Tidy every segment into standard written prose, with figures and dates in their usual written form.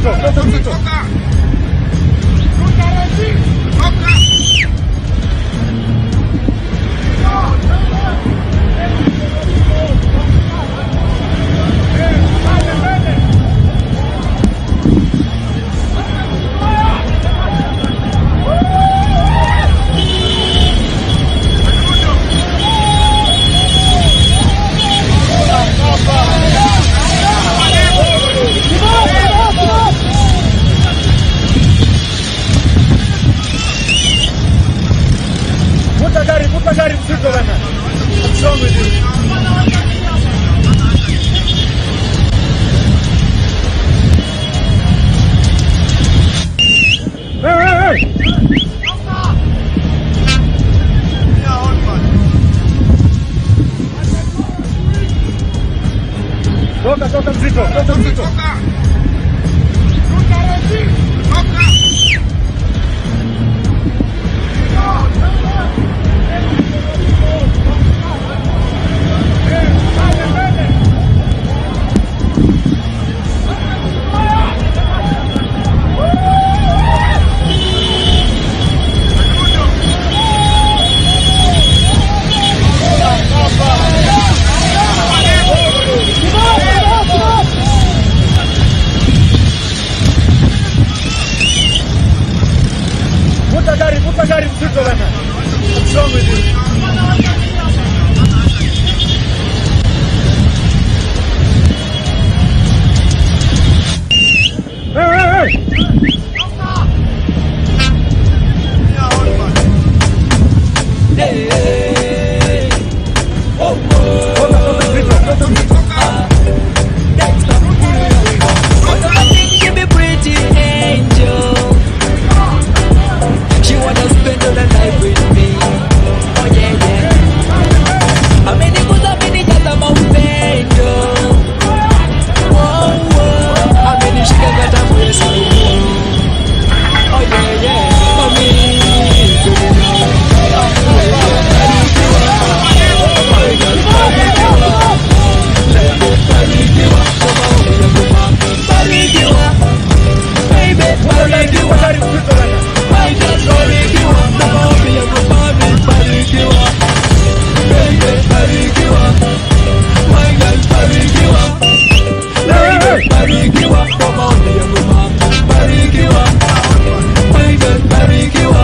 mzito, toka mzito. Vuta gari mzito bana. What's wrong with you? Hey, hey, hey. Toka, toka mzito, toka mzito. Vuta gari mzito bana. What's wrong with you? Hey, hey, hey. Hey, oh, oh. Toka, toka mzito, toka mzito. I think she be pretty angel. She wanna spend all her life with me. Oh yeah, yeah. Ameniguza, amenijaza maupendo. Oh. Amenishika kata moyo siku. Oh yeah, yeah. Mami, my girl, barikiwa. Lady, barikiwa. Kwa maombi yangu mami, barikiwa. Baby, Vuta barikiwa. gari mzito bana. My girl, barikiwa. Kwa maombi yangu mami, barikiwa. Baby, barikiwa. My girl, barikiwa. Lady, barikiwa. Kwa maombi yangu mami, barikiwa. My girl, barikiwa.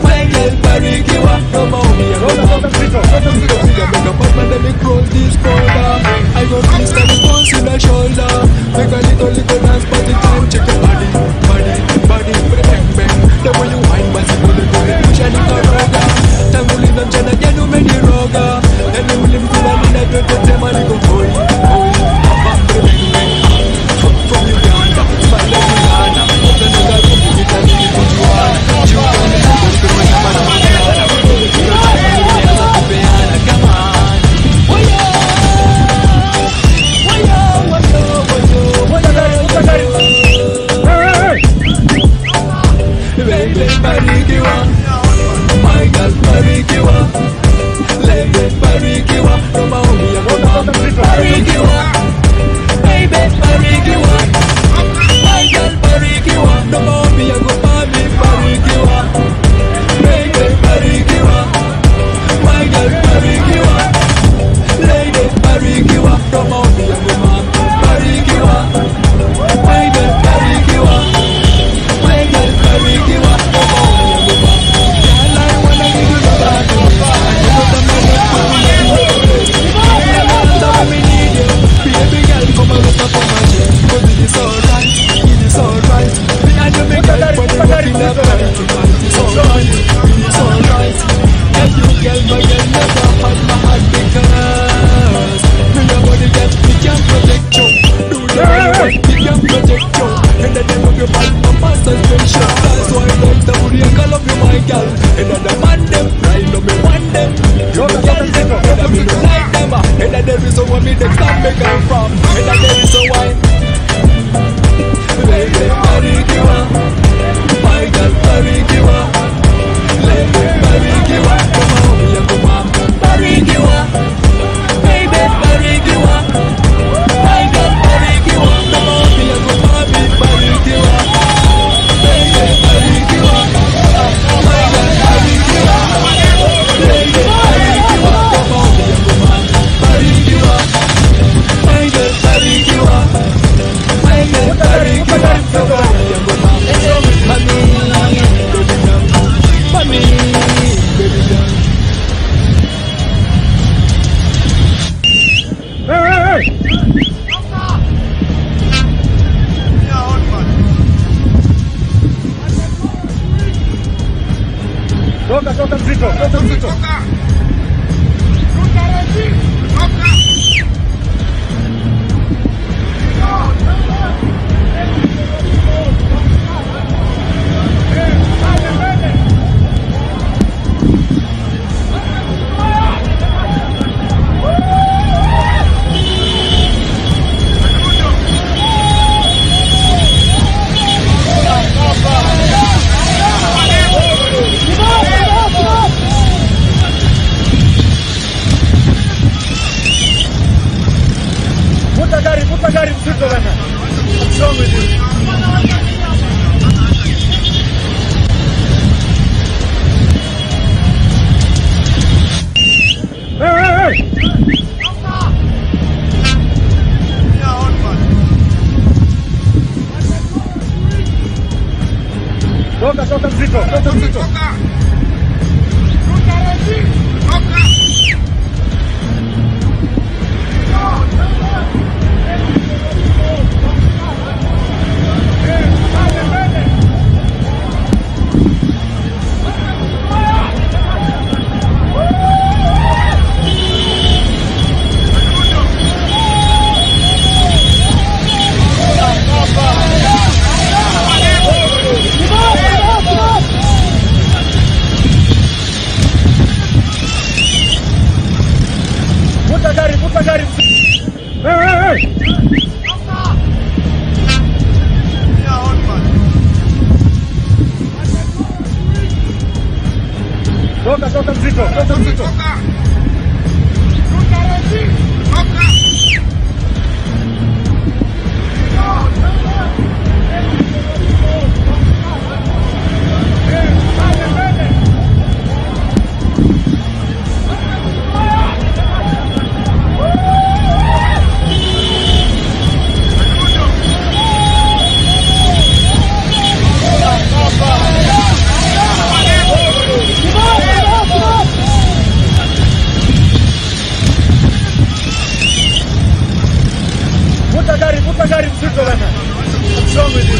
My girl, barikiwa. Kwa maombi yangu Toka, mami. toka mzito, toka mzito. Make a bad man, let me cross this border. I go fist and bounce in the shoulder. Make a little, little dance, party time. Check your body, body, body, bang, bang. The way you wine, basi pole pole, push and nikoroga. Tanguliza mchana jana umeniroga. Yani ulimkubali na yote niko hoi, hoi. Hapa, bang, bang. From Uganda, smile like Rihanna. Open the room, nitanini kujuana. Jiukane, kama na manana. Hiyo time nilianza kupeana, come on. Wayo, wayo, wayo, wayo, Vuta gari, vuta gari. Hey, hey, hey. Baby, barikiwa. My girl, barikiwa. Lady, barikiwa. No maombi yangu Toka, toka mzito, toka mzito. barikiwa. Baby, barikiwa. My girl, barikiwa. No maombi yangu mami, barikiwa. Baby, barikiwa. My girl, barikiwa. Lady, barikiwa. No maombi yangu mami, barikiwa. My girl, barikiwa. My girl, barikiwa. No maombi yangu mami. Girl, I wanna give you love and peace. I know the man that put me in your place. Girl, me need you. Baby girl, come and rest up on my chest. 'Cause it is alright, it is alright. Me and you make Vuta life gari, when vuta you gari walk in the mzito night. bana. Tonight it's alright, it is alright. Yeah, you girl, my girl, never had my heart because me your body girl, me can protect you. Do the Hey, hey, right hey. me can protect you. And the name of your bad mama suspension. That's why I like the booty, I love you, my girl. And the man them, right now me want them. You Toka, me toka girl them, mzito, and toka I me no mzito. like them. And there is a one me next time me come from. And there is a why. Baby, barikiwa. My girl, barikiwa. Lady, barikiwa. Kwa maombi yangu mama, toka mzito. Vuta gari mzito bana. What's wrong with you? Hey, hey, hey! Toka, toka mzito, toka mzito. Vuta gari. Hey, hey, hey! Toka, toka mzito, toka mzito. Vuta gari mzito bana. What's wrong with you?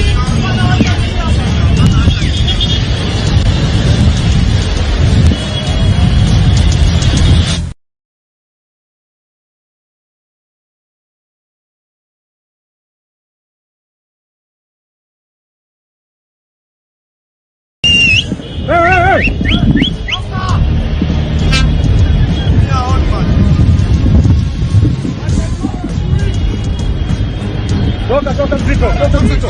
Hey, hey, hey! Toka, toka mzito, toka mzito.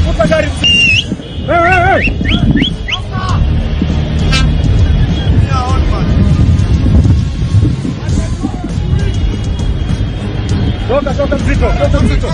Vuta gari. Hey, hey, hey! Toka, toka mzito, toka mzito.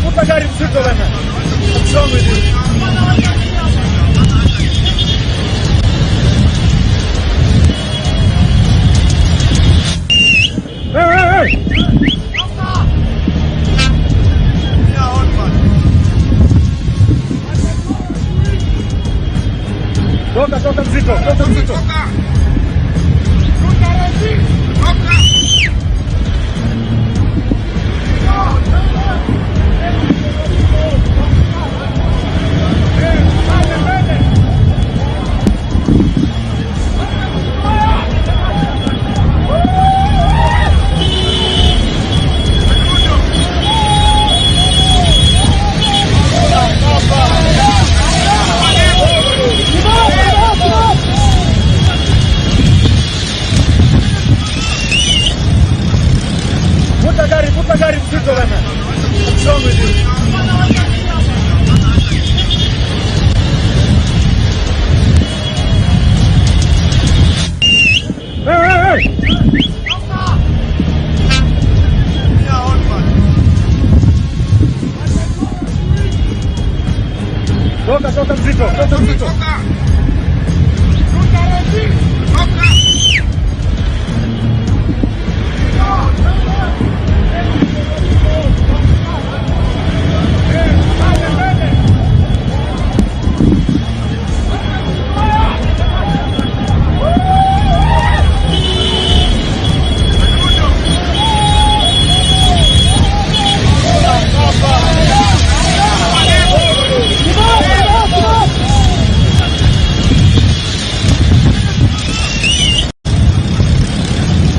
Vuta gari mzito bana. What's wrong with you? Hey, hey, hey! Toka, toka mzito, toka mzito. mzito bana. What's wrong with you? Hey, hey, hey! Toka, toka mzito, toka mzito.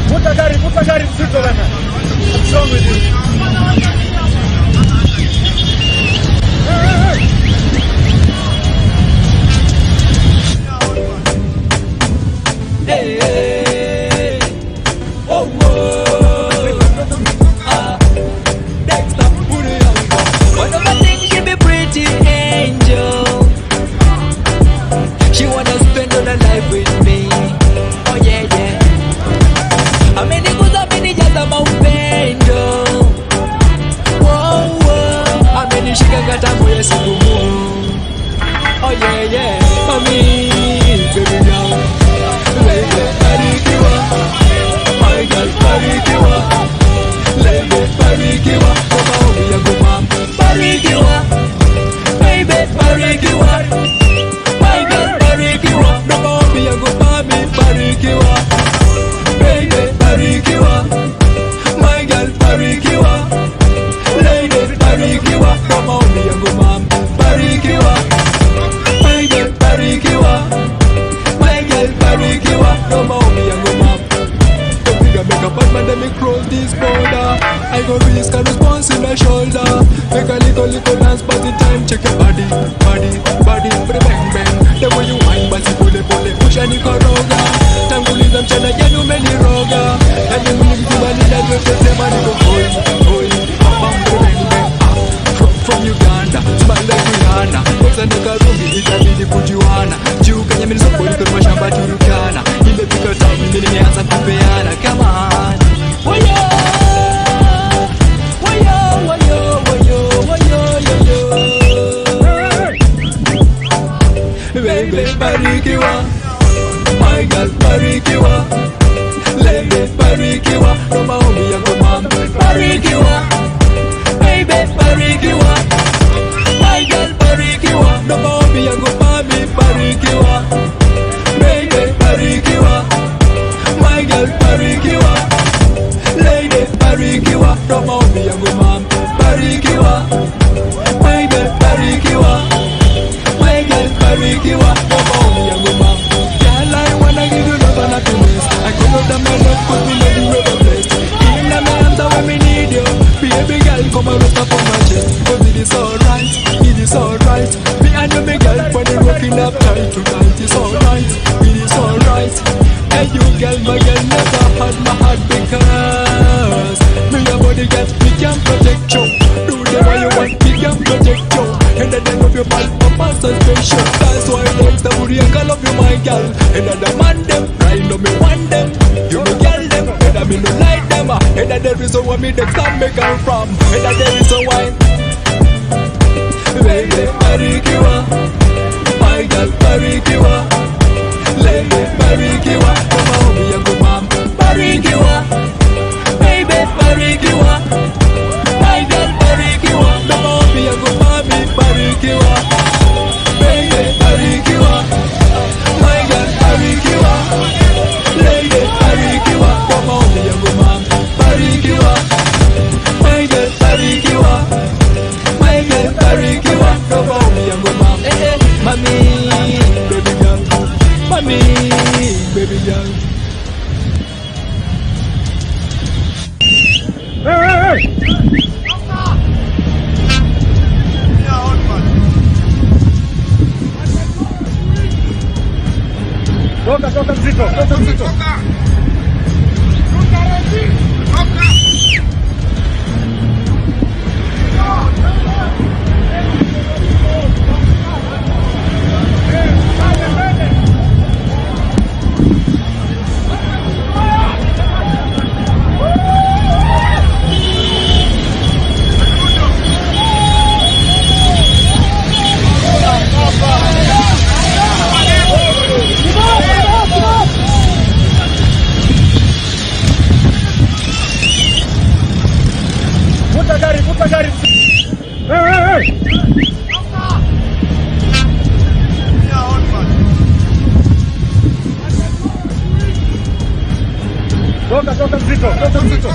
Vuta gari, vuta gari mzito bana. What's wrong with you? Hey, hey, hey! Hey, hey. Oh, oh. Ah, Dexter, put it on. One of my things, she be pretty angel. She wanna spend all her life with me. Oh yeah, yeah. Ameniguza, amenijaza maupendo. Wow. Amenishika kata moyo sigumu. Oh yeah. Mami, baby girl. Baby, barikiwa. My girl, barikiwa. Lady, barikiwa. Kwa maombi yangu mama, barikiwa. Baby, barikiwa. My girl, barikiwa. Na maombi yangu mami, barikiwa. Baby, barikiwa. My girl, barikiwa. Lady, barikiwa. Kwa maombi yangu mama, barikiwa. Baby, barikiwa. My girl, barikiwa. Na maombi yangu mama. Don't think I make a bad man, let me cross this border. I go risk a response in my shoulder. Make a little, little dance, but the time check your body, body, body, body, bang, bang. The way you wine, basi pole pole, ushanikoroga. Tanguliza mchana jana umeniroga. Yani mwili mzima ninavyotema niko hoi, hoi, bam, bam, bang, bang. Ah, from Uganda, smile like Rihanna. Alexander Karungi, itabidi kujuana. Juu kwenye milisoko niko mashamba Turkana. Imefika time mimi nimeanza kupeana. Come on. Wayo! Wayo, wayo, wayo, wayo, yo, yo. Baby, barikiwa. My girl, barikiwa. Lady, barikiwa. No maombi yako mama, barikiwa. Baby, barikiwa. My girl, barikiwa. No maombi yangu mami, barikiwa. Baby, barikiwa. My girl, barikiwa. Lady, barikiwa. No maombi yangu mami, barikiwa. Baby, barikiwa. My girl, barikiwa. No maombi yangu mami. Girl, I wanna give you love and happiness. I come out of my love 'cause me know you ever blessed. In my arms when me need you. Baby girl, come and rest up on my chest. 'Cause it is alright, it is alright. Me and you, me girl, when you rocking up tight tonight. It's alright, it is alright. Hey you girl, my girl, never had my heart because me your body girl, me can protect you. Do the way you want, me can protect you. And the end of your body, papa so special. That's why Dexter Booty and love you, my girl. And the man them, right now me want them. You me girl them, and I me no like them. And the reason why me Dexter me come from. And the reason why. Baby, barikiwa. My girl, barikiwa. Lady, barikiwa. Kwa maombi yangu mama, barikiwa. Baby, barikiwa. My girl, barikiwa. Na maombi yangu mami, barikiwa. Baby, barikiwa. My girl, barikiwa. Lady, barikiwa. Kwa maombi yangu mami, barikiwa. My girl, barikiwa. My girl, barikiwa. Kwa maombi yangu mami. Eh, eh, mami, baby girl. Mami, baby girl. Hey, hey, hey! Toka, toka mzito, toka mzito. gari, vuta gari. Hey, hey, hey. Toka, toka mzito, toka mzito.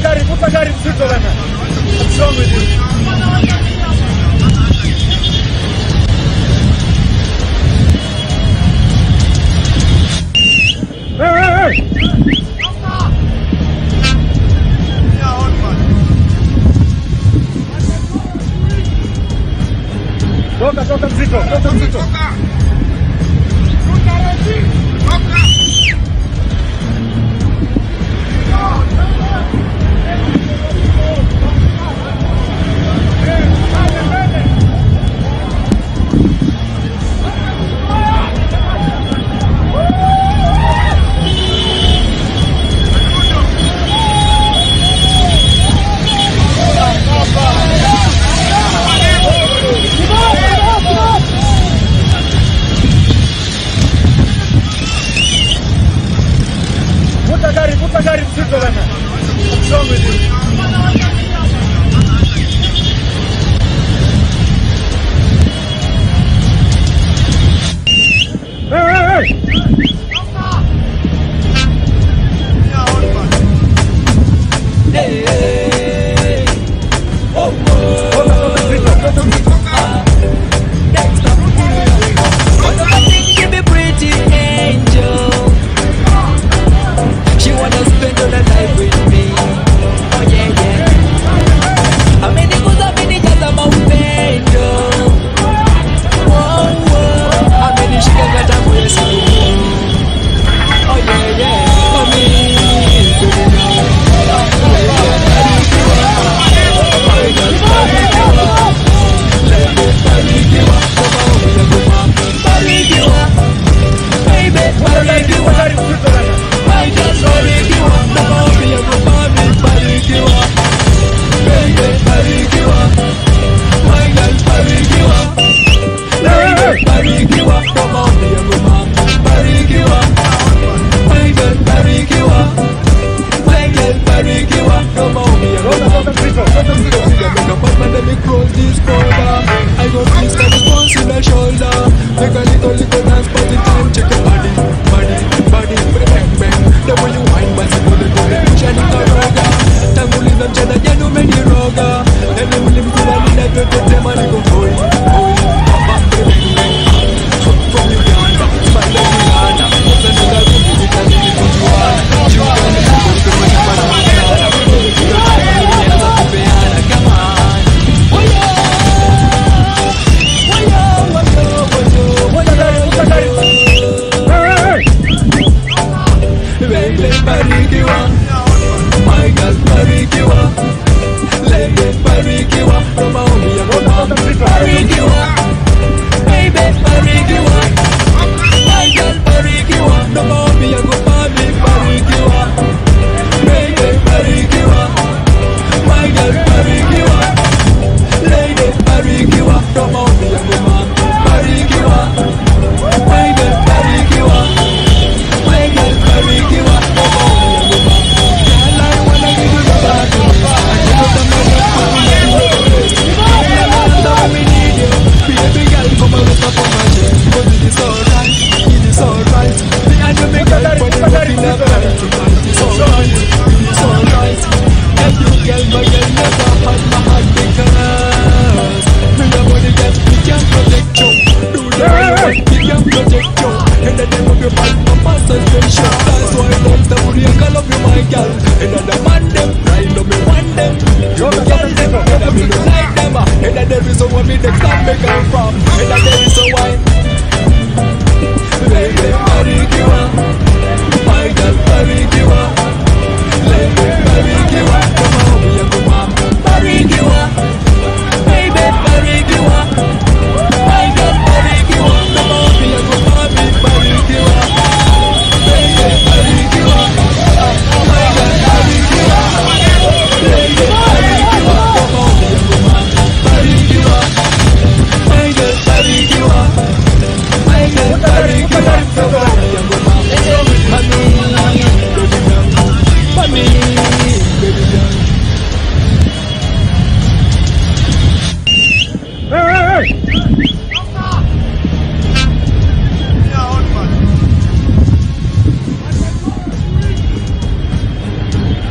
Vuta gari mzito bana. What's wrong with you? Hey, hey, hey. Toka, toka mzito, toka mzito. Vuta gari mzito bana. What's wrong with you? Hey, hey, hey. Hey, hey. Oh, oh. Toka, toka mzito, toka mzito. Next up, I think she be pretty angel. She wanna spend all her life with me. Oh yeah, yeah. Ameniguza, amenijaza maupendo. Oh, oh. Amenishika kata moyo siku. Oh yeah, yeah. Mami, barikiwa. Baby, Vuta gari, barikiwa. vuta gari mzito bana. My girl, barikiwa. Na maombi yangu mami, barikiwa. Baby, barikiwa. My girl, barikiwa. Baby, barikiwa. Na maombi yangu mami, barikiwa. My girl, barikiwa. My girl, barikiwa. Na maombi yangu Toka, mami. toka mzito, toka mzito. Make a bad man, let me cross this border. I go please got response in the shoulder. Make a little, little dance, party time. Check your body, body, body, put it bang, bang. The way you wine, basi pole pole, ushaniroga. Tanguliza mchana jana umeniroga. Ele mlimkubali na yote niko hoi, hoi. Baba, put it bang, bang. From Uganda, smile like Rihanna. Sasa nikarudi, nitazidi kujuana. Jiunga na kutoka mara mara. Kupeana kama Vuta gari, vuta gari. Hey, hey, hey. Baby, barikiwa. My girl, barikiwa. Lady, barikiwa. Na maombi yako mama, barikiwa. Baby, barikiwa. My girl, barikiwa. Na maombi yako mami, barikiwa. Baby, barikiwa. My girl, barikiwa. Lady, barikiwa. Na maombi yako mami, barikiwa. My girl, barikiwa. My girl, barikiwa. Na maombi yako mami. Girl, I wanna give you the bad news. I give you the money, we need you. Baby girl, come and rest up on my chest. 'Cause it is alright, it is alright. Me and you make girl for the working up night. Tonight is alright, it is alright. And you girl, my girl, never had my heart because me a money girl, we can protect you. Do the right one, we can protect you. In the name of your bad mama suspension. That's why them somebody I love you, my girl. And the man them, right now me want them. You the girl them, and I me no like them. And there is a one me next time me come from. And there is a why. Baby, barikiwa. My girl, barikiwa.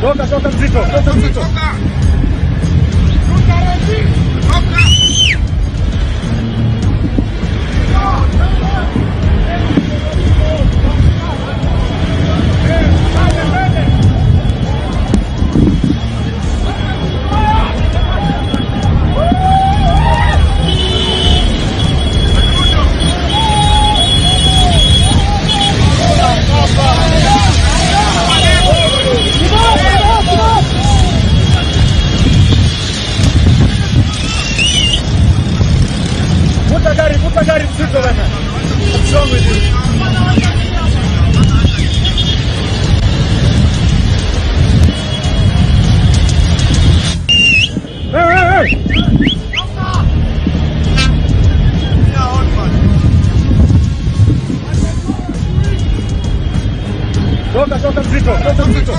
Toka, toka mzito, toka mzito. Vuta gari, vuta gari mzito bana. What's wrong with you? Hey, hey, hey. Toka, toka mzito, toka mzito.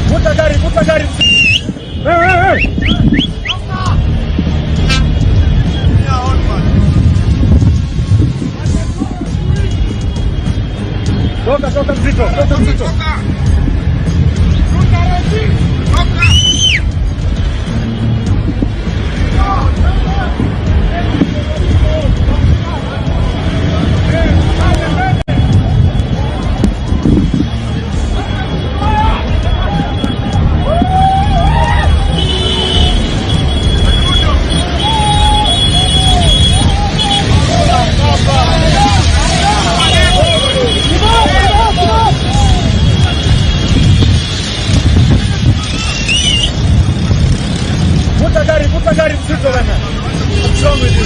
Vuta gari, vuta gari. Hey, hey, hey. Toka, toka mzito, toka mzito. Vuta gari, vuta gari mzito bana. What's wrong with you?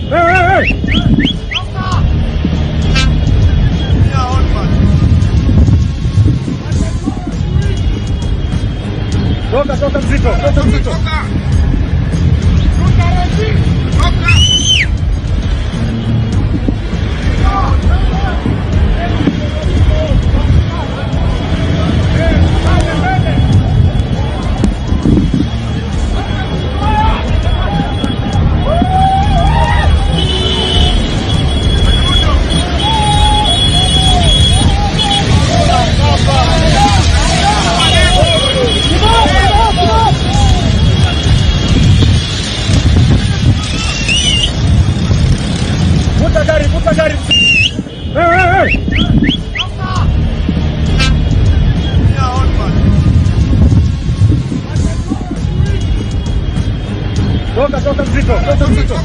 Hey, hey, hey. Toka, toka mzito, toka mzito. Vuta gari, vuta gari. Hey, hey, hey. Toka, toka mzito, toka mzito.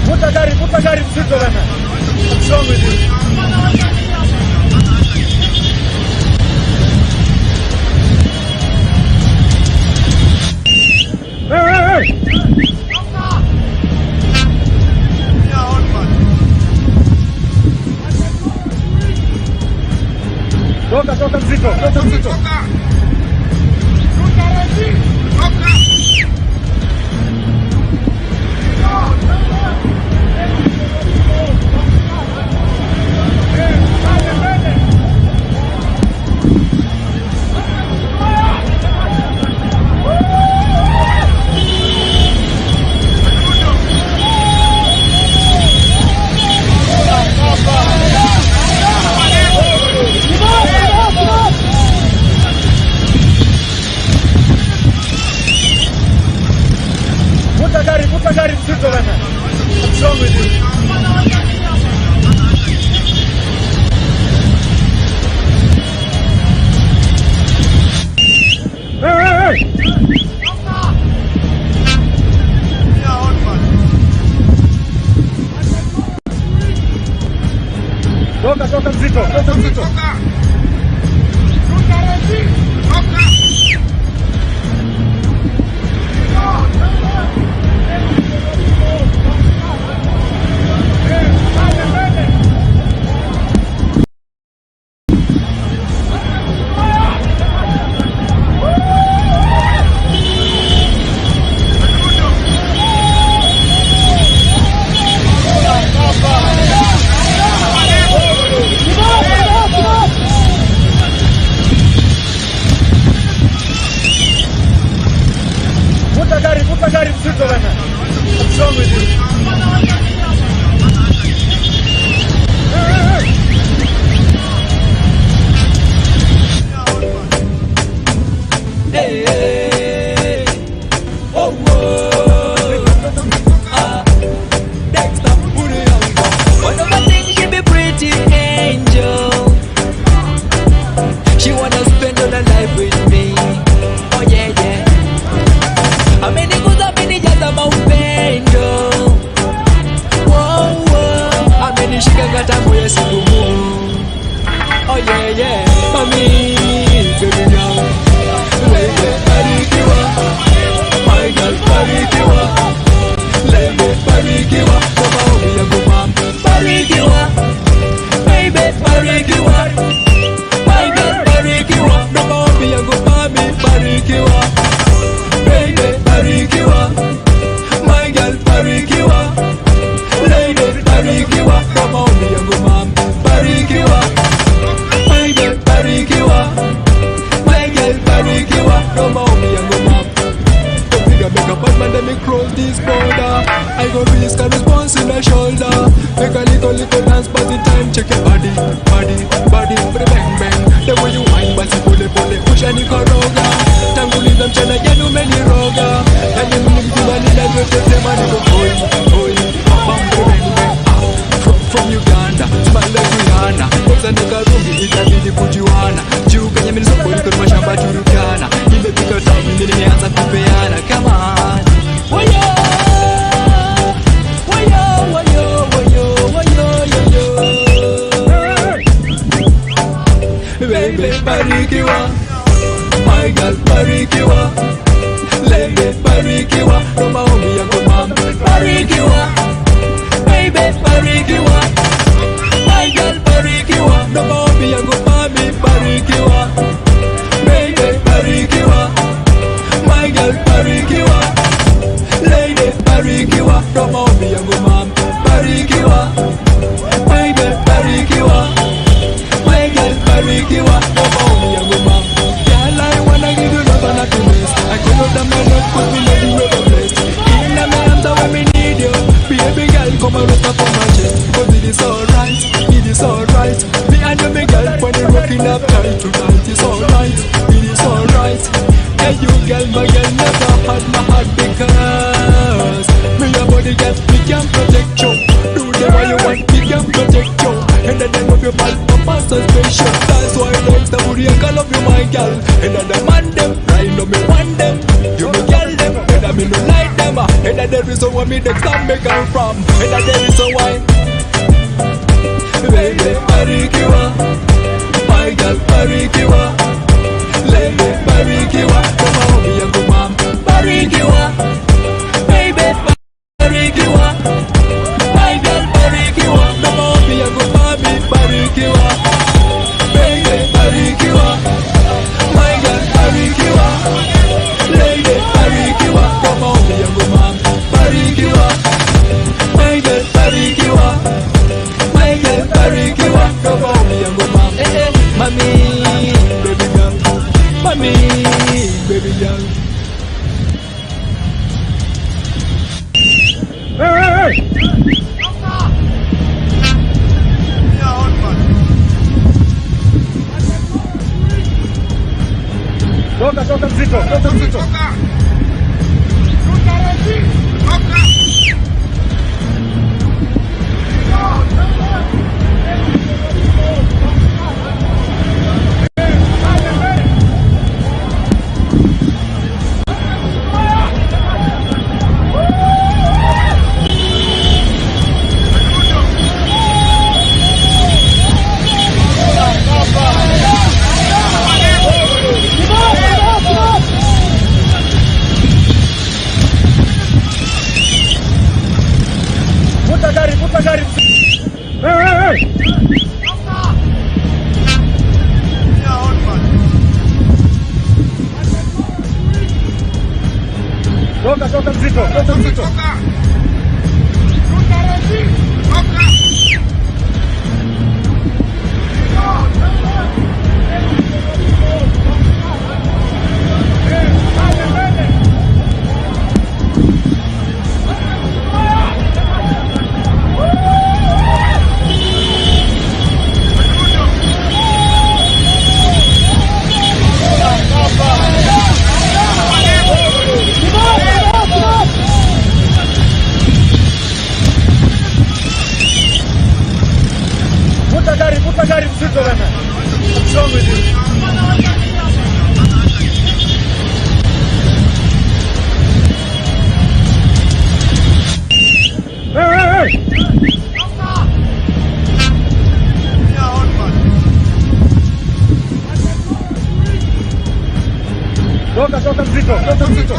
Vuta gari, vuta gari mzito bana. What's wrong with you? Hey, hey, hey. Toka, toka mzito, toka mzito. Toka, toka mzito, toka mzito. Vuta gari, vuta gari mzito bana. What's wrong with you? Hey, hey. Oh, oh. Ah, Dexter, put it on. One of my things, she be pretty angel. She wanna spend all her life with me. Oh yeah, yeah. Ameniguza, amenijaza maupendo. Wow, wow. Amenishika kata moyo sigumu. Oh yeah. Mami, baby girl. Lady, barikiwa. My girl, barikiwa. Lady, barikiwa. Kwa maombi yangu mama, barikiwa. Baby, barikiwa. My girl, barikiwa. Kwa maombi yangu mami, barikiwa. Baby, barikiwa. My girl, barikiwa. Lady, barikiwa. Kwa maombi yangu mama, barikiwa. Baby, barikiwa. My girl, barikiwa. Kwa maombi yangu mama. Don't think I make a bad man, let me cross this border. I go risk a response in the shoulder. Make a little, little dance, but the time check your body, body, body, bang, bang. The way you wine, basi pole pole, ushanikoroga. Tanguliza mchana jana umeniroga. Yani mimi mkubali navyotetema niko hoi, hoi, bam, bang, bang. Ah, from Uganda, smile like Rihanna. Kwanza nikarudi itabidi kujuana. Juu kwenye milisoko niko mashamba Turkana. Imefika time mimi nimeanza kupeana. Come on. Wayo, wayo, wayo, wayo, wayo, yo, yo. Baby, barikiwa. My girl, barikiwa. Lady, barikiwa. Ndo maombi yako mama, barikiwa. Baby, barikiwa. My girl, barikiwa. Ndo maombi yangu mami, barikiwa. Baby, barikiwa. My girl, barikiwa. Lady, barikiwa. Ndo maombi yangu mami, barikiwa. Baby, barikiwa. My girl, barikiwa. Ndo maombi yangu mami. Girl, I wanna give you love and happiness. I could not have my love, 'cause me know you ever blessed. In my arms, when me need you. Baby girl, come and rest up on my chest. 'Cause it is alright, it is alright. Me and you, me girl, when you rocking up tight tonight. It's alright, it is alright. Hey, you girl, my girl, never had my heart because me your body girl, me can protect you. Do the way you want, me can protect you. And the name of your bad papa so special. That's why Dexter Buriaka love you, my girl. And the man them, right now me want them. You me girl them, and I me no like them. And the reason why me Dexter me come from. And the reason why. Baby, barikiwa. My girl, barikiwa. Lady, barikiwa. Kwa maombi yangu mama, barikiwa. Baby, barikiwa. My girl, barikiwa. Kwa maombi yangu mami, barikiwa. Baby, barikiwa. My girl, barikiwa. Lady, barikiwa. Kwa maombi yangu mami, barikiwa. My girl, barikiwa. My girl, barikiwa. Kwa maombi yangu mami. Eh, eh, mami. Toka, toka mzito, toka mzito. Vuta gari mzito bana. What's wrong with you? Hey, hey, hey! Toka, toka mzito, toka mzito.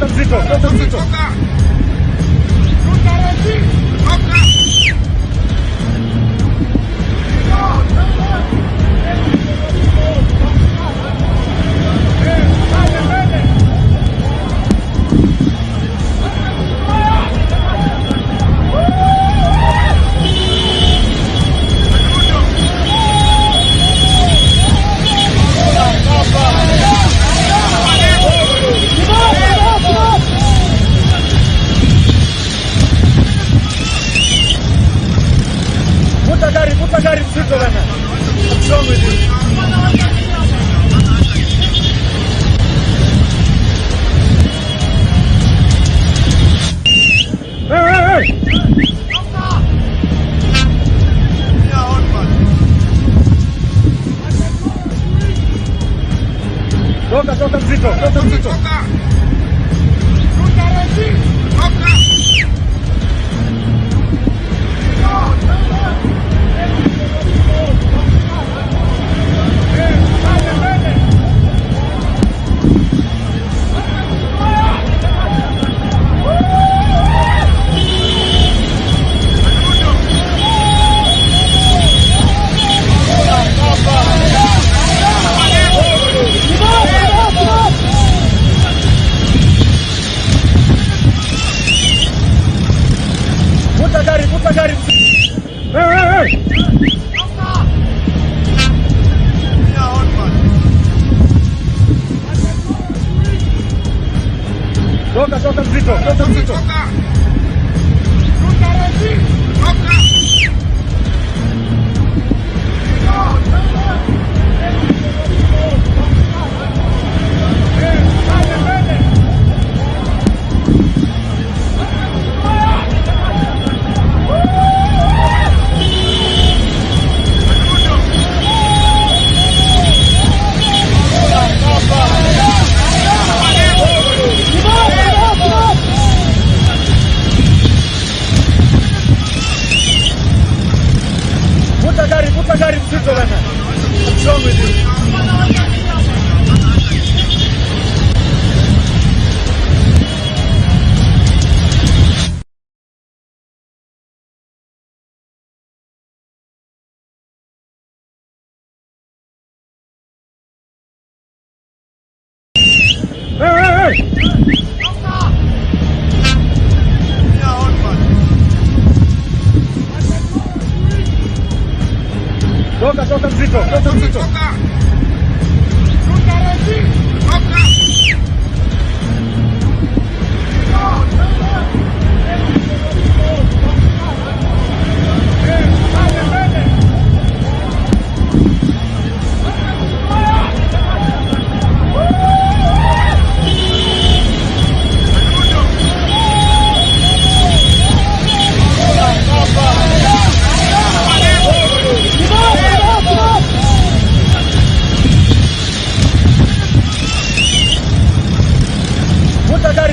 toka mzito, toka mzito. Vuta gari mzito bana. What's wrong with you? Hey, hey, hey! Toka, toka mzito, toka mzito. Vuta gari. Hey, hey, hey! Toka, toka mzito, toka mzito. Vuta gari mzito bana. What's wrong with you? Hey, hey, hey! Toka, toka mzito, toka mzito.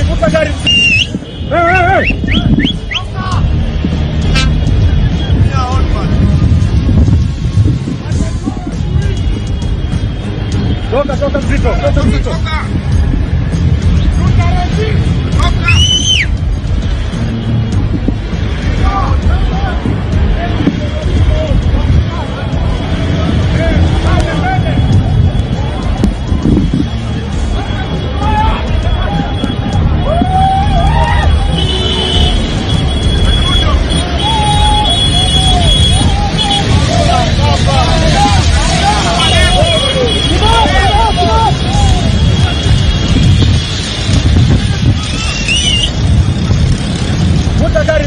Vuta gari. Hey, hey, hey! Toka, toka mzito, toka mzito.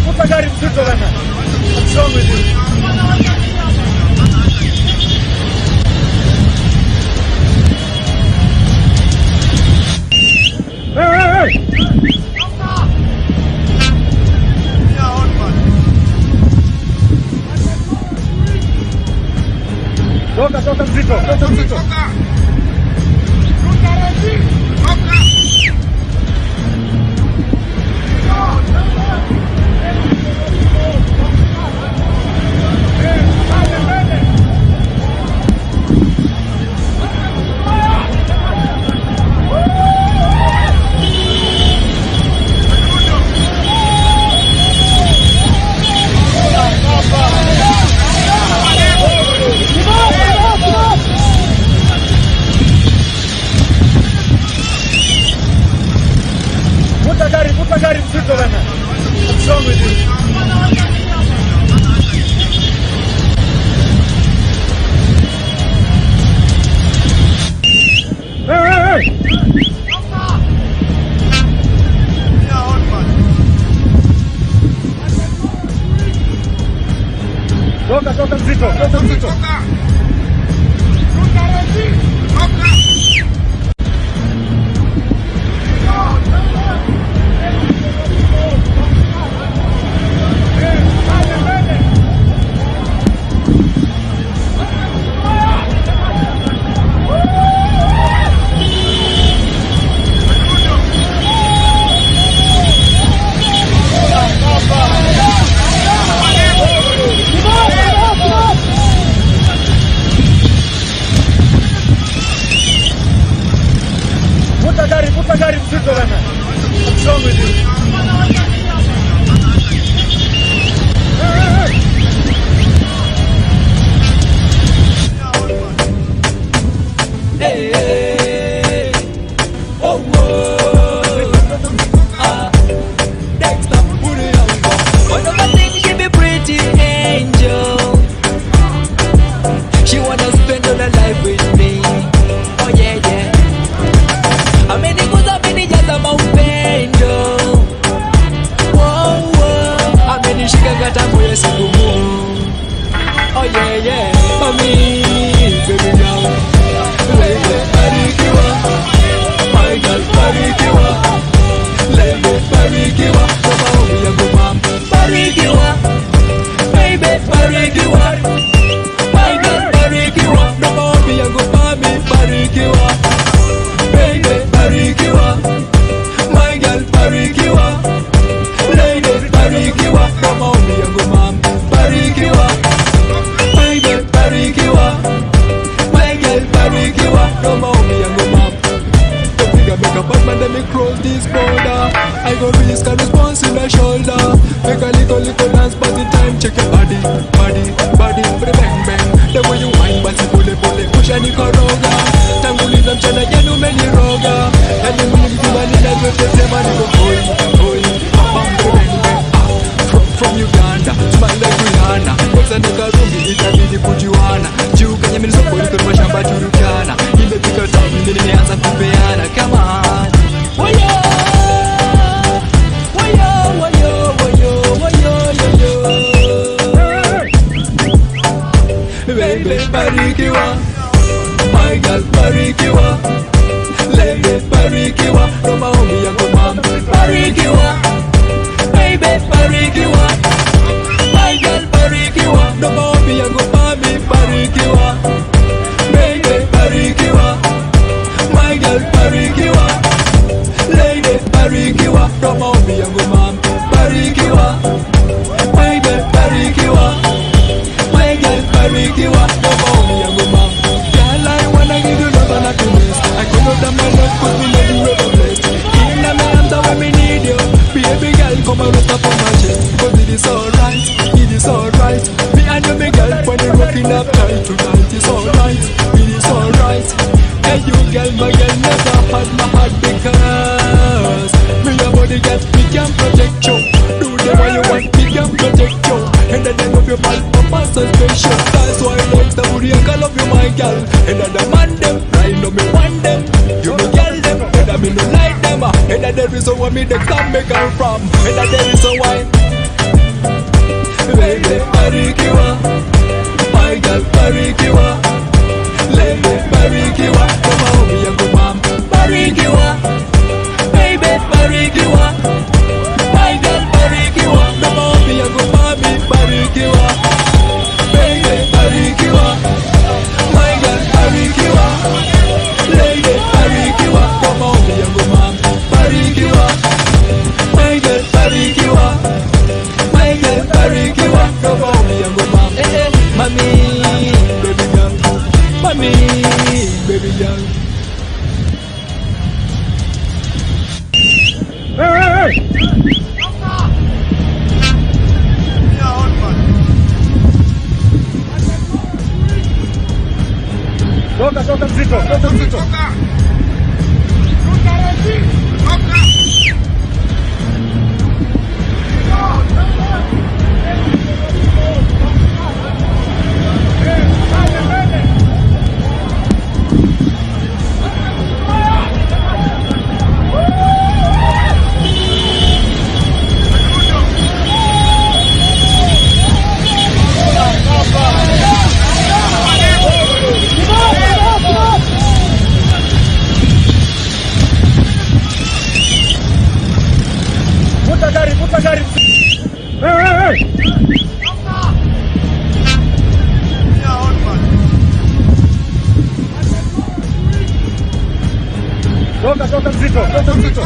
Vuta gari mzito bana. What's wrong with you? Hey, hey, hey! Toka, toka mzito, toka mzito. Vuta gari, vuta gari mzito bana. What's wrong with you? Hey, hey. Oh, oh. Ah, Dexter, put it on. One of the things she be pretty angel. She wanna spend all her life with me. Oh yeah, yeah. Ameniguza, amenijaza maupendo. Wow, wow. Amenishika kata moyo sigumu. Oh yeah, yeah. Mami, baby girl. Lady, barikiwa. My girl, barikiwa. Lady, barikiwa. Kwa maombi yangu mama, barikiwa. Baby, barikiwa. My girl, barikiwa. Kwa maombi yangu mami, barikiwa. Baby, barikiwa. My girl, barikiwa. Lady, barikiwa. Kwa maombi yangu mama, barikiwa. Baby, barikiwa. My girl, barikiwa. Kwa maombi yangu mama. The figure make a bad man, let me cross this border. I go risk a response in the shoulder. Make a little, little dance, but the time check your body, body, body, bang bang. The way you wine, basi pole pole, ushanikoroga. Tanguliza mchana yenu umeniroga. Yani mwili mzima ninavyotetema niko hoi, hoi, bam bang bang. Ah, from Uganda, smile like Rihanna. Kwanza nikarudi itabidi kujuana. Juu kwenye milisoko iko mashamba Turkana. Imefika time mimi nimeanza kupeana. Come on. Wayo! Wayo, wayo, wayo, wayo, yo, yo. Baby, barikiwa. My girl, barikiwa. Lady, barikiwa. No maombi yangu mama, barikiwa. Baby, barikiwa. My girl, barikiwa. No maombi yangu mami, barikiwa. Baby, barikiwa. My girl, barikiwa. Lady, barikiwa. No maombi yangu mami, barikiwa. Baby, barikiwa. My girl, barikiwa. No maombi yangu mami. Girl, I wanna give you love and happiness. I could not have my love 'cause me know you ever blessed. In my arms when me need you. Baby girl, come and rest up on my chest. 'Cause it is alright, it is alright. Me and you, me girl, when you rocking up tight tonight. It's alright, it is alright. Hey you girl, my girl, never had my heart because me a body girl, me can protect you. Do the way you want, me can protect you. And the name of your man, papa so special. That's why I like the booty, I love you, my girl. And the man them, right now me want them. You me girl them, and I me no like them. And the reason why me the come me come from. And the reason why. Baby, barikiwa. My girl, barikiwa. Lady, barikiwa. Kwa maombi yangu mama, barikiwa. Baby, barikiwa. My girl, barikiwa. Kwa maombi yangu mami, barikiwa. Baby, barikiwa. My girl, barikiwa. Lady, barikiwa. Kwa maombi yangu mama, barikiwa. My girl, barikiwa. My girl, barikiwa. Kwa maombi yangu mama. Eh, eh, mami, baby girl. Mami, baby girl. Hey, hey, hey. Toka, toka mzito, toka mzito. Toka, toka mzito, toka mzito.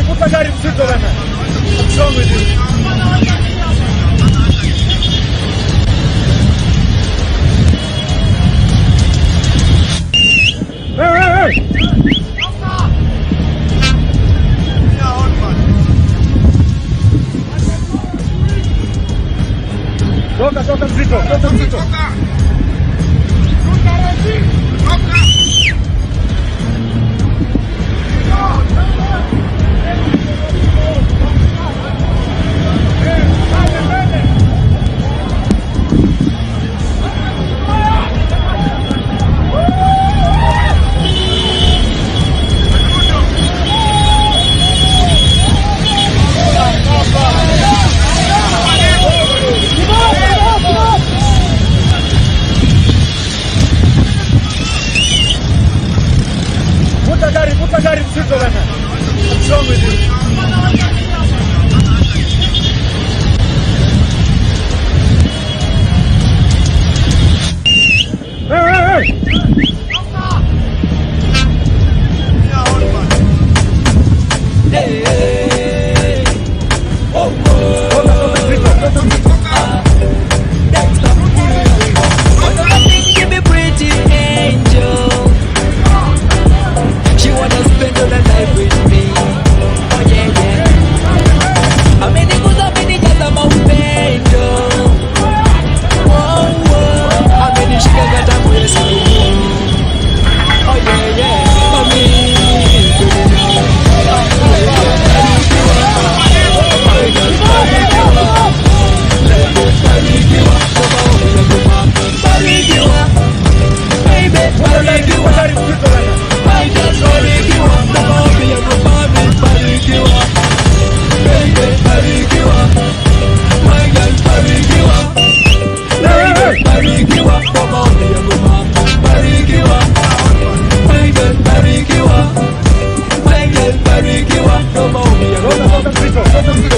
Vuta gari mzito bana. What's wrong with you? Hey, hey, hey! Toka, toka mzito, toka mzito. Vuta gari mzito bana. What's wrong with you? Hey, hey, hey! Hey, hey. Oh, oh. Toka, toka mzito, toka mzito. What I think you be pretty angel. She wanna spend all her life with me. Oh yeah, yeah. Ameniguza, amenijaza maupendo. Oh, oh. Amenishika kata moyo siku. Oh yeah, yeah. Mami, barikiwa. Baby, Vuta gari, barikiwa. vuta gari mzito bana. Hey, hey, hey! Toka, toka mzito, toka mzito.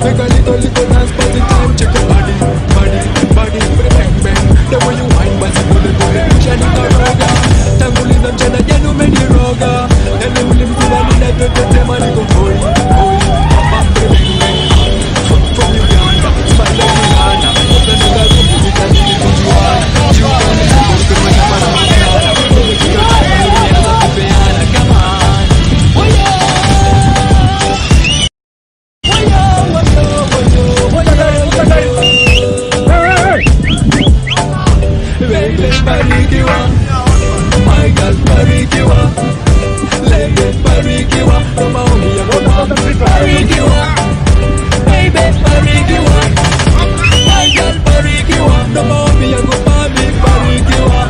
Make a little little dance, party time, check your body, body, body, bang bang. The way you wine, basi pole pole, ushanikoroga. Tanguliza mchana jana umeniroga. Yani mlimzima ninavyotema niko hoi hoi, bam bang bang. From Uganda, smile like Rihanna. Unanuka rumu, tutabidi kujuana. Jiunane, tumefanya mara mara. Tumefika time, tumeanza kupeana. Come on. Oh yeah. Vuta gari, vuta gari. Hey, hey, hey! Baby, barikiwa. My girl, barikiwa. Lady, barikiwa. Ndo maombi yangu Toka, toka mzito. barikiwa. Baby, barikiwa. My girl, barikiwa. Ndo maombi yangu mami, barikiwa.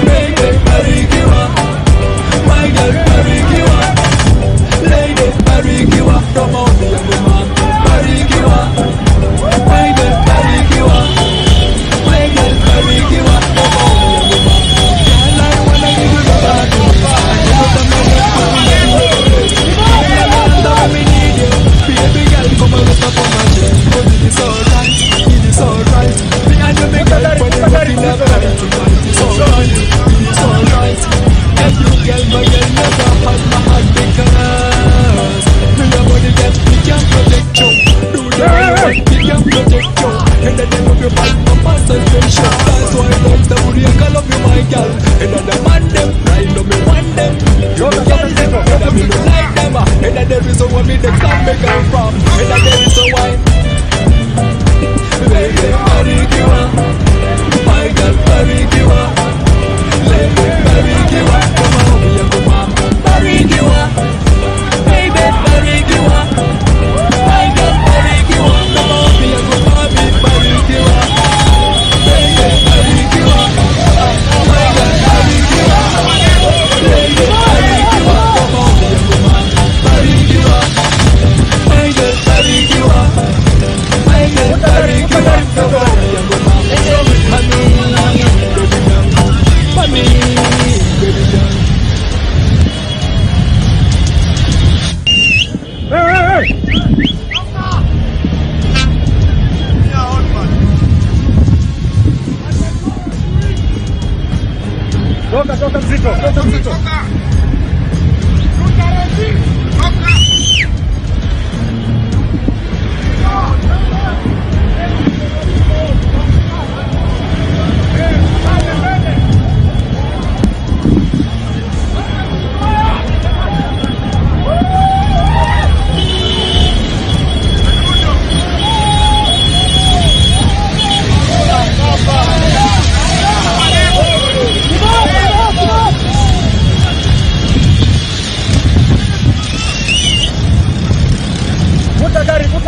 Baby, barikiwa. My girl, barikiwa. Lady, barikiwa. Ndo maombi yangu mami, barikiwa. Baby, barikiwa. My girl, barikiwa. Ndo maombi yangu mami. Girl, I wanna give you love and peace. I never thought my life would be like this. I never thought we need you. Baby girl, come and rest up on my chest. 'Cause it is alright, it is alright. Me and you make Vuta life gari, when vuta you gari walking up mzito bana. tonight. It's alright, it is alright. And you girl, my girl, never had my heart because me your body girl, me can protect you. Do the Hey, hey, right hey! one, me can protect you. And the name of your bad mama suspension. That's why I'm the booty, I love you, my girl. And the man them, right now me want them. You Toka, the toka girl them, mzito, and toka I me no mzito. like them. And there is a one me next time me come from. And there is a why. Baby, barikiwa. My girl, barikiwa. Lady, barikiwa. Kama maombi yangu mama, barikiwa. Baby, barikiwa. My girl, barikiwa. Kama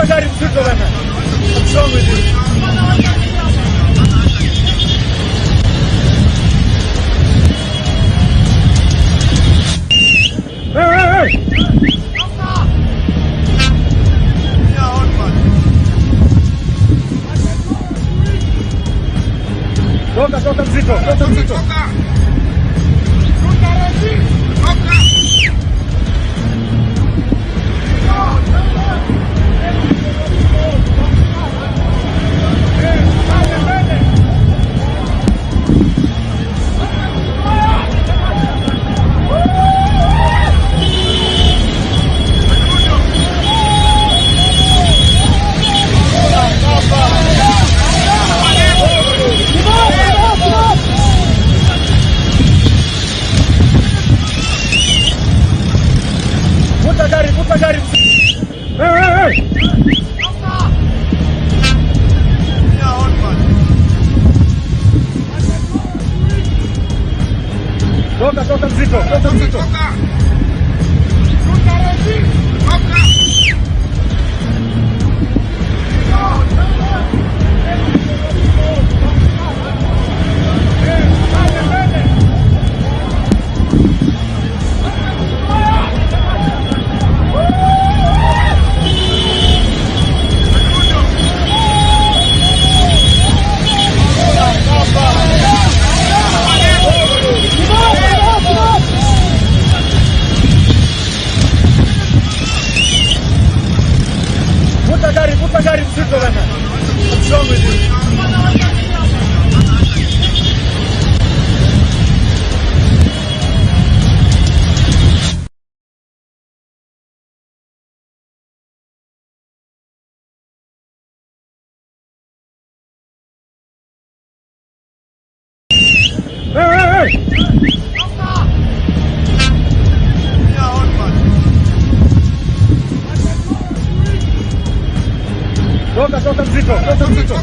Vuta gari mzito bana. What's wrong with you? Hey, hey, hey! Toka, toka mzito, toka mzito. Vuta gari, vuta gari. Hey, hey, hey! Toka, toka mzito, toka mzito. Vuta gari, vuta gari mzito bana. What's wrong with you? Hey, hey, hey! Toka, toka mzito, toka mzito.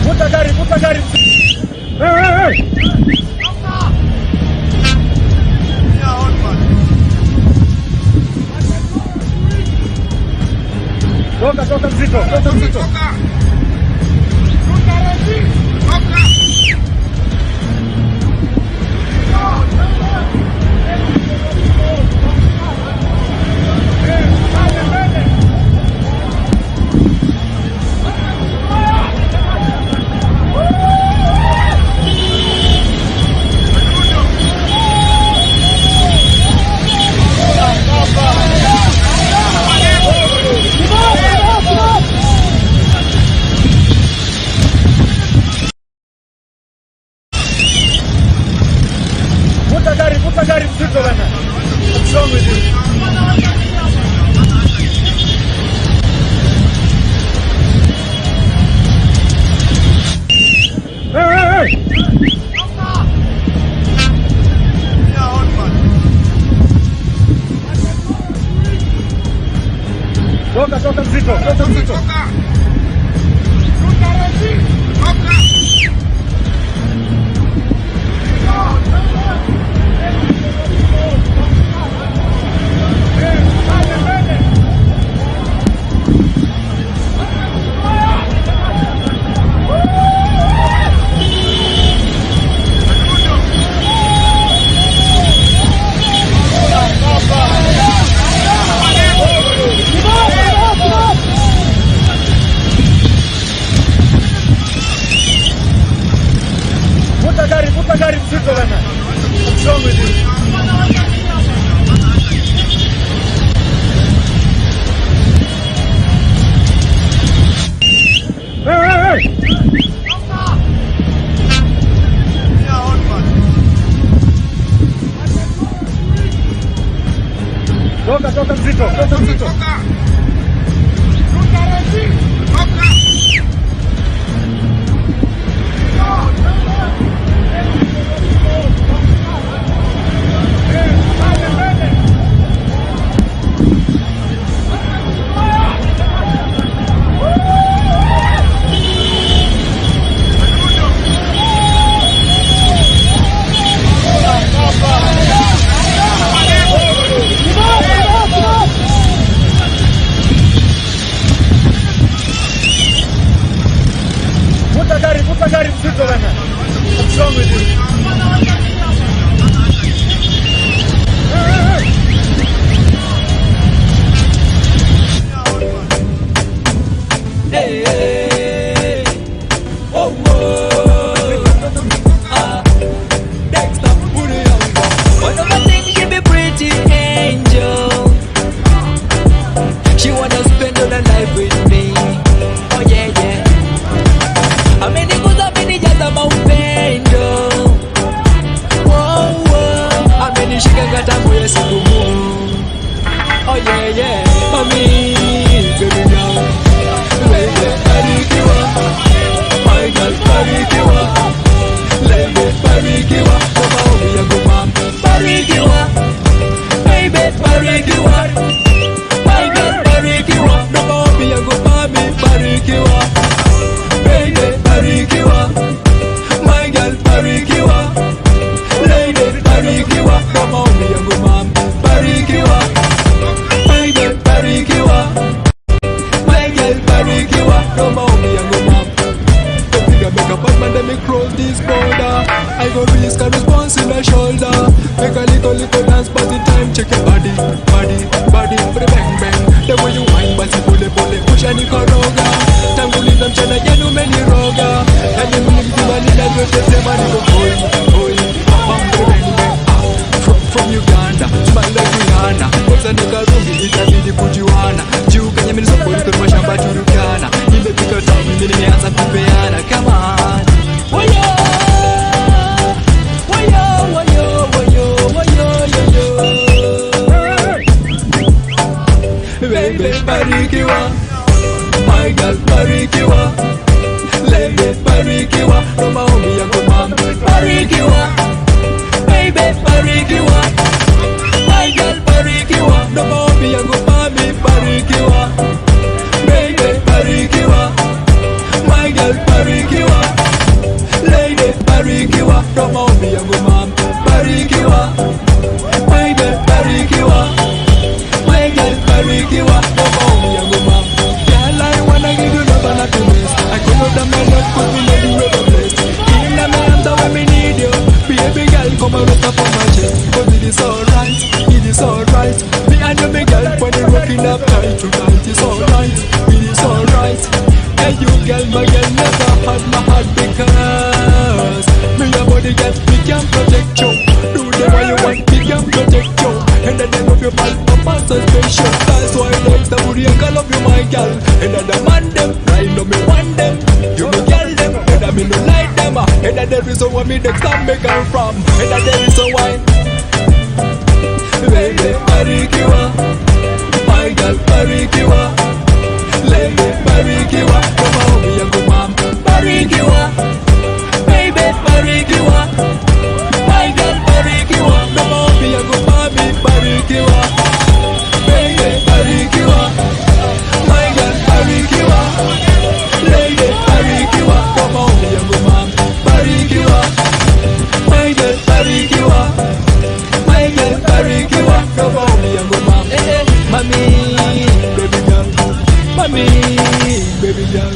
Vuta gari, vuta gari. Hey, hey, hey! Toka, toka mzito, toka mzito. Vuta gari, vuta gari mzito bana. What's wrong with you? Hey, hey, hey! Toka, toka mzito, toka mzito. Vuta gari, vuta gari mzito bana. What's wrong with you? Hey, hey, hey! Toka mzito, toka mzito. Vuta gari, vuta gari mzito bana. What's wrong with you? Hey, hey. Oh, oh. Ah, Dexter, put it on. One of my things, she be pretty angel. She wanna spend all her life with me. Oh yeah, yeah. Ameniguza, amenijaza maupendo. Oh, oh. Amenishika katamu ya siku. Oh yeah, yeah. Mami, baby girl. Lady, barikiwa. My girl, barikiwa. Lady, barikiwa. Kwa maombi yangu mama, barikiwa. Baby, barikiwa. My girl, barikiwa. Na maombi yangu mami, barikiwa. Baby, barikiwa. My girl, barikiwa. Lady, barikiwa. Kwa maombi yangu mami, barikiwa. Baby, barikiwa. My girl, barikiwa. No maombi yangu mami. Don't think I make a bad man, let me cross this border. I go risk a response in the shoulder. Make a little, little dance, but the time check your body, body, body, body, bang, bang. The way you wine, basi pole pole, ushanikoroga. Tanguliza mchana yenu umeniroga. Yani mimi mzima ninavyotesema niko hoi, hoi, bam, bang, bang, ah. From Uganda, smile like Rihanna. Kwanza nikarudi itabidi kujuana. Juu kwenye milisoko liko mashamba Turkana. Nimefika town mimi nimeanza kupeana. Come on. Wayo! Wayo, wayo, wayo, wayo, yo, yo. Baby, barikiwa. My girl, barikiwa. Lady, barikiwa. No maombi yako mama, barikiwa. Baby, barikiwa. My girl, barikiwa. No maombi yangu mami, barikiwa. Baby, barikiwa. My girl, barikiwa. Lady, barikiwa. No maombi yangu mami, barikiwa. My girl, barikiwa. My girl, barikiwa. No maombi yangu mami. Girl, I wanna give you love and happiness. I could not have my love, 'cause me know you ever blessed. In my arms, when me need you. Baby girl, come and rest up on my chest. 'Cause it is alright, it is alright. Me and you, me girl, when you rocking up tight tonight. It's alright, it is alright. Hey, you girl, my girl, never had my heart because me a body girl, me can protect you. Do the way you want, me can protect you. And then I love you, man, papa so special. That's why I like the booty and I love you, my girl. And then the man them, right now me want them. You me girl them, and I me no like them. And that the reason why me next time me come from. And that the reason why. Baby, barikiwa. My girl, barikiwa. Lady, barikiwa. Kwa maombi yangu mama, barikiwa. Baby, barikiwa. My girl, barikiwa. Kwa maombi yangu mami, barikiwa. Baby, barikiwa. My girl, barikiwa. Lady, barikiwa. Kwa maombi yangu mami, barikiwa. My girl, barikiwa. My girl, barikiwa. Kwa maombi yangu mami. Eh, eh, mami, baby girl. Mami, baby girl.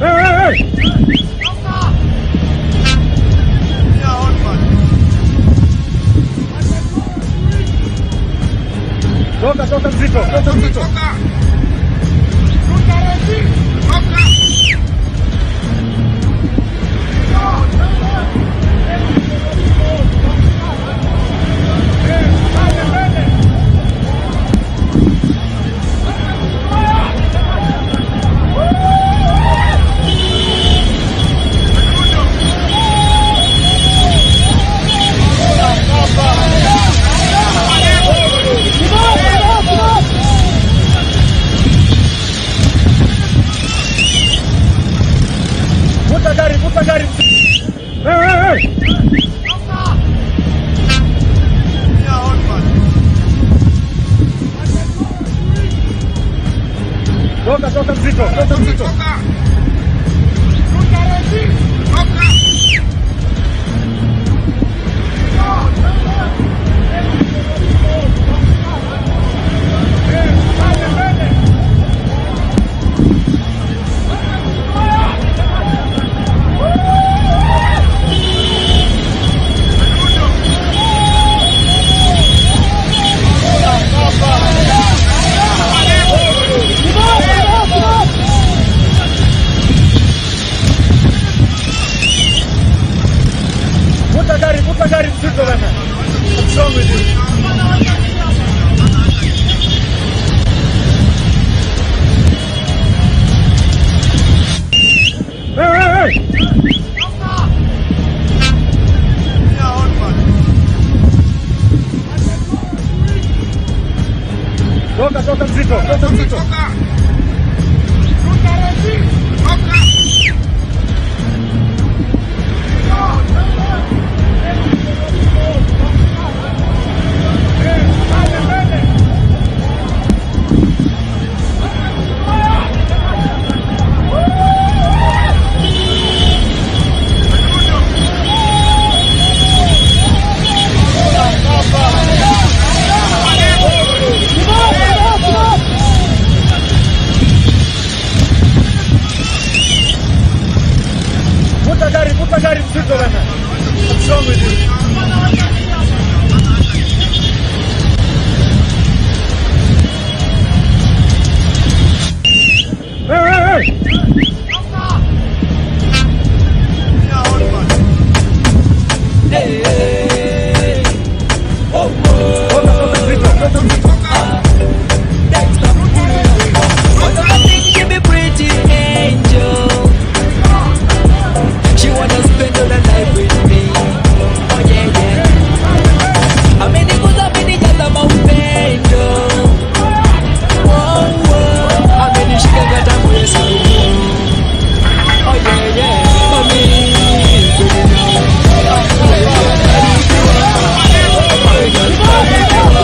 Hey, hey, hey. Toka, toka mzito, toka mzito. mzito bana. What's wrong with you? Hey, hey, hey! Toka, toka mzito, toka mzito. Vuta gari, vuta gari mzito bana. What's wrong with you? Hey, hey, hey! Hey, oh, oh. Toka, toka mzito, toka mzito. Dexter. What I think she be pretty angel. She wanna spend all her life with me. Oh yeah. Ameniguza amenijaza maupendo. Oh. Amenishika kata Yesu. Oh yeah. Mami, baby, no. Yeah. My girl, barikiwa.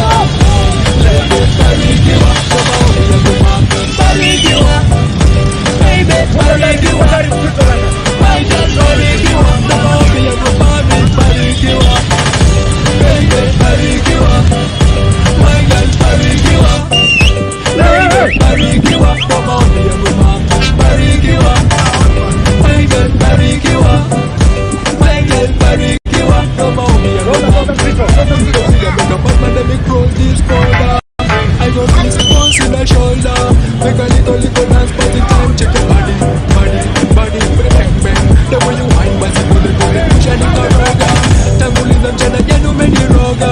Lady, barikiwa. Kwa maombi yangu mama, barikiwa. Baby, Vuta gari, barikiwa. vuta gari mzito bana. My girl, barikiwa. Kwa maombi yangu mami, barikiwa. Baby, barikiwa. My girl, barikiwa. Lady, barikiwa. Kwa maombi yangu mama, barikiwa. My girl, barikiwa. My girl, barikiwa. Kwa maombi yangu Toka, mama. toka mzito, toka mzito. Make a bad man, let me cross this border. I got this bounce in the shoulder. Make a little, little dance, party time. Check your body, body, body. Bang, bang. The way you wine, basi pole pole. Ushanikoroga. Tanguliza mchana jana umeniroga.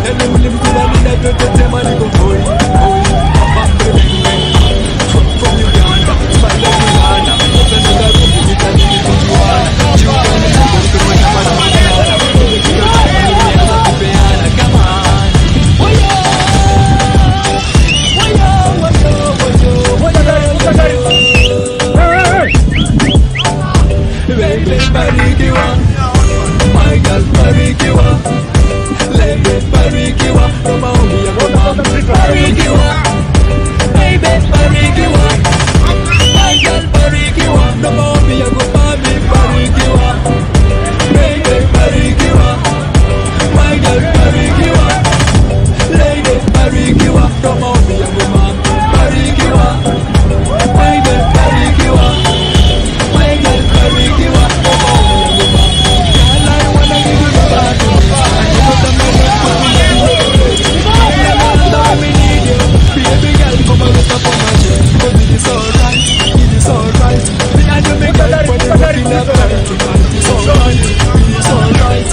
Yani mlimkula ninavyotetema niko hoi, hoi. Bang, bang, bang. From Uganda, smile like Rihanna. Sasa nikarudi nitanini kujuana. Jiugane, kama kama na Tumeanza kupeana, come on. Woyo, woyo, woyo, woyo, Vuta gari, vuta gari. Hey, hey, hey! Baby, barikiwa. My girl, barikiwa. Lady, barikiwa. Kwa maombi yangu Toka, mama, toka mzito. barikiwa. Baby, barikiwa. My girl, barikiwa. Kwa maombi yangu mami, barikiwa. Baby, barikiwa. My girl, barikiwa. Lady, barikiwa. Kwa maombi yangu mama, barikiwa. My girl, barikiwa. My girl, barikiwa. Kwa maombi yangu mama. Girl, I wanna give you the bad news. I know the man is putting me need you. Baby girl, come and rest up on my chest. 'Cause it is alright, it is alright. Me and you make life when you working up night to night. It's alright, it is alright.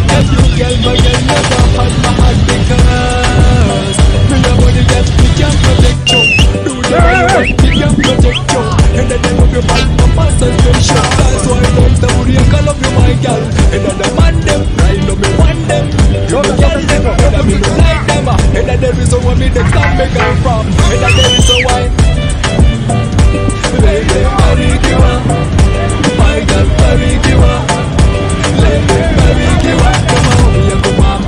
Get you, girl, my girl, never had my heart because me your body girl, me can protect you. Do the right way, me can protect you. And the name of your bad mama suspension. That's why Dexter Muriaka love you, my girl. And the man them, I love me want them. You me girl them, and I me no like them. And the reason why me Dexter me come from. And the reason why. Baby, barikiwa. My girl, barikiwa. Lady, barikiwa. Kwa maombi yangu mama,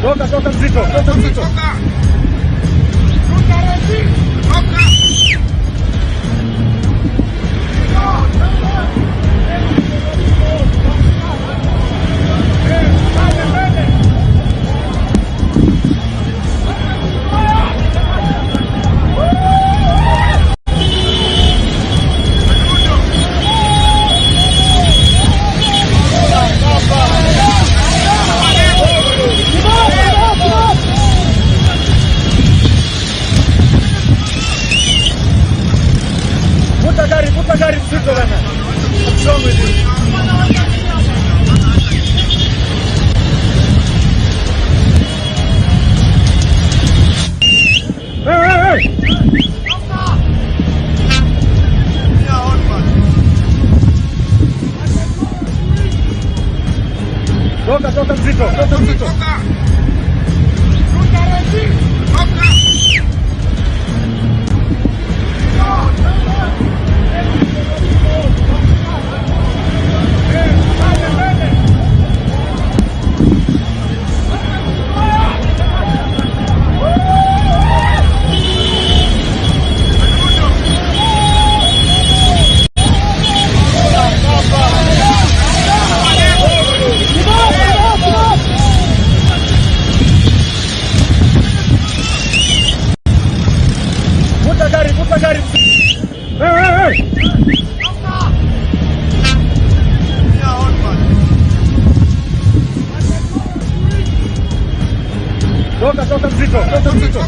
Toka, toka mzito, toka mzito. Vuta gari mzito bana. What's wrong with you? Hey, hey, hey! Toka, toka mzito, toka mzito. Vuta gari, vuta gari. Hey, hey, hey! Toka, toka mzito, toka mzito.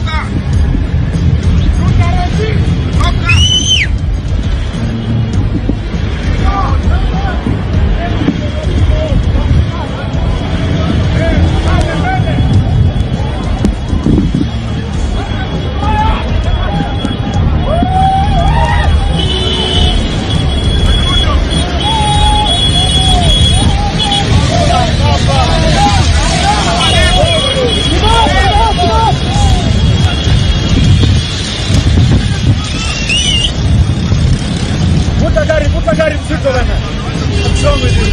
Vuta gari mzito bana. What's wrong with you?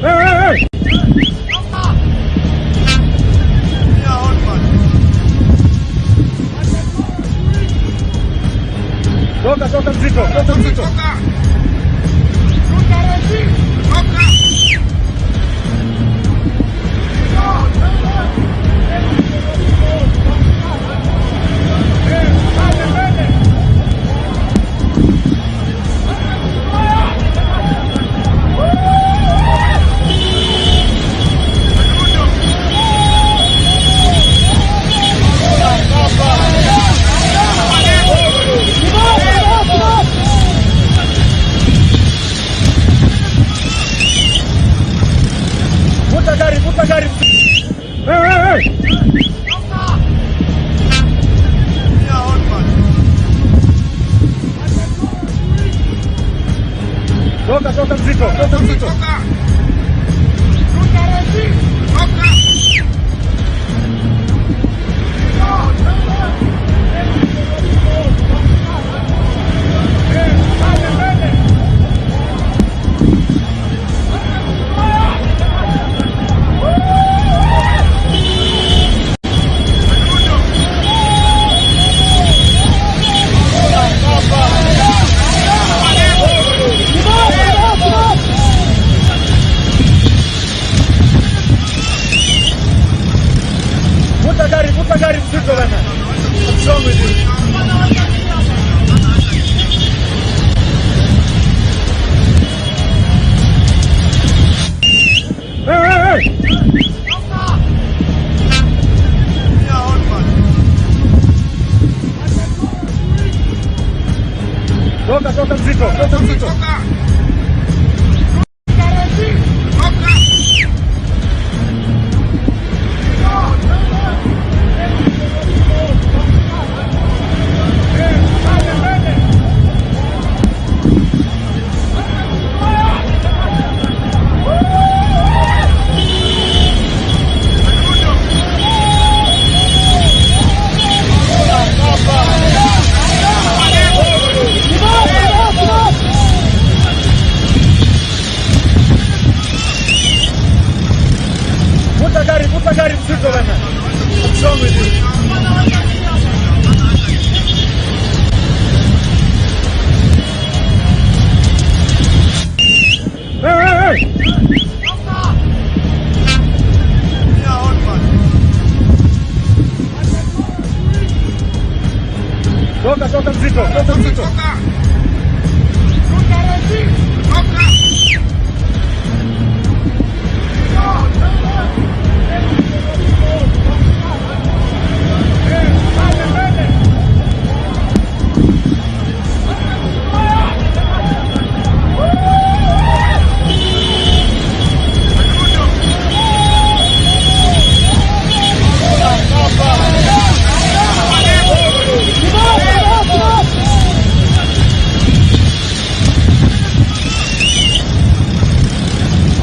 Hey, hey, hey! Toka, toka mzito, toka mzito. Vuta gari, vuta gari. Hey, hey, hey! Toka, toka mzito, toka mzito. Vuta gari mzito bana. What's wrong with you? Hey, hey, hey! Toka, toka mzito, toka mzito. What's wrong with you? Hey, hey, hey! Toka, toka mzito, toka mzito.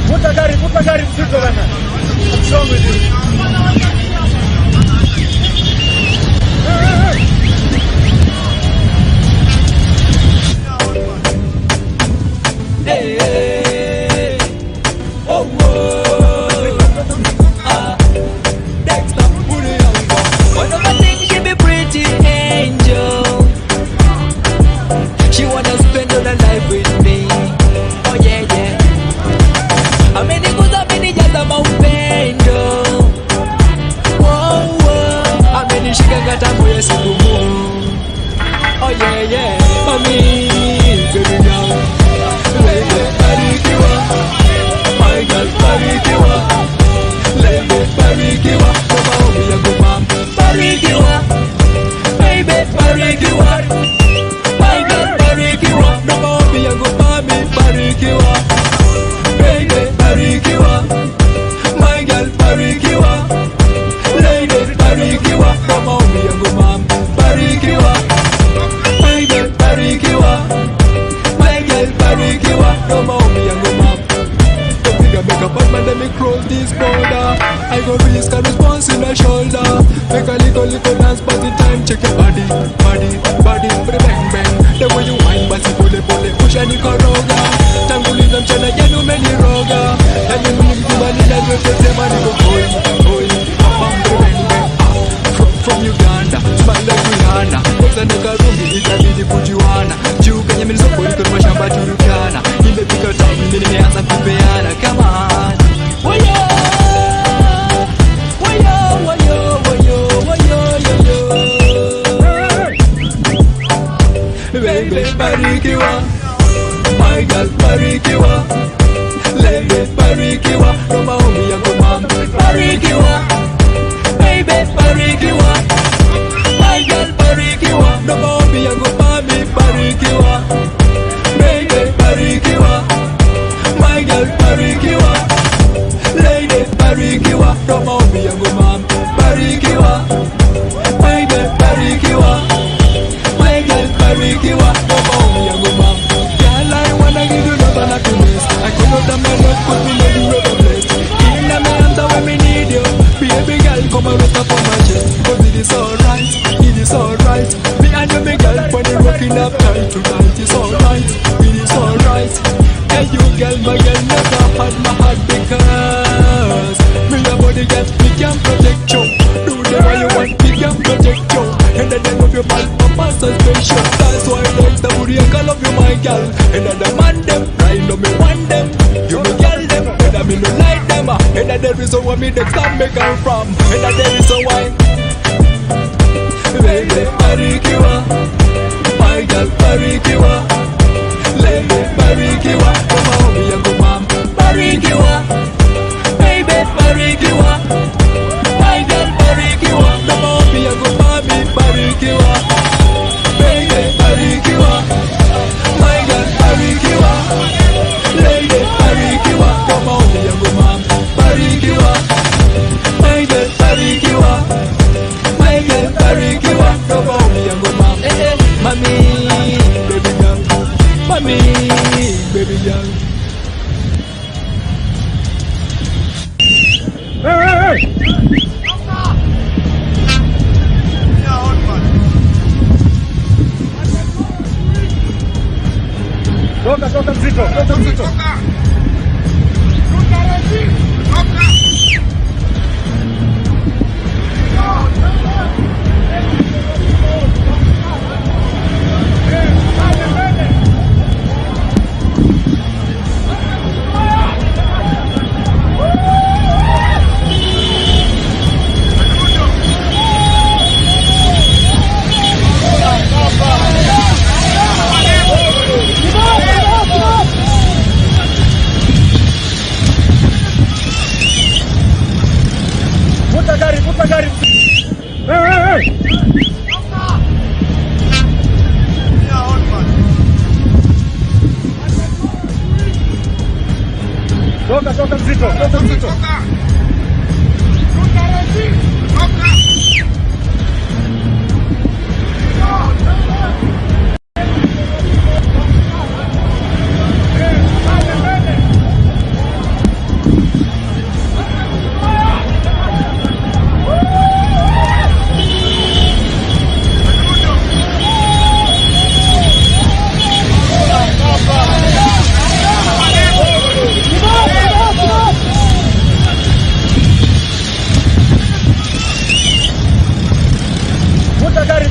Vuta gari mzito bana. What's wrong with you? Hey, hey, hey! Hey, hey. Oh, oh. Ah. Dexter, put it on. One of the things, she be pretty angel. She wanna spend all her life with me. Oh yeah, yeah. Ameniguza, amenijaza maupendo. Oh, oh. Amenishika kata moyo sigumu. Oh yeah, yeah. Mami, baby girl. Lady, barikiwa. My girl, barikiwa. Lady, barikiwa. Kwa maombi yangu mama, barikiwa. Baby, barikiwa. My girl, barikiwa. Kwa maombi yangu mami, barikiwa. Baby, barikiwa. My girl, barikiwa. Lady, barikiwa. Kwa maombi yangu mama, barikiwa. Baby, barikiwa. My girl, barikiwa. Kwa maombi yangu mama. Don't think I make a bad man, let me cross this border. I go risk a response in the shoulder. Make a little, little dance, but the time check your body, body, body, bang, bang. The way you wine, basi pole pole, ushanikoroga. Tanguliza mchana yenu umeniroga. Na mimi nikikubali na niwepesema niko hoi, hoi, bam, bang, bang. From Uganda, smile like Rihanna. Kwanza nikarudi itabidi kujuana. Juu kwenye milisoko iko na mashamba Turkana. Imefika time mimi nimeanza kupeana. Come on. Wayo, wayo, wayo, wayo, wayo, yo, yo. Baby, barikiwa. My girl, barikiwa. Lady, barikiwa. No maombi yangu mama, barikiwa. Baby, barikiwa. My girl, barikiwa. No maombi yangu mami, barikiwa. Baby, barikiwa. My girl, barikiwa. Lady, barikiwa. No maombi yangu mami, barikiwa. Baby, barikiwa. My girl, barikiwa. No maombi yangu mami. Girl, I wanna give you love and happiness. I could not have my love, could be love you ever blessed. In the arms when me need you. Baby girl, come and rest up on my chest. 'Cause it is alright, it is alright. Me and you, me girl, when you rocking up tight tonight. It's alright, it is alright. Hey you girl, my girl, never had my heart because me a body girl, me can protect you. Do the way you want, me can protect you. And the name of your man, papa suspicion. That's why Dexter Buriaka love you, my girl. And the man them, right now me want them. You me girl them, and me no like them. And the reason why me Dexter me come from. And the reason why. Baby, barikiwa. My girl, barikiwa. Lady, barikiwa. Kwa maombi yangu mama, barikiwa. Baby, barikiwa. My girl, barikiwa. Kwa maombi yangu mami, barikiwa. Baby, barikiwa. My girl, barikiwa. Lady, barikiwa. Kwa maombi yangu mama, barikiwa. My girl, barikiwa. My girl, barikiwa. Kwa maombi yangu mama. Eh, eh, mami, baby girl. Mami, baby girl. Hey, hey, hey! Toka, toka mzito, toka mzito. mzito, toka mzito.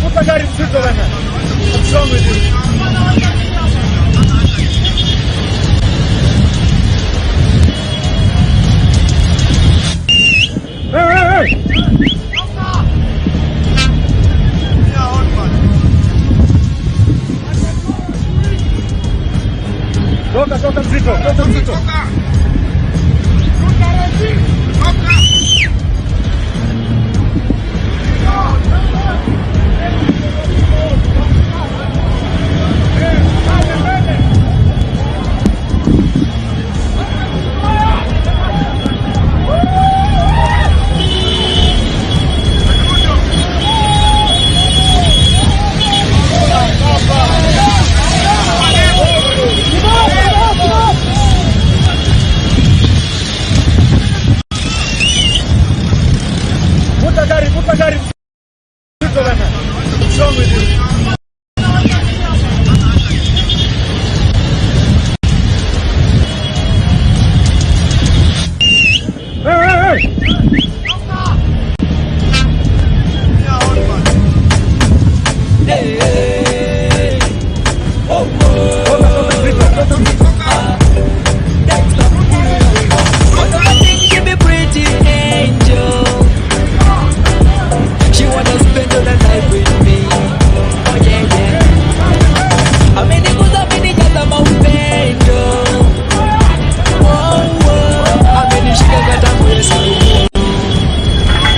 Vuta gari mzito bana. What's wrong with you? Hey, hey, hey! Toka, toka mzito, toka mzito. Vuta gari mzito bana. What's wrong with you? Hey, hey, hey! Hey, oh, oh. Toka, toka mzito, toka mzito. What I think she be pretty angel. She wanna spend all her life with me. Oh yeah. Ameniguza, amenijaza maupendo. Oh. Amenishika kata moyo siku.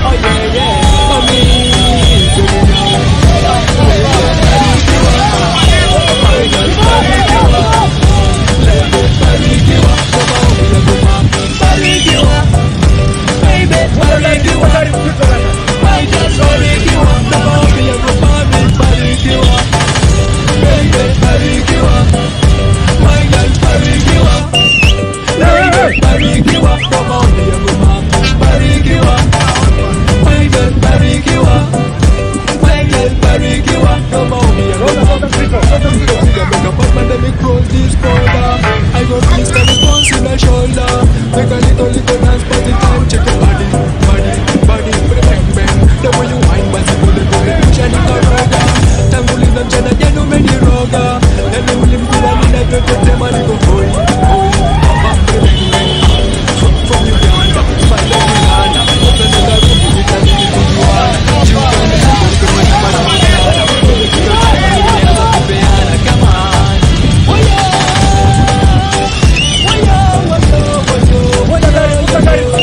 Oh yeah. Mami, barikiwa. Baby, Vuta gari, barikiwa. vuta gari mzito bana. My girl, barikiwa. Maombi yangu mami, barikiwa. Baby, barikiwa. My girl, barikiwa. Baby, barikiwa. Kwa maombi yangu mami, barikiwa. My girl, barikiwa. My girl, barikiwa. Kwa maombi yangu Toka, toka mzito, toka mzito. Make a bad man, let me cross this border. I got Mr. Response in my shoulder. Make a little, little dance, party time. Check your body, body, body. Put it bang, bang. The way you wine, basi pole pole. Ushanikoroga. Tanguliza mchana jana umeniroga. Nani ulimkula ninavyotema niko hoi, hoi. Mama, put it bang, bang. From Uganda, smile like Rihanna. Utanenda rumbi, nitanini kujuana. Jiukane, kujuana, kujuana. Kujuana, kupeana, come on. Oyo, oyo, oyo, oyo. Vuta gari, vuta gari.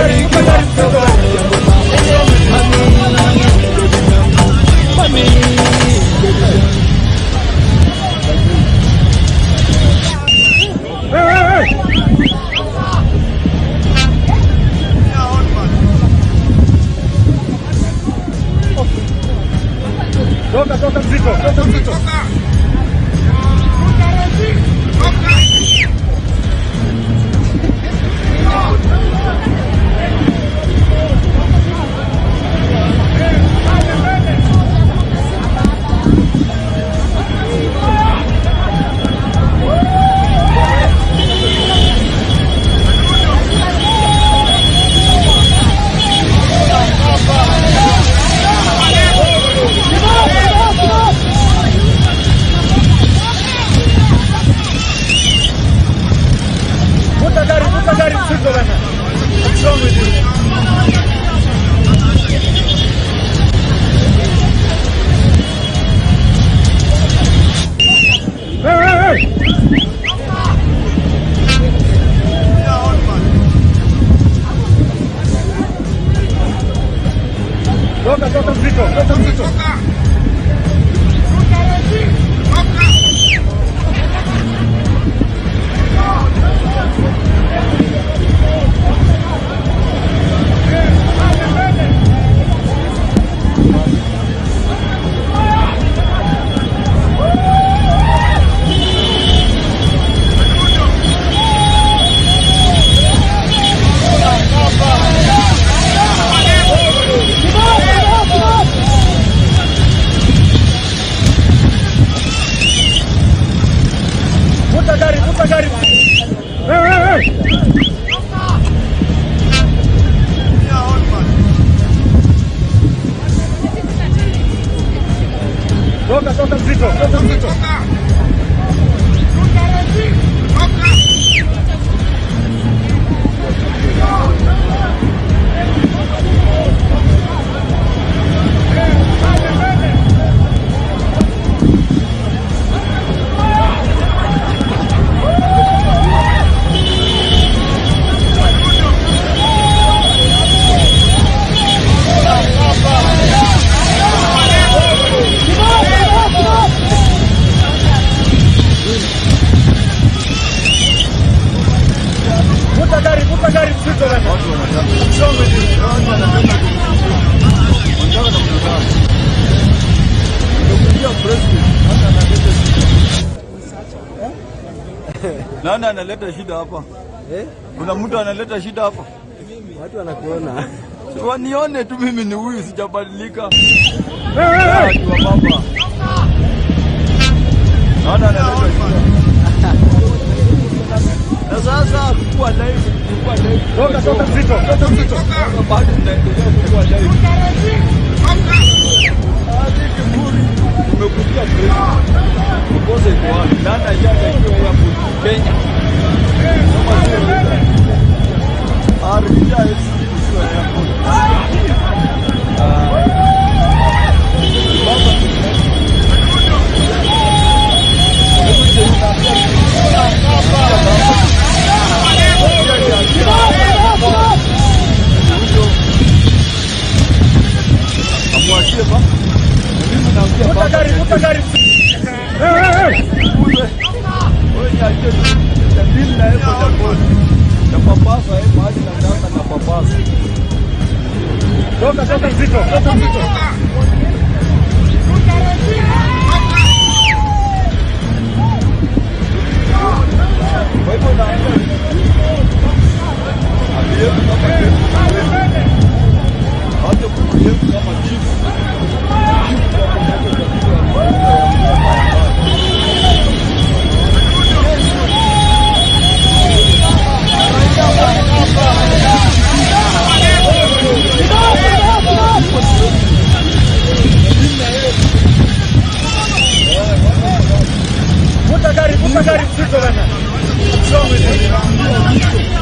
barikiwa. Mami, baby. Hey, hey, hey. Toka, toka mzito, toka mzito. Vuta gari, vuta gari mzito bana. What's wrong with you? Hey, hey, hey. Toka, toka mzito, toka mzito. Vuta gari, vuta gari. Hey, hey, hey. Toka, toka mzito, toka mzito. Vuta gari, vuta gari mzito bana. What's wrong with you? Nani analeta shida hapa? Kuna mtu analeta shida hapa? Watu wanakuona. Wanione tu mimi ni huyu, sijabadilika. Hey, hey, hey. Watu wa baba. Nani analeta shida? Na sasa kuwa live, kuwa live. Toka, toka mzito, toka mzito. Sasa bado tunaendelea kuwa live. Hadi kiburi umekuja president. Makosa iko wapi? Nani ashatakiwa airport Kenya? Kama sio wewe. Arusha sio airport. Ah. Baba. Hebu je, unaambia baba. Amwachie ba. Mimi naambia Vuta baba. gari, vuta gari. Hey, hey, hey. Wewe niachie tu. Nitadili na yeye polepole. Napapasa yeye mahali nataka napapasa. Toka, toka mzito, toka mzito. Kwa hivyo naambia abehave kama chief. Acha kubehave kama chief. Chief ndio ako na tatizo ya mambo. Vuta gari, vuta gari mzito bana. What's wrong with you?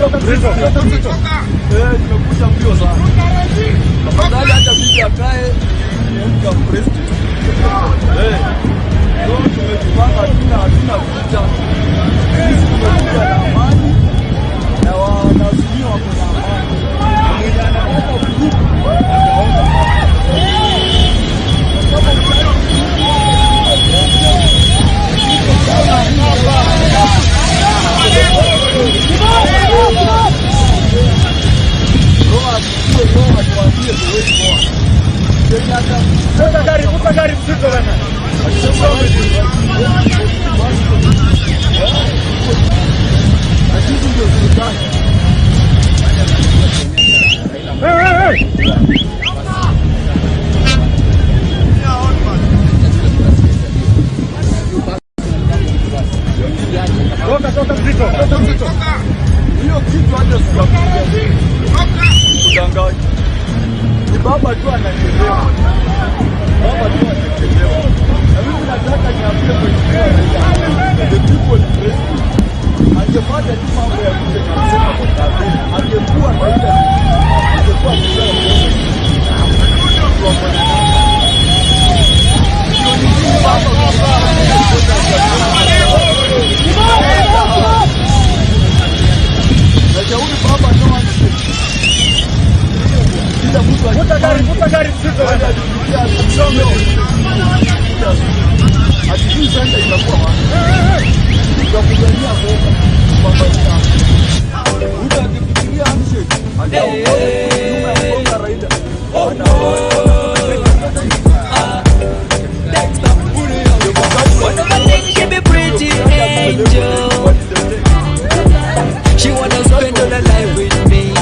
Toka mzito, toka mzito. Eh, nimekuja mbio sana. Tafadhali hata bibi akae niamka president. Eh. So tumejipanga, hatuna vita. Sisi tumekuja na amani na wanaazimio wako na amani. Mwenye anataka vurugu ataona. Kama hutaki Roho achukue roho atuambie the way forward. Kenyatta. Vuta gari, vuta gari mzito bana. What's wrong with you? Na sisi ndio serikali. Hey, hey, hey. Toka, toka mzito, toka mzito. Hiyo kitu hata sijakuja kudanganya. Ni baba tu anachelewa. Baba tu anachelewa. Na mimi nataka niambie Mheshimiwa Raila, the people president, angefanya tu mambo ya kuja kusema kwa kampeni, angekuwa Raila, angekuwa amesha wako na namba. Ndio ni nini baba kwa Nashauri baba no handshake. Kila mtu Vuta gari, vuta gari mzito bana. Hatujui sasa itakuwa wapi. Tutapigania boka kupambania. Mtu akifikiria handshake, ataongoza nyuma ya mgongo ya Raila. One of my things, she be pretty angel. She wanna spend all her life with me.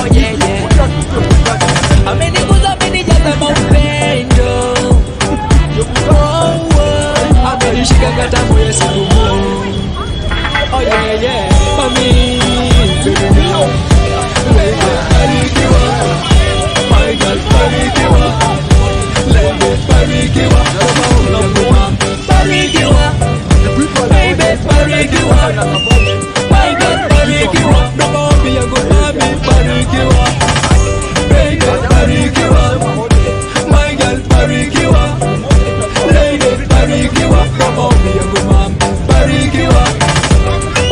Oh yeah. Ameniguza, amenijaza maupendo. Oh. Amenishika kata moyo siku. Oh yeah. Mami, baby now. Baby, barikiwa. My girl, barikiwa. Lady, barikiwa. Barikiwa. Baby, barikiwa. My girl, barikiwa. No maombi yangu mami, barikiwa. Baby, barikiwa. My girl, barikiwa. Lady, barikiwa. No maombi yangu mami, barikiwa.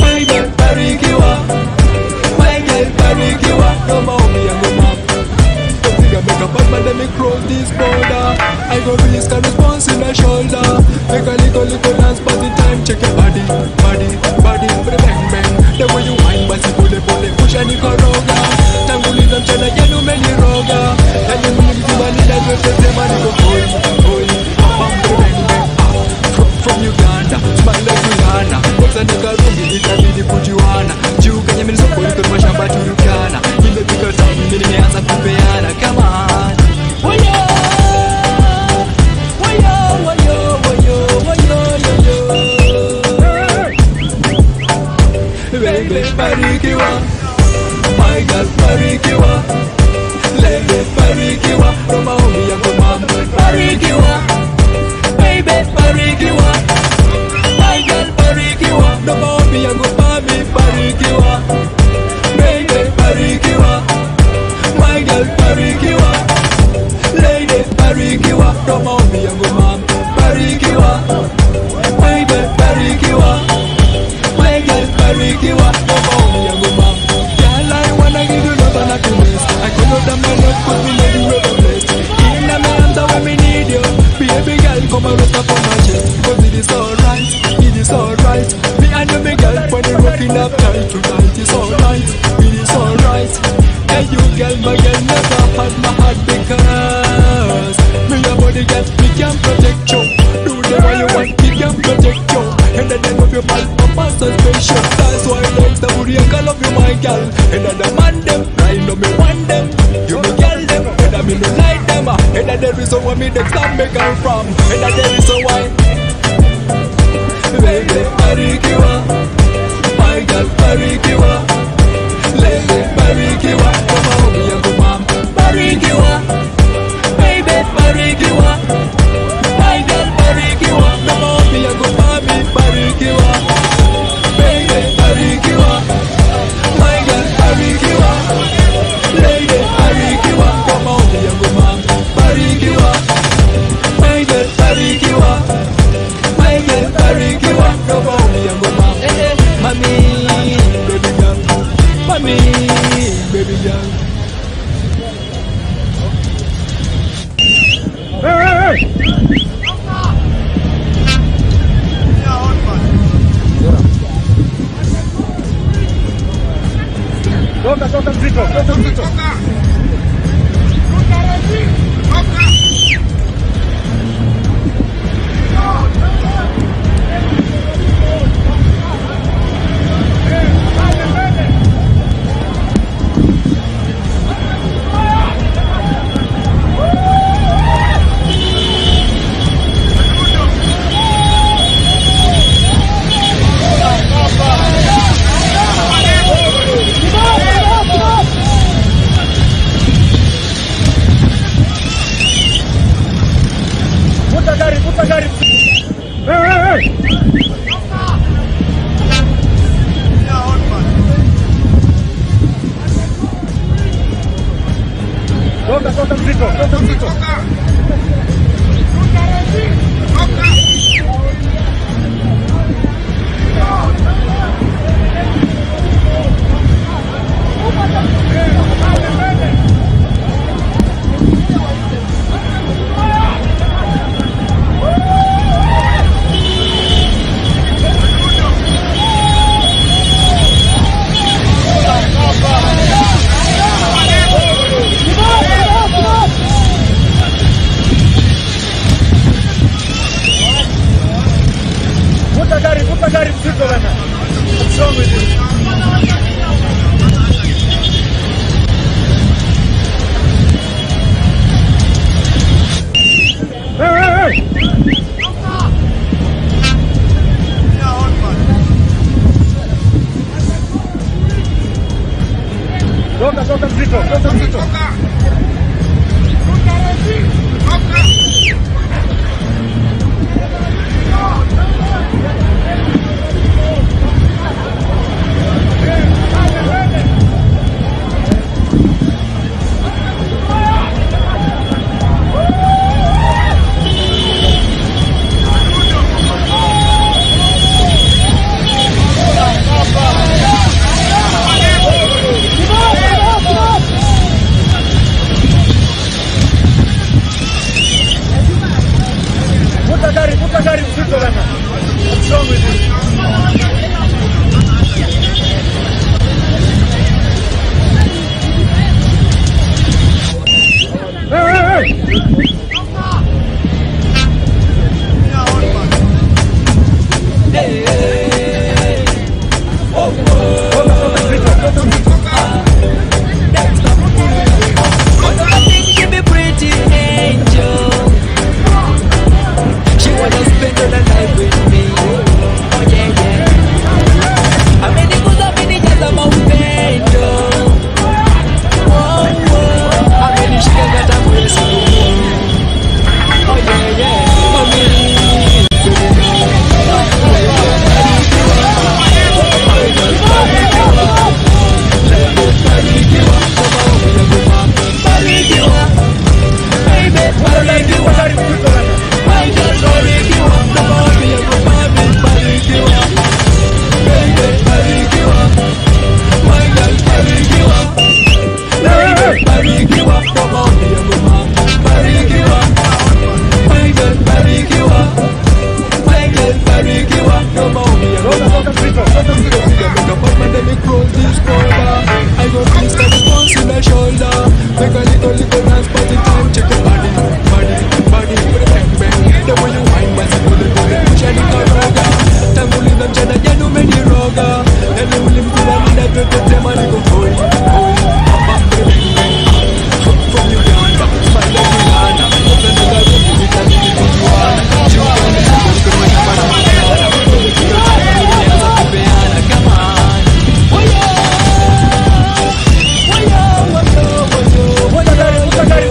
Baby, barikiwa. My girl, barikiwa. No maombi yangu mami. Don't think I make a bad man, let me cross this border. I go release a response in the shoulder. Make a little, little dance, but the time check your body, body, body, body, bang, bang. The way you wine, basi pole pole, pusha nikoroga. Tanguliza mchana yenu umeniroga. Yani mimi mzima ninajua niko hoi, hoi, bam, bang, bang, ah. From Uganda, smile like Rihanna. Kwanza nikarudi itabidi kujuana. Juu kwenye milisoko iko mashamba Turkana. Nimefika town mimi nimeanza kupeana. Come on. Wayo, wayo, wayo, wayo, wayo, yo, yo. Baby, barikiwa. My girl, barikiwa. Lady, barikiwa. No maombi yako mama, barikiwa. Baby, barikiwa. My girl, barikiwa. No maombi yangu mami, barikiwa. Baby, barikiwa. My girl, barikiwa. Lady, barikiwa. No maombi yangu mami, barikiwa. Baby, barikiwa. My girl, barikiwa. No maombi yangu mami. Girl, I wanna give you love and happiness. I could not have my love, 'cause me know you ever blessed. In my arms, when me need you. Baby girl, come and rest up on my chest. 'Cause it is alright, it is alright. Me and you, me girl, when you rocking up tight tonight. It's alright, it is alright. Hey, you girl, my girl, never had my heart because me a body girl, me can protect you. Do the way you want, me can protect you. And then love your bad papa so special. That's why like the booty I love you, my girl. And the man them, right now me want them. You me girl them, and I me no like them. And the reason why me next time me come from. And the reason why. Baby, barikiwa. My girl, barikiwa. Lady, barikiwa. Kwa maombi yangu mama, barikiwa. Baby, barikiwa. My girl, barikiwa. Kwa maombi yangu mami, barikiwa. Baby, barikiwa. My girl, baby girl. Hey, hey, hey. Toka, toka mzito, toka mzito. Vuta gari, vuta gari. Hey, hey, hey. Toka, toka mzito, toka mzito. Vuta gari, vuta gari mzito bana. What's wrong with you? Hey, hey, hey. Toka, toka mzito, toka mzito. Vuta gari, vuta gari mzito bana. What's wrong with you? Hey, hey, hey. Toka, toka mzito, toka mzito. But I think she be pretty angel. She wanna spend all her life with me. Oh yeah yeah. Ameniguza amenijaza maupendo. Oh oh. Amenishika kata mwezi. Oh yeah yeah. Mami. Barikiwa, baby, Vuta gari, barikiwa. vuta gari mzito bana. My girl, barikiwa. Mami yangu, mami, barikiwa. Baby, barikiwa. My girl, barikiwa. Baby, barikiwa. Mami yangu, mami, barikiwa. My girl, barikiwa. My girl, barikiwa. Mami yangu, Toka, toka mzito, toka mzito. Make a bad man, let me cross this border. I go please the bones in the shoulder. Make a little, little dance, party time. Check your body, body, body. Put it bang, bang. The way you wine, basi pole pole. Ushanikoroga. Tanguliza mchana jana umeniroga. Yaani ulimkula nina tetema niko hoi, hoi. Hapa, put it bang, bang. From Uganda, smile like Rihanna. Sasa nikarudi, nitarudi kujuana. Jioni, niko kama na Tulianza kupeana kama Vuta gari, vuta gari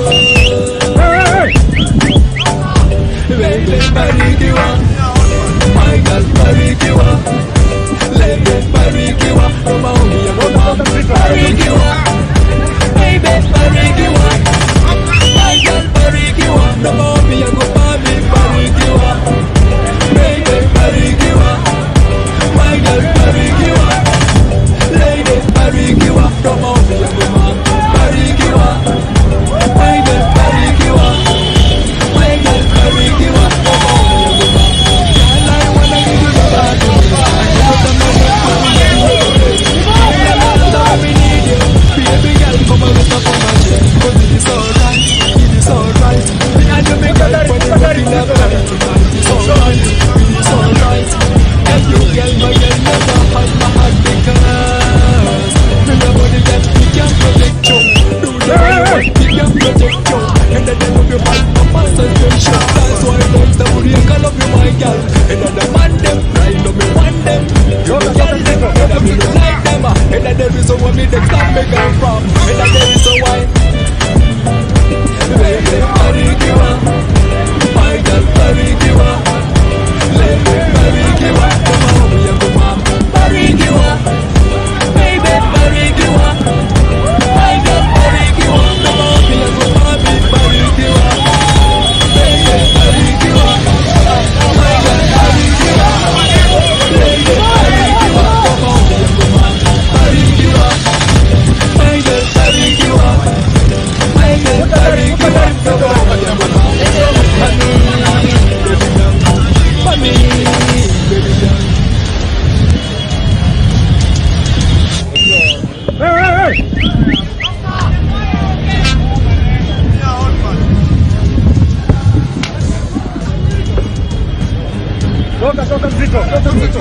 Stop me come from. In a day so why? Baby, barikiwa. My girl, barikiwa. Lady, barikiwa. Kwa maombi yangu mama, barikiwa. Baby, barikiwa. My girl, barikiwa. Kwa maombi yangu mami, barikiwa. Baby, barikiwa. My girl, barikiwa. Lady, barikiwa. Kwa maombi yangu mama, barikiwa. My girl, barikiwa. My girl, barikiwa. Kwa maombi yangu mama. Mami, baby girl. Mami, baby girl. Hey, hey, hey! Toka, toka mzito, toka mzito.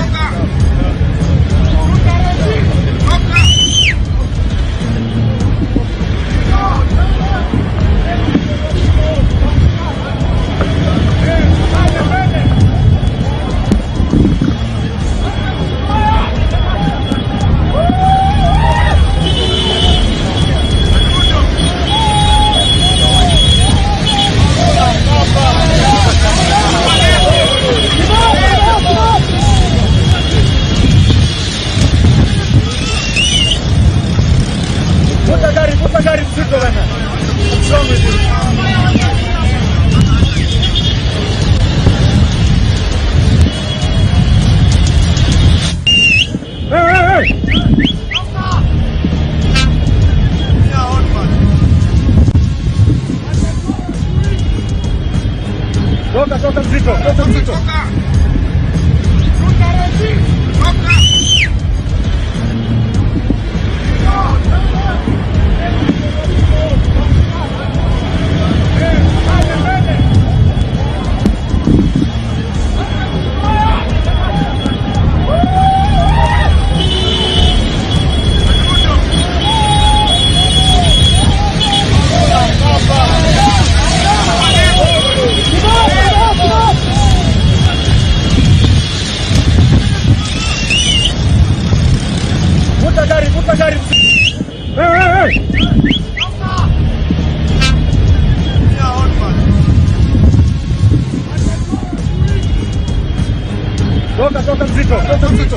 Vuta gari mzito bana. What's wrong with you? Hey, hey, hey! Toka, toka mzito, toka mzito. Vuta gari, vuta gari. Hey, hey, hey! Toka, toka mzito, toka mzito.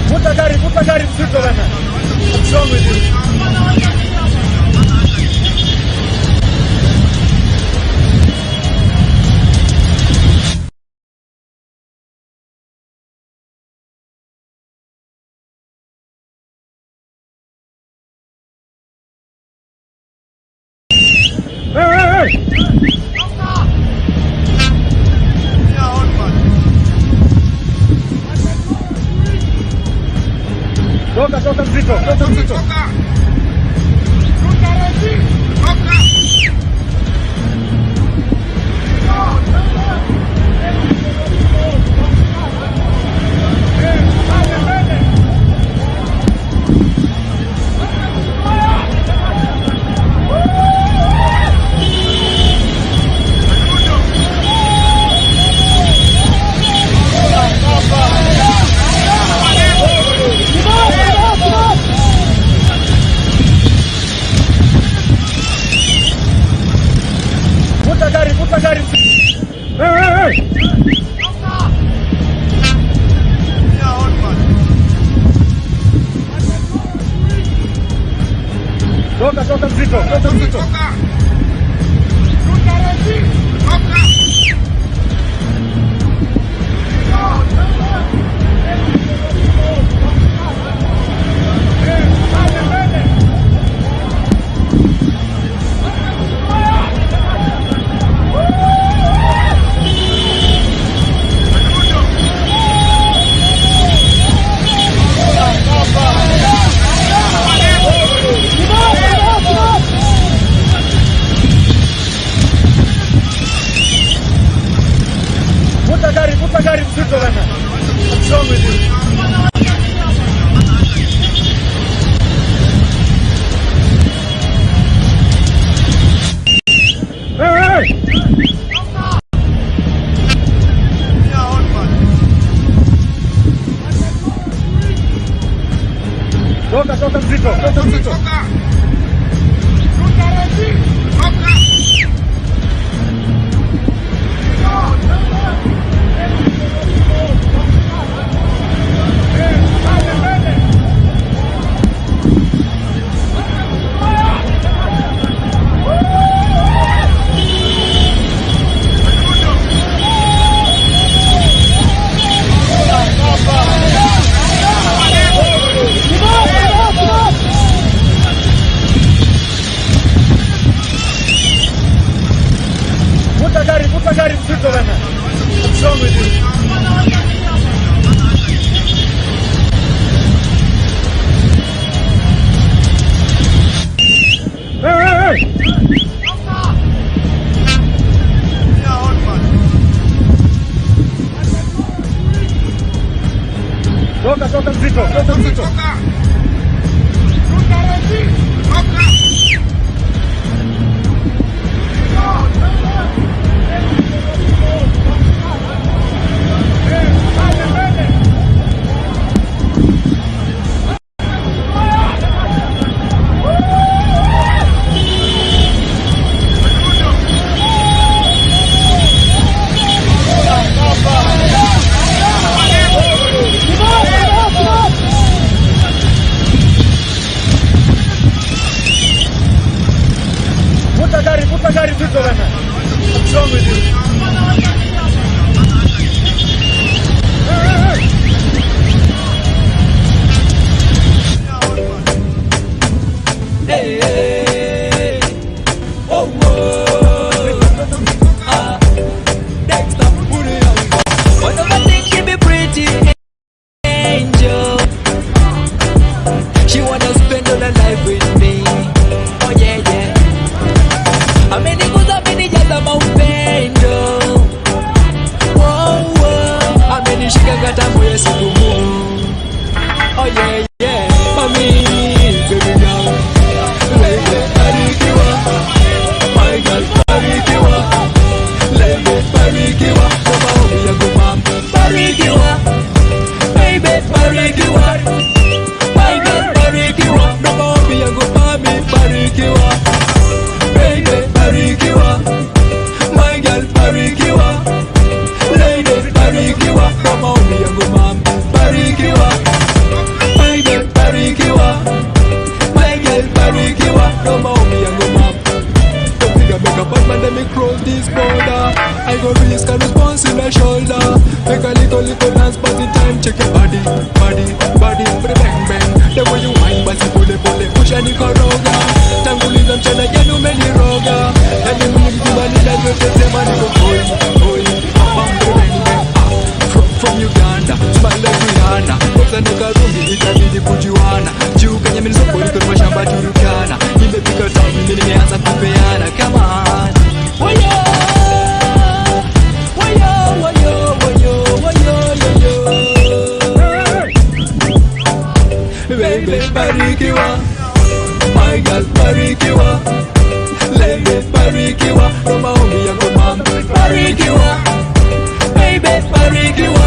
Vuta gari mzito bana. What's wrong with you? Hey, hey, hey! Toka, toka mzito, toka mzito. Vuta gari, vuta gari. Hey, hey, hey! Toka, toka mzito, toka mzito. toka mzito, toka mzito. Vuta gari mzito bana. What's wrong with you? Hey, hey, hey! Toka, toka mzito, toka mzito. Vuta gari mzito bana. What's wrong with you? Hey, hey, hey! Hey, hey. Oh, oh. Ah, Dexter, put it on. What do I think she be pretty angel? She wanna spend all her life with me. Oh yeah, yeah. Ameniguza, amenijaza maupendo. Oh. Amenishika kata moyo sigumu. Oh yeah. Mami, baby girl. Lele, barikiwa. My girl, barikiwa. Lele, barikiwa. Kwa maombi yangu mama, barikiwa. Baby, barikiwa. My girl, barikiwa. Kwa maombi yangu mami, barikiwa. Baby, barikiwa. My girl, barikiwa. Lady, barikiwa. Kwa maombi yangu mama, barikiwa. Baby, barikiwa. My girl, barikiwa. Kwa maombi yangu mama. Don't think I make a bad man, let me cross this border. I go risk a response in my shoulder. Make a little, little dance, but in time, check your body, body, body, body, bang, bang. The way you wine, basi pole pole, ushanikoroga. Tanguliza mchana jana umeniroga. Yani mwili mzima ninavyotetema niko hoi, hoi, bam, bang, bang. Ah, from Uganda, smile like Rihanna. Kwanza nikarudi itabidi kujuana. Juu kwenye milisoko niko mashamba Turkana. Nimefika town mimi nimeanza kupeana. Come on. Wayo. Wayo, wayo, wayo, wayo, yo, yo. Baby, barikiwa. My girl, barikiwa. Lady, barikiwa. Kwa maombi yako mama, barikiwa. Baby, barikiwa.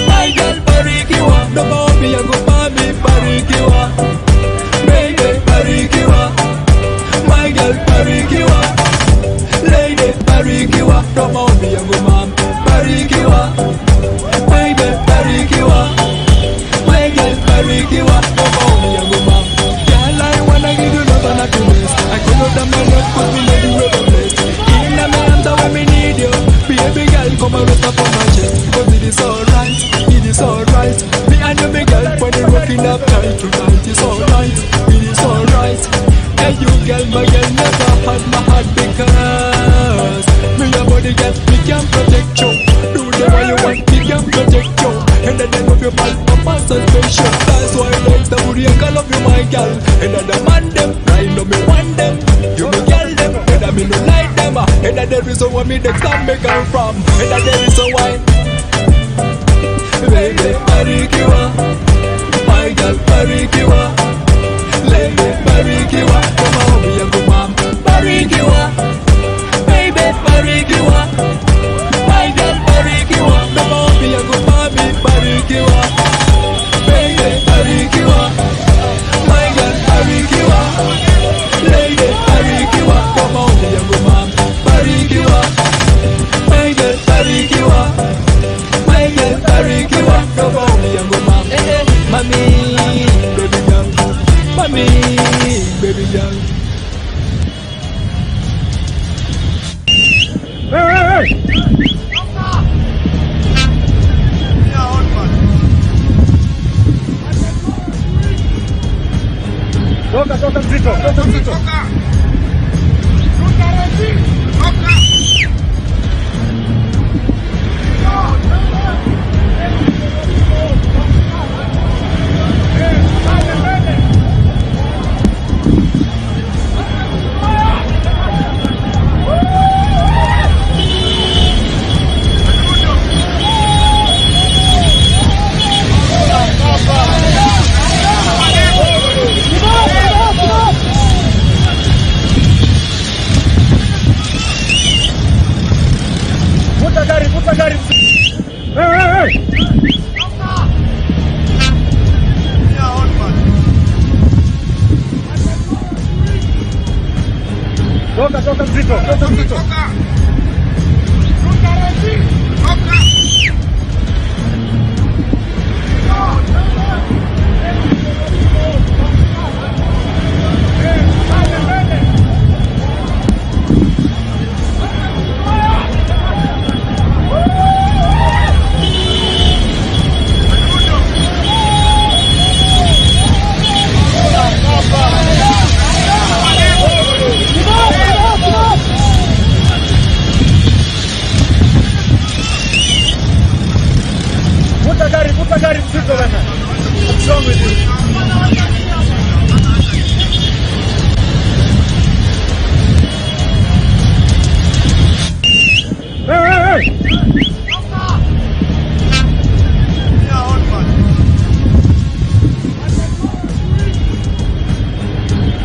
My girl, barikiwa. Kwa maombi yako mami, barikiwa. Baby, barikiwa. My girl, barikiwa. Lady, barikiwa. Kwa maombi yangu mama, barikiwa. Baby, barikiwa. My girl, barikiwa. Kwa maombi yangu mama. Girl, I wanna give you love and happiness. I could not have my love, 'cause me know you ever blessed. In my arms, when me need you. Baby girl, come and rest up on my chest. 'Cause it is alright, it is alright. Me and you, me girl, when we rocking up tight tonight. It's alright, it is alright. Hey, you girl, my girl, never had my heart because me a body girl, me can protect you. Do the way you want, me can protect you. And the name of your pal, papa so special. That's why Dexter Burianka love you, my girl. And the man them, right now me want them. You me girl them, and I me no like them. And the reason why me Dexter me come from. And the reason why. Baby, barikiwa. My girl, barikiwa. Lady, barikiwa. Kwa maombi yangu mama, barikiwa. Baby, barikiwa. My girl, barikiwa. Kwa maombi yangu mami, barikiwa. Baby, barikiwa. mzito. Toka mzito. Vuta gari, vuta gari. Hey, hey, hey. Toka, toka mzito, toka mzito. Vuta gari, vuta gari mzito bana. What's wrong with you? Hey, hey, hey.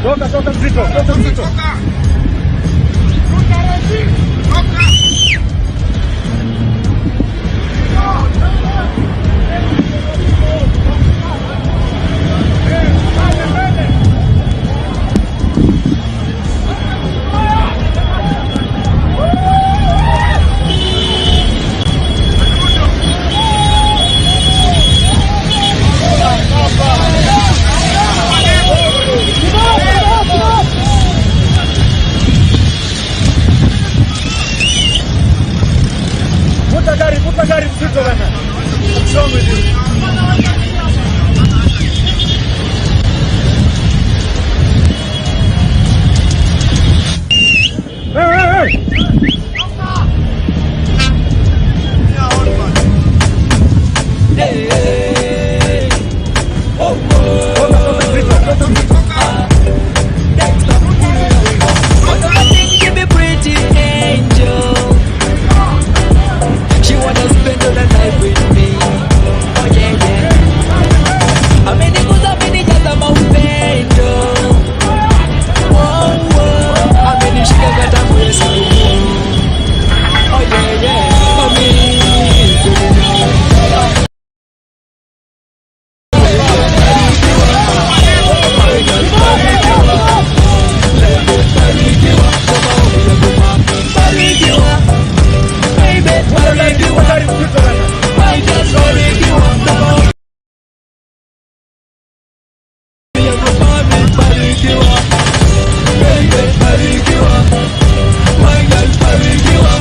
Toka, toka mzito, toka mzito. Vuta gari, vuta gari mzito bana. What's wrong with you? Hey, hey, hey. Hey, hey. Oh, oh. Toka, toka mzito, toka mzito. What I think she be pretty angel. She wanna spend all her life with me. Oh yeah yeah. Ameniguza amenijaza maupendo. Oh oh. Amenishika kata moyo siku. Oh yeah yeah. Mami. Barikiwa, baby, Vuta gari, barikiwa. vuta gari mzito bana. My girl, barikiwa. Barikiwa, baby, barikiwa. My girl, barikiwa.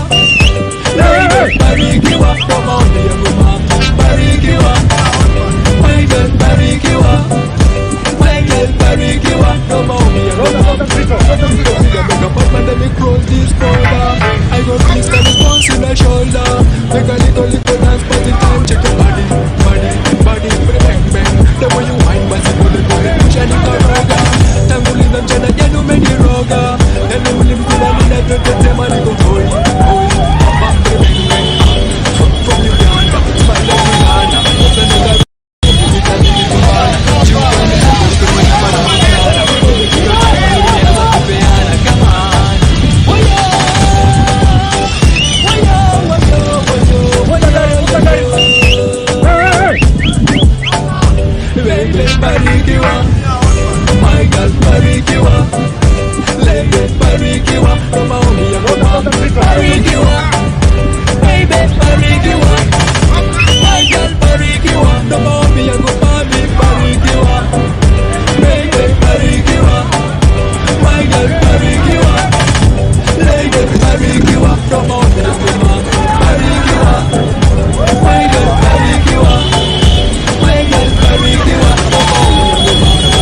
Hey, hey, hey. Barikiwa, barikiwa. My girl, barikiwa. My girl, barikiwa. Toka, toka mzito, toka mzito. Make a pop and let me cross this border. I go please can you bounce in the shoulder. Make a little little dance party time. Check your body, body, body, bang bang. The way you wine, basi pole pole, push and ikoroga. Tanguliza mchana jana umeniroga. Yani ulimkubali na totetema niko hoi hoi. Bam bang bang. From Uganda, smile like Rihanna. Sasa nika Vuta gari, vuta gari. Hey, hey, hey. Baby, barikiwa. My girl, barikiwa. Lady, barikiwa. Kwa maombi yako mama, barikiwa. Baby, barikiwa. My girl, barikiwa. Kwa maombi yako mami, barikiwa. Baby, barikiwa. My girl, barikiwa. Lady, barikiwa. Kwa maombi yako mama, barikiwa. My girl, barikiwa. My girl, barikiwa. Kwa maombi yako mama.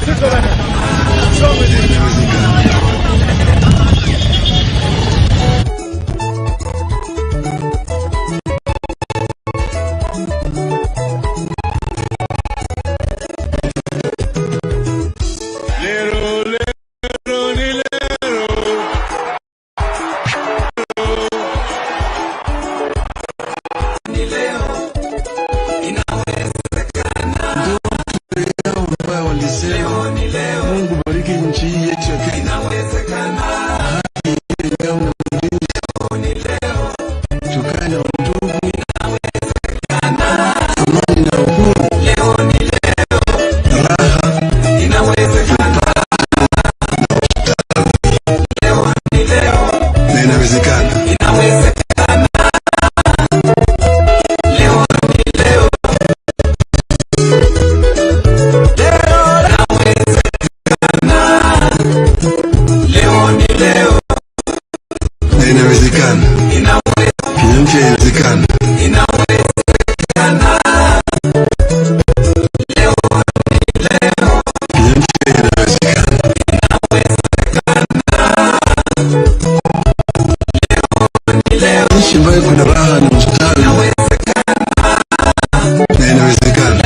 mzito bana. What's wrong with you? Lero, lero, ni lero. Ambayo walisema Mungu bariki nchi hii yetu ya Kenya. Haki iwe ngao na mlinzi. Tukae na undugu, amani na uhuru, raha, na inawezekana. Na inawezekana. Kenya mpya inawezekana. Kenya mpya inawezekana. Nchi ambayo kuna raha na ustawi, na inawezekana. Na inawezekana. Mpya inawezekana.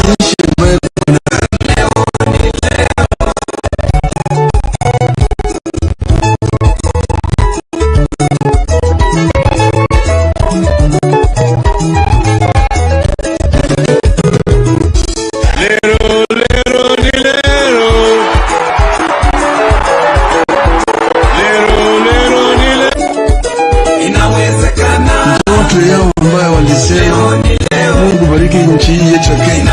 Nchi ambayo kuna Lero, lero, ni lero. Lero, lero, ni lero. Ndoto yao ambayo walisema Mungu bariki nchi hii yetu ya Kenya.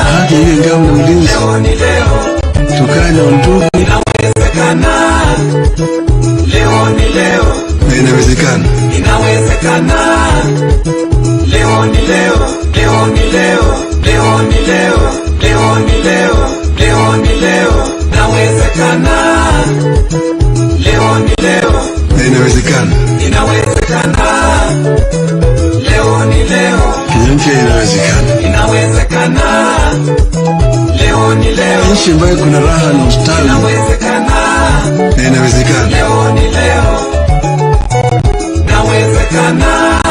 Haki iwe ngao na mlinzi. Tukae na undugu, na inawezekana. Inawezekana. Leo ni leo, leo ni leo, leo ni leo, leo ni leo, leo ni leo, nawezekana. Leo ni leo, Na inawezekana. Inawezekana. Leo ni leo, Kenya mpya inawezekana. Inawezekana. Leo ni leo, Nchi ambayo kuna raha na ustawi, inawezekana. Na inawezekana. Leo ni leo, nawezekana.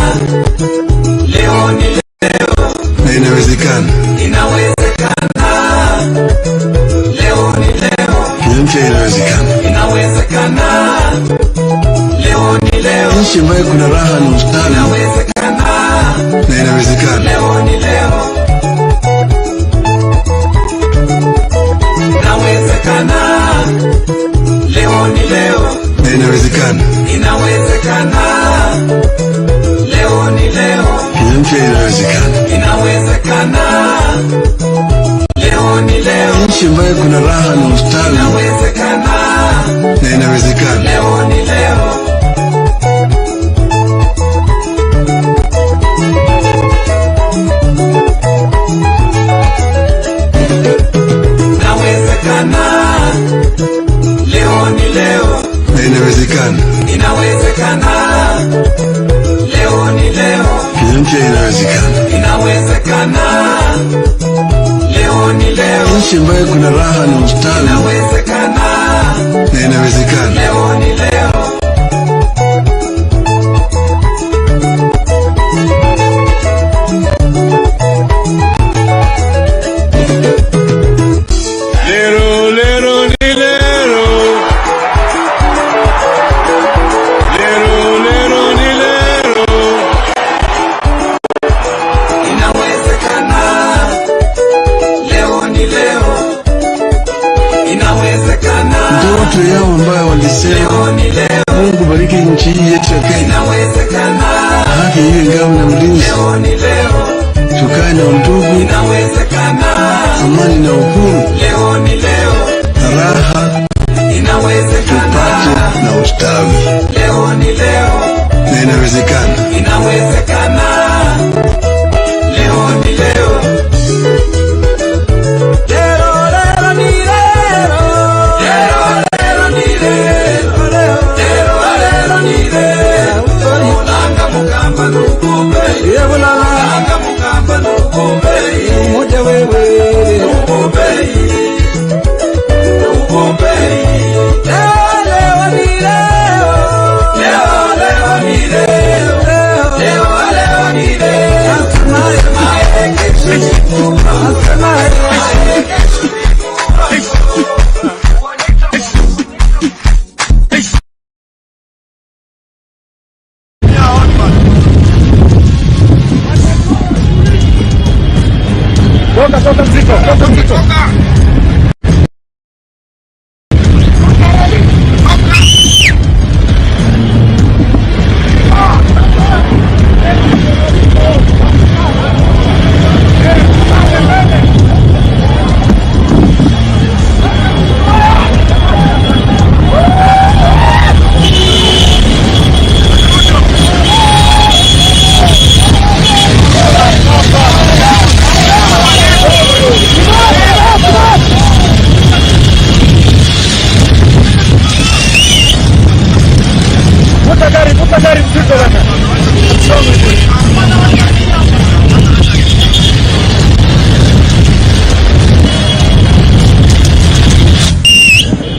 Leo ni leo, Na inawezekana. Inawezekana. Leo ni leo, Kenya mpya inawezekana. Inawezekana. Leo ni leo, Nchi ambayo kuna raha na ustawi, inawezekana. Na inawezekana. Leo ni leo, nawezekana. Leo ni leo, Na inawezekana. Inawezekana. Leo ni leo, Kenya mpya inawezekana. Inawezekana. Leo ni leo, Nchi ambayo kuna raha na ustawi, inawezekana. Na inawezekana. Leo ni leo. Nawezekana. Leo ni leo, Na inawezekana. Inawezekana. Leo ni leo, Kenya mpya inawezekana. Inawezekana. Leo ni leo, Nchi ambayo kuna raha na ustawi, inawezekana. Na inawezekana. Leo ni leo. Lero, lero, ni lero. Lero, lero, ni lero. Inawezekana. Leo ni leo. Inawezekana. Ndoto yao ambayo walisema Leo ni leo. Mungu bariki nchi hii yetu ya Kenya. Inawezekana. Haki iwe ngao na mlinzi. Leo ni leo. Tukae na undugu, Inawezekana. Amani na uhuru, raha tupate na ustawi, na inawezekana. Toka, toka mzito, toka mzito. Vuta gari, vuta gari mzito bana. What's wrong with you?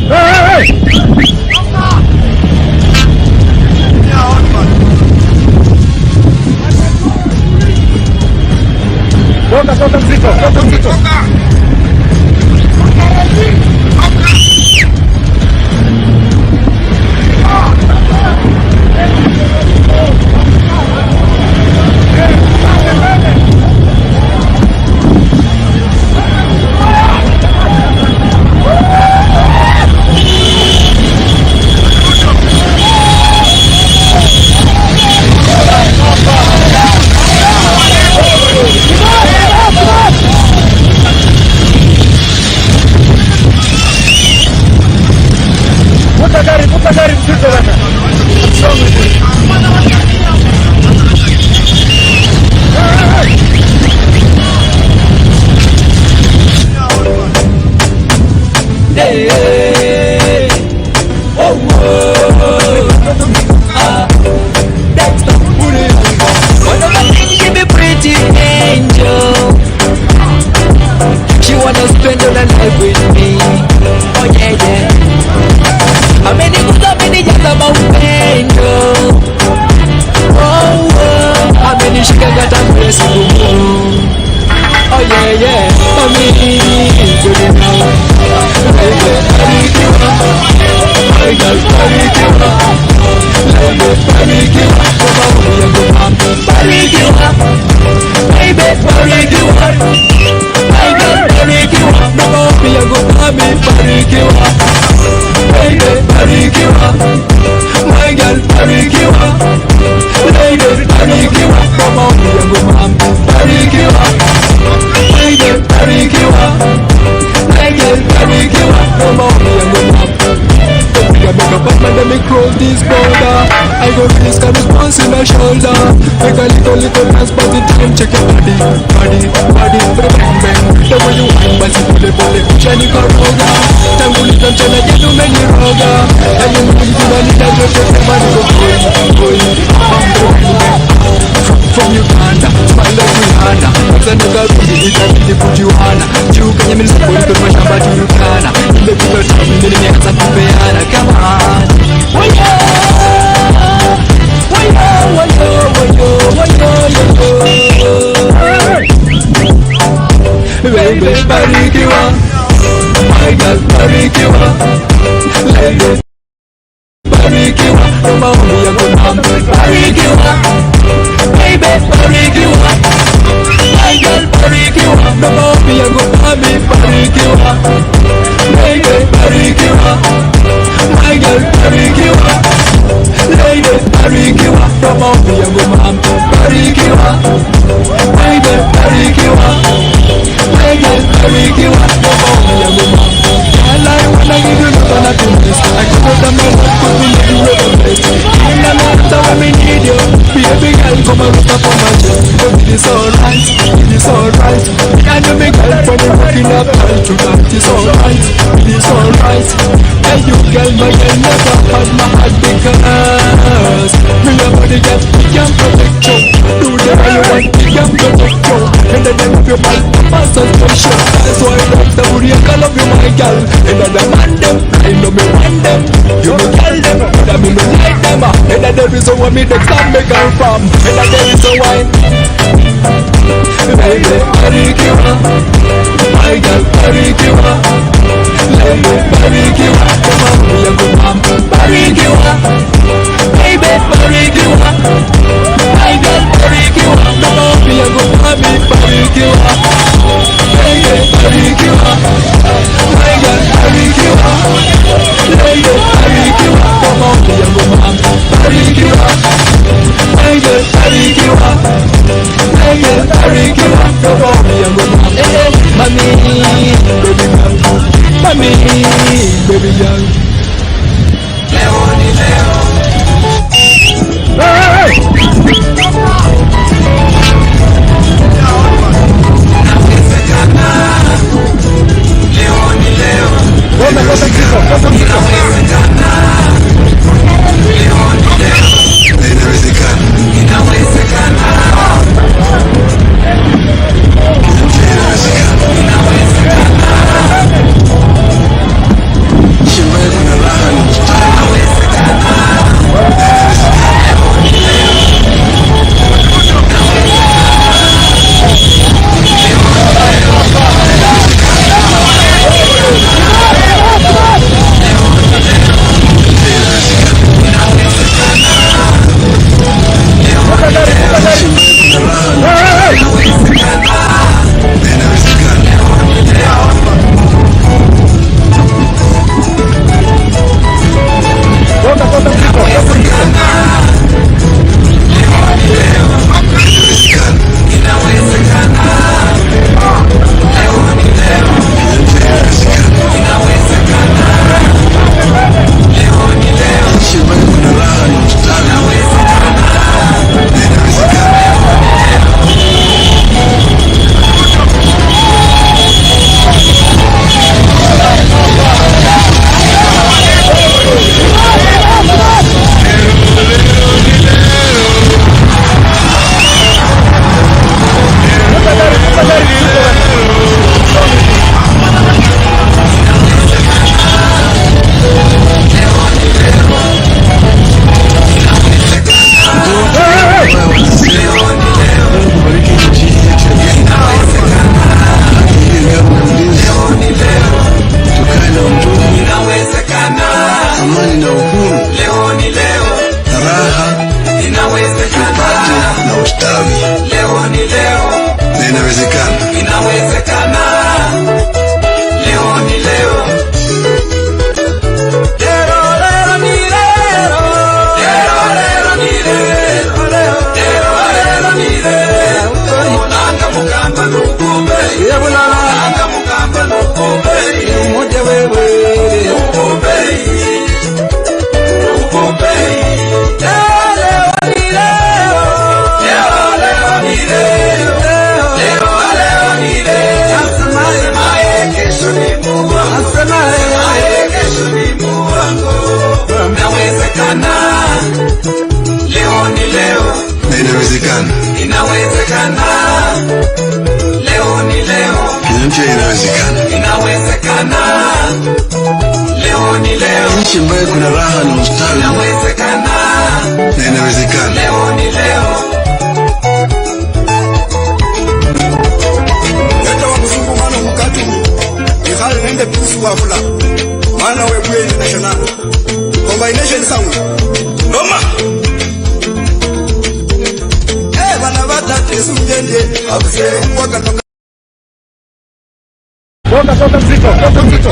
Hey, hey, hey! Toka, toka mzito, toka mzito. Vuta gari, vuta gari mzito bana. What's wrong with you? Hey, oh, oh, ah, that's the One of my things, she be pretty angel. She wanna spend all her life with me. Oh yeah, yeah. Amenigusa, amenijaza maupendo. Oh, oh, amenishika kata kule siku. Oh yeah, yeah. Mami, good enough. Baby, barikiwa. My girl, barikiwa. Baby, barikiwa. Kwa maombi yangu, barikiwa. Baby, barikiwa. My girl, barikiwa. Kwa maombi yangu, mami, barikiwa. Baby, barikiwa. My girl, barikiwa. Baby, barikiwa. Kwa maombi yangu, mami, barikiwa. Baby, barikiwa. My girl, barikiwa. Kwa maombi yangu, mami. I make a bad man, let me cross this border. I go risk a response in my shoulder. Make a little, little dance, but the time check your body, body, body, bang, bang. The way you wine, basi pole pole, uchani koroga. Tanguliza mchana jenu umeniroga. Yani mtu nitajote sema niko going, going, bang, bang, bang. From Uganda, smile like Rihanna. Kwanza nikarudi, itabidi kujuana. Juu kwenye milisoko, niko mashamba Turkana. Nimepita tamu, mimi nimeanza kupeana. Come on. Wayo, wayo, wayo, wayo, wayo, wayo. Baby, barikiwa. My girl, barikiwa. Lady, barikiwa. Kwa maombi yangu, mama, barikiwa. Baby, barikiwa. My girl, barikiwa. Kwa maombi yangu, mami, barikiwa. Baby, barikiwa. My girl, barikiwa. Lady, barikiwa. Kwa maombi yangu, mami, barikiwa. Baby, barikiwa. My girl, barikiwa. my suspicion. That's why Dr. Uriaka love you, my girl. And the man them, I know me want them. You me tell them, that me no like them. And the reason why me next time me come from. And the reason why. Baby, barikiwa. My girl, barikiwa. Lady, barikiwa. Come on, we are good, mom. Barikiwa. Baby, barikiwa. My girl, barikiwa. Come on, we are good, mommy. Barikiwa. Baby, barikiwa. My girl, barikiwa. Lady, barikiwa. Come on, we are good, mom. Barikiwa. My girl, barikiwa. My girl, barikiwa. Come on, we are good, mom. Eh, eh, mommy, baby girl. Mommy, baby girl. Na inawezekana. Inawezekana. Nchi ambayo kuna raha na ustawi. Nchi ambayo kuna raha na inawezekana. Inawezekana. Inawezekana. Nchi ambayo kuna raha na ustawi. Na inawezekana. Mungu bariki nchi hii yetu ya Kenya. Haki iwe ngao na mlinzi. Tukae na undugu, amani na uhuru, raha tupate na ustawi, na inawezekana. Leo ni leo, Na inawezekana. inawezekana. Leo ni leo, Kenya mpya inawezekana. inawezekana. Leo ni leo, Nchi ambayo kuna raha na ustawi, inawezekana. na inawezekana. Leo ni leo. Leta wa mzungu mwana mukatu ikhale nende pusu wa fula mwana webuye international combination sound Roma eh bana batate sungende abuse wakatoka. Toka, toka mzito, toka mzito.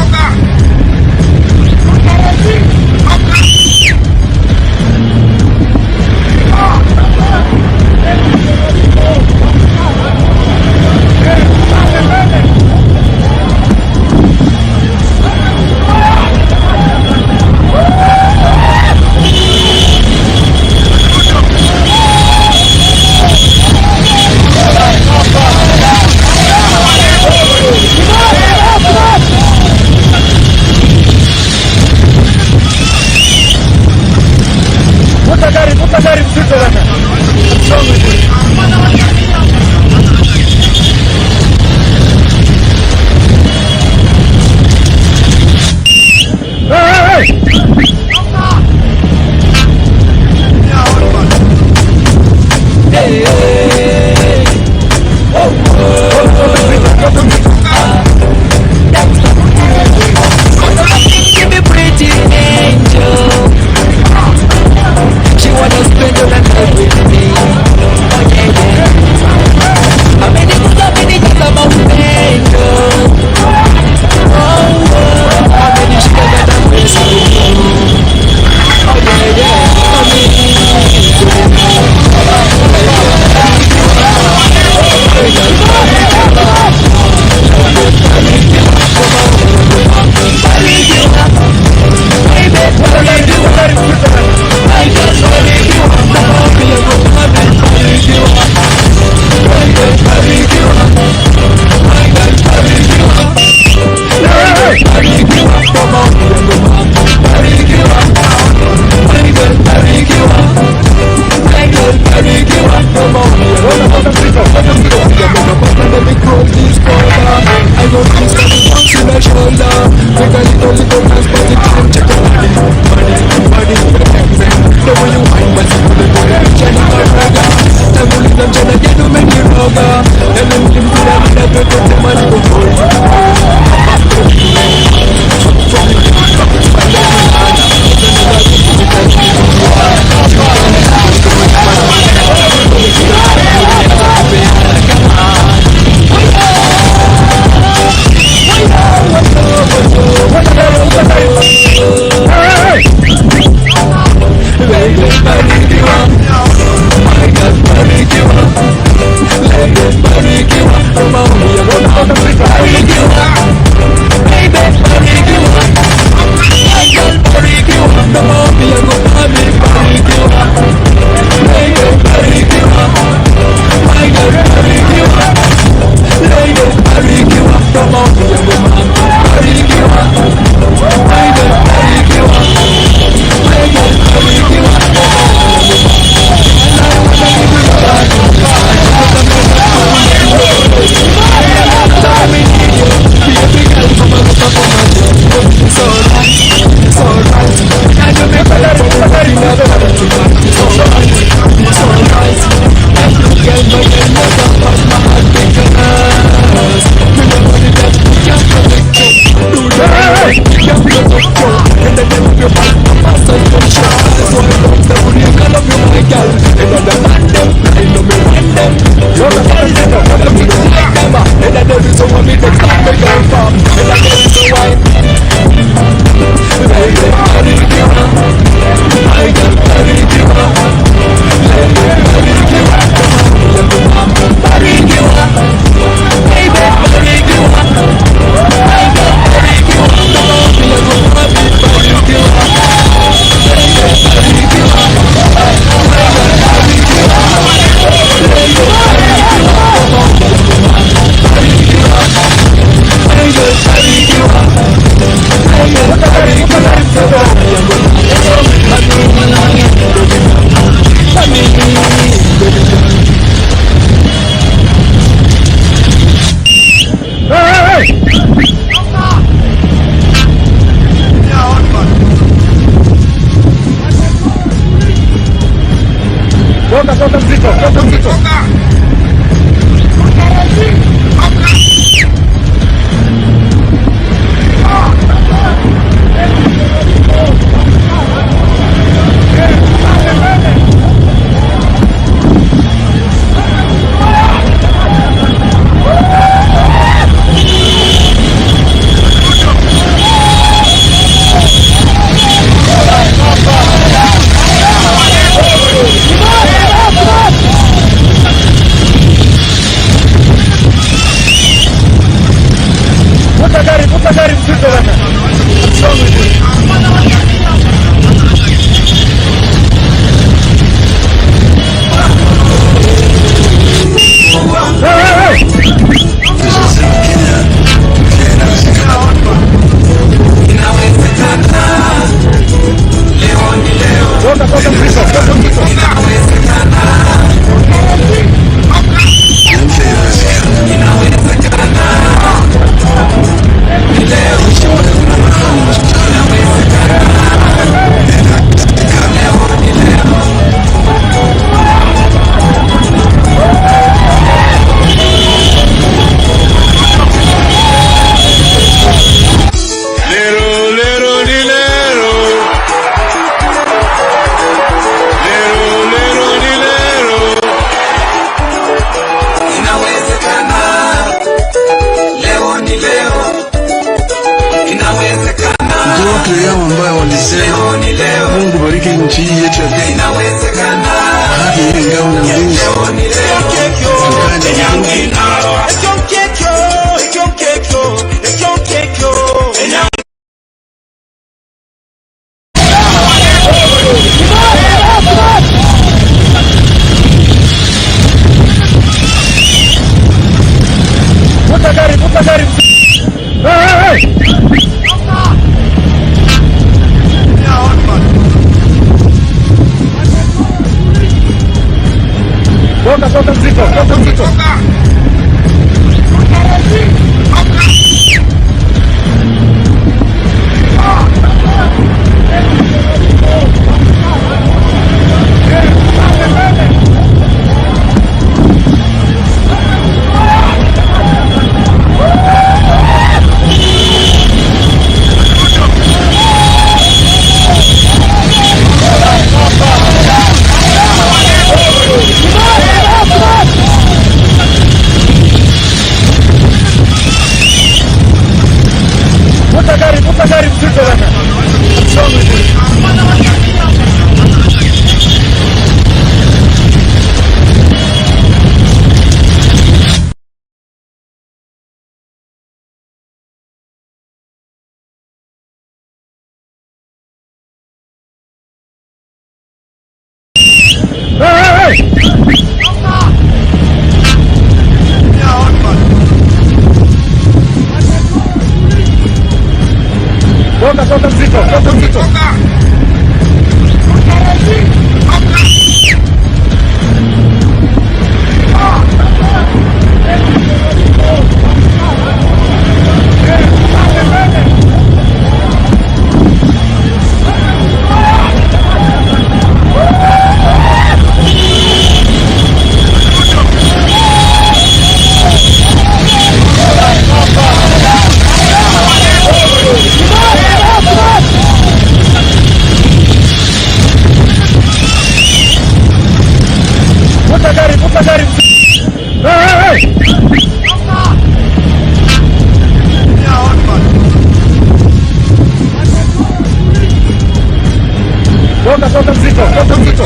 go kiss and bounce in the shoulder. Take a little little dance, but it time check your body, body, body, bang bang. The way you wine, but you put it on the channel, my brother. Tanguliza mchana yetu umeniroga. Ele mlimkula bila pepo tema niko Toka, toka mzito, toka mzito. Vuta gari, vuta gari mzito bana. What's wrong with you? Hey, hey, hey! Toka, toka mzito, toka mzito. Lero, lero, ni lero. Lero, lero, ni lero. Inawezekana, leo ni leo. Inawezekana, Ndoto yao ambayo walisema leo ni leo. Mungu bariki nchi hii yetu ya Kenya, Inawezekana, haki iwe ngao na mlinzi, leo ni leo. tukane Vuta gari, vuta gari mzito. Hey, hey, hey! Toka, toka mzito, toka mzito. Vuta gari mzito bana. What's wrong with you? Hey, hey, hey! Toka, toka mzito, toka mzito. Vuta gari, vuta gari. Hey, hey, hey! Toka, toka mzito, toka mzito.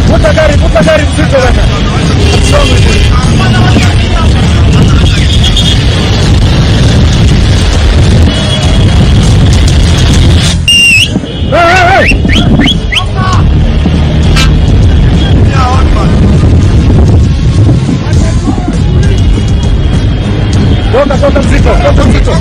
Vuta gari mzito bana. What's wrong with you? Hey, hey, hey! Toka, toka mzito, toka mzito.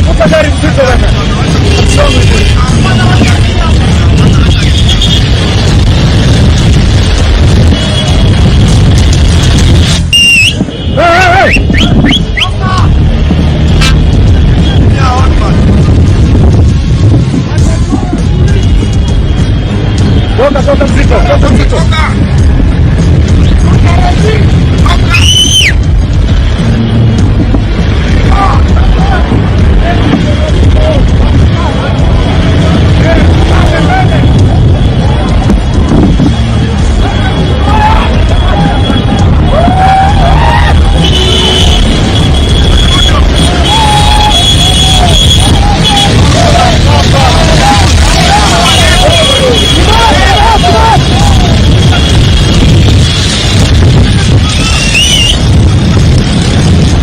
Vuta gari mzito bana. What's wrong with you? Hey, hey, hey! Toka, toka mzito, toka mzito.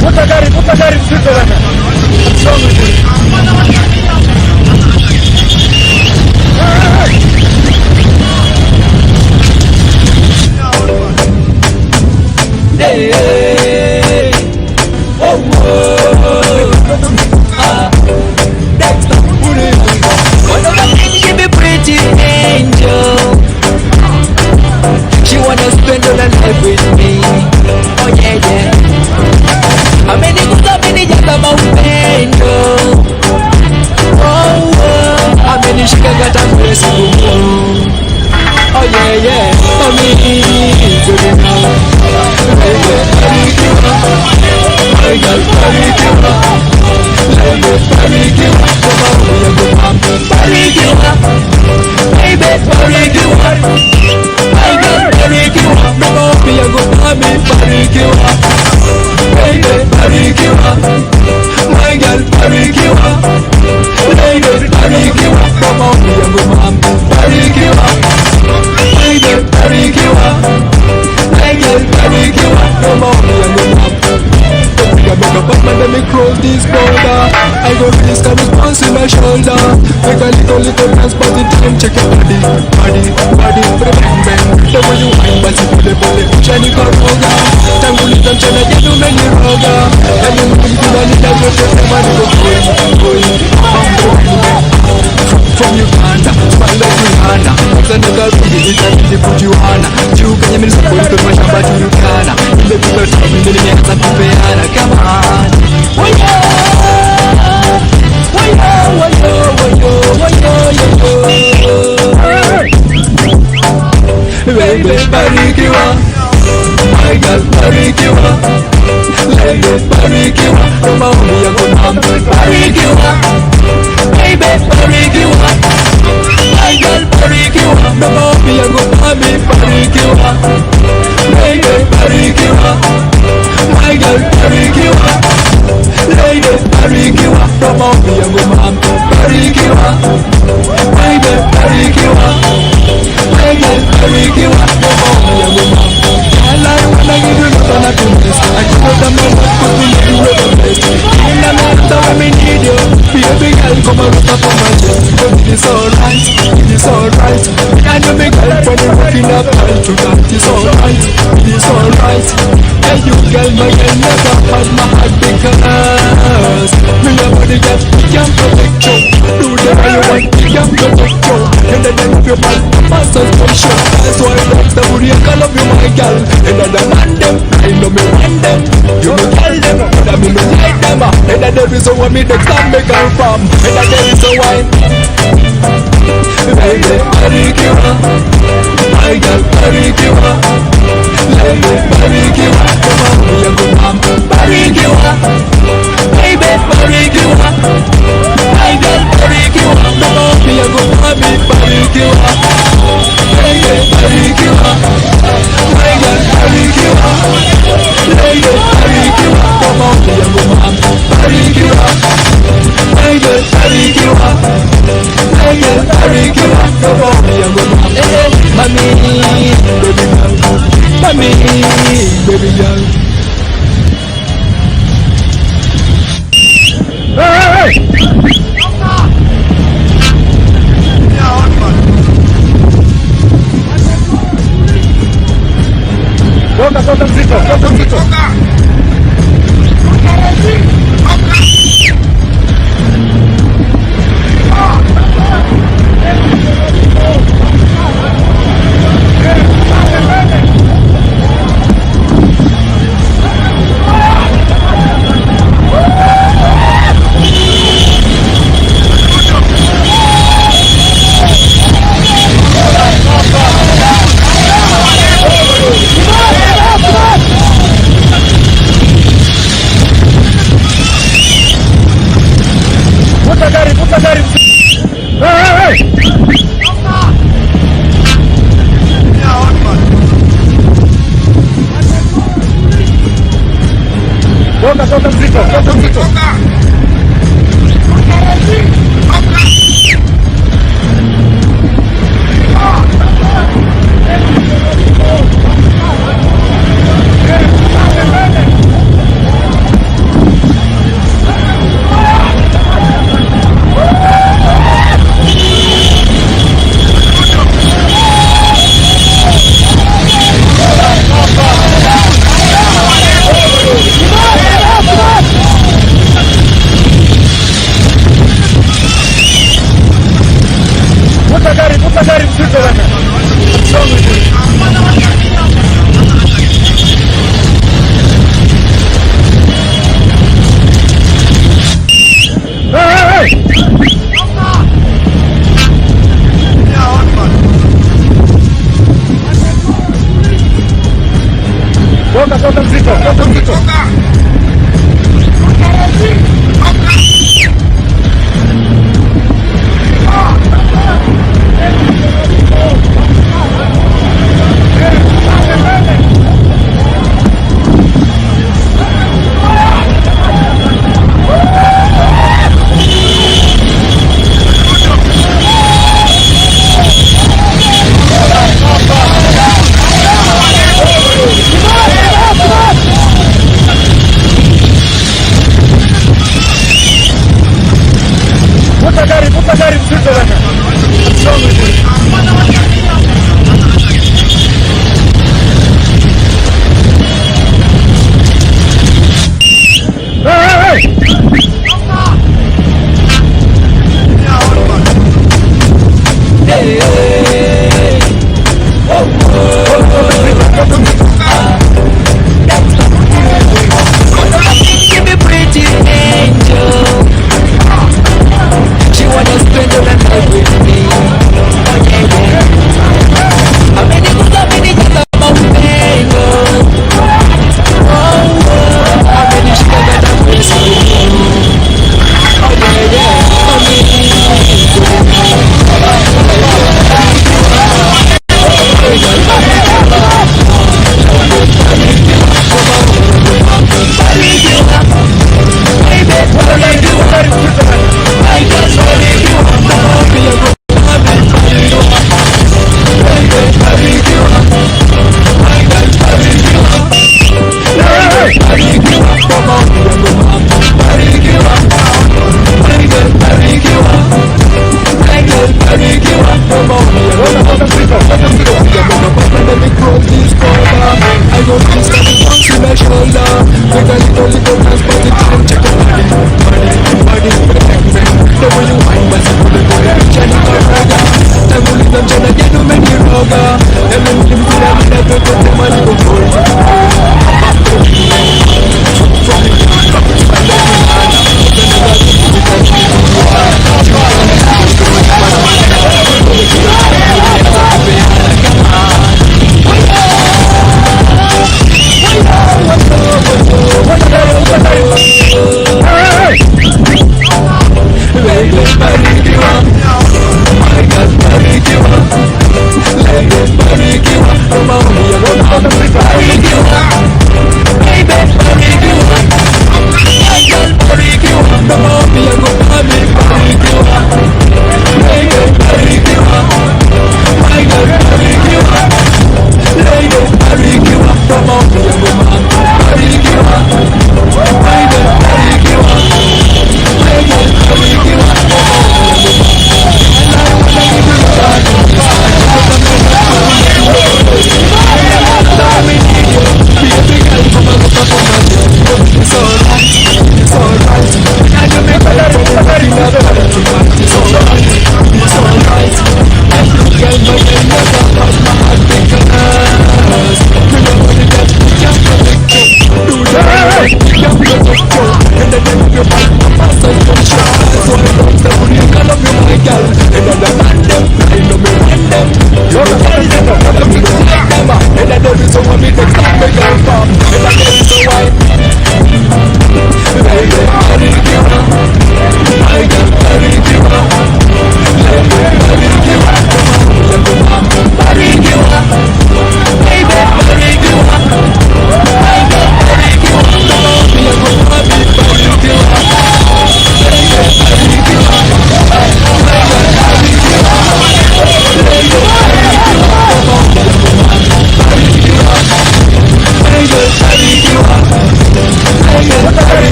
Vuta gari mzito bana. What's wrong with you? Hey, hey, hey! Hey, hey. Oh, oh. Ah, Dexter, put it on. One of the things she be pretty angel. She wanna spend all her life with me. Oh yeah, yeah. Amenigusa, amenijaza maupendo. Oh, oh. Amenishika kata kule siku. Oh yeah, yeah. Mami, good enough. Baby, barikiwa. My girl, barikiwa. Baby, barikiwa. Kama huyo mama, barikiwa. Baby, barikiwa. My girl, barikiwa. Kama huyo mami, barikiwa. Baby, barikiwa. My girl, barikiwa. Baby, barikiwa. Kama huyo mama, barikiwa. Baby, my shoulder. Make a little little dance, but the time check your body, body, body. Bang bang, the way you wine, basi pole pole, ushanikoroga. Tanguliza mchana jana umeniroga. Yani mkubwa nitayote sema niko going, going, bang bang. From Uganda, smile like Rihanna. Kwanza nikarudi, itabidi kujuana. Juu kwenye milisoko, ipe mashamba Turkana. Nimepigwa tabu, ndio nimeanza kupeana. Come on. Wayo, wayo, wayo, wayo, wayo, wayo. Baby, barikiwa. My girl, barikiwa. Lady, barikiwa. Kwa maombi yako mama, barikiwa. Baby, barikiwa. My girl, barikiwa. Kwa maombi yako mami, barikiwa. Baby, barikiwa. My girl, barikiwa. Lady, barikiwa. Kwa maombi yako mami, barikiwa. Baby, barikiwa. My girl, barikiwa. Kwa maombi yako mami. All I wanna give you love and happiness. I give you the most, cause we need you the best. In the matter when we need you, baby girl, come and rub up on my chest. But it is alright, it is alright. And you big girl when you're rocking up tight tonight. It's alright, it is alright. Hey you girl, my girl never had my heart because me a body girl, we can protect you. Do the way you want, we can protect you. And the name of your man, my suspension. That's why I like the booty, I love you, my girl. And the man them, I know me want them. You me tell them, but I me no like them. And the reason why me next time me come from. And the reason why. Baby, barikiwa. My girl, barikiwa. Lady, barikiwa. Come on, me a good man, barikiwa. Baby, barikiwa. My girl, barikiwa. Come on, me a good mommy, barikiwa. Baby, barikiwa. My girl, barikiwa. Lady, barikiwa. Come on, me a good man, barikiwa. Baby, barikiwa. My girl, barikiwa. Come on, me a good man. Eh, eh, mommy, baby girl. Mommy, baby girl. Hey, hey, hey! Toka, toka mzito, toka mzito. Vuta gari, vuta gari. Hey, hey, hey! Toka, toka mzito, toka mzito. Vuta gari, vuta gari mzito bana. What's wrong with you? Hey, hey, hey! Toka, toka mzito, toka mzito. Give me pretty angel. She wanna spend all her night with me. Oh yeah, yeah. Ameniguza, amenijaza maupendo. Oh, oh. Amenishika dada kwesu. Oh yeah, yeah.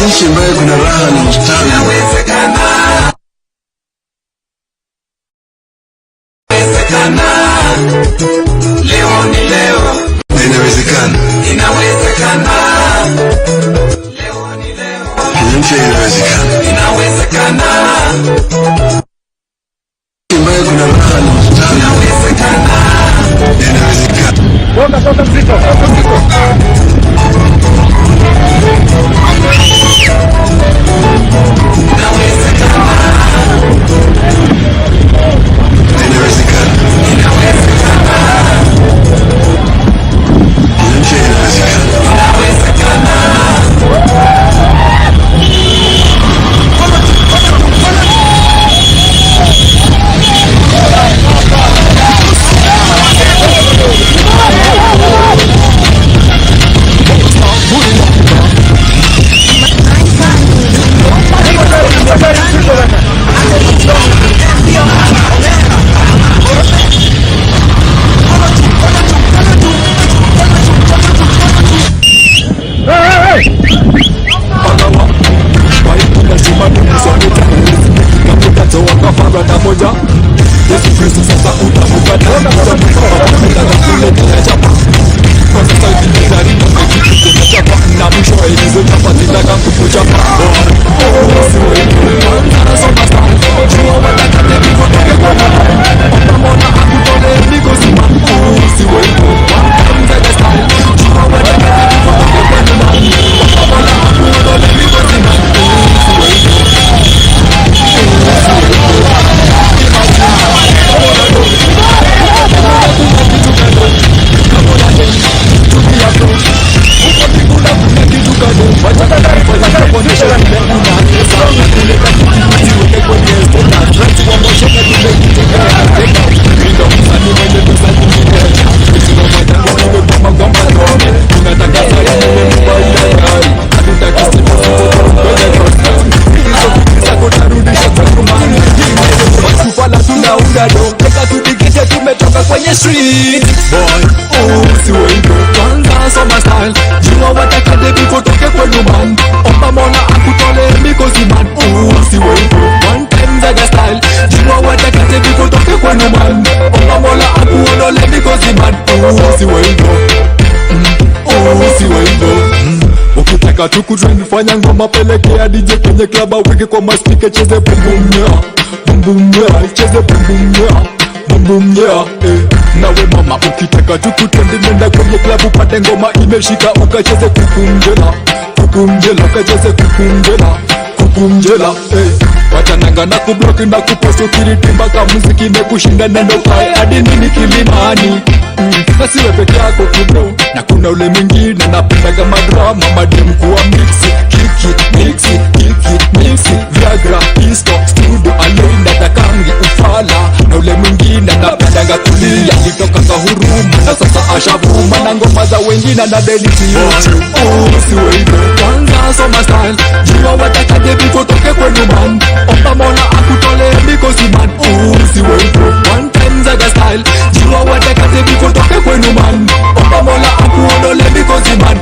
Nchi ambayo kuna raha na ustawi. Leo ni leo. Inawezekana. Inawezekana. Leo ni leo. Nchi inawezekana. Inawezekana. Nchi ambayo kuna raha na ustawi. Inawezekana. Inawezekana. Toka, toka mzito, toka mzito. Inawezekana. Nchi inawezekana. Kwenye street boy, usiwe hivyo kwanza, soma style, jua wataka debi kutoke kwenu man, omba Mola akutole mikosi man, usiwe hivyo. kwenu man. Omba Mola akuondole mikosi man. Usiwe hivyo, usiwe hivyo. Ukitaka tukutrend fanya ngoma pelekea DJ kwenye club aweke kwa maspika cheze boom boom yeah, boom boom yeah, cheze boom boom yeah, boom boom yeah, eh. Nawe mama ukitaka tukutrend nenda kwenye club upate ngoma imeshika ukacheze kukumjela, kukumjela, ukacheze kukumjela, kukumjela, eh. Wachananga na kublock na kupost ukiritimba kama muziki imekushinda nenda ukae hadi nini kilimani. Na siwe peke yako kibro, na kuna ule mwingine anapenda kama drama madem kuwa mix kiki mix kiki mix Viagra pisto studio alenda takangi ufala. Na ule mwingine anapenda kulia alitoka kwa huruma na sasa ashavuma na ngoma za wengine na delete yote. Usiwe hivyo, kwanza soma style, jua watakaje before toke kwenu man. Omba Mola akutolee mikosi man. Usiwe hivyo, one time zaga style, jua watakaje before toke kwenu man. Omba Mola akuondolee mikosi man.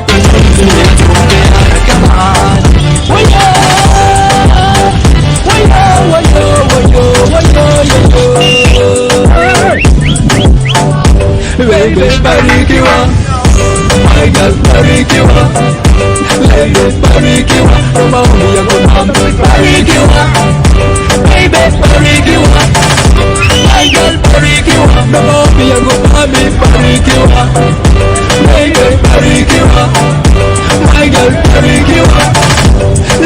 Baby barikiwa, my girl barikiwa, lady barikiwa, maombi yako mama barikiwa, baby barikiwa, my girl barikiwa, maombi yako mami barikiwa, baby barikiwa, my girl barikiwa,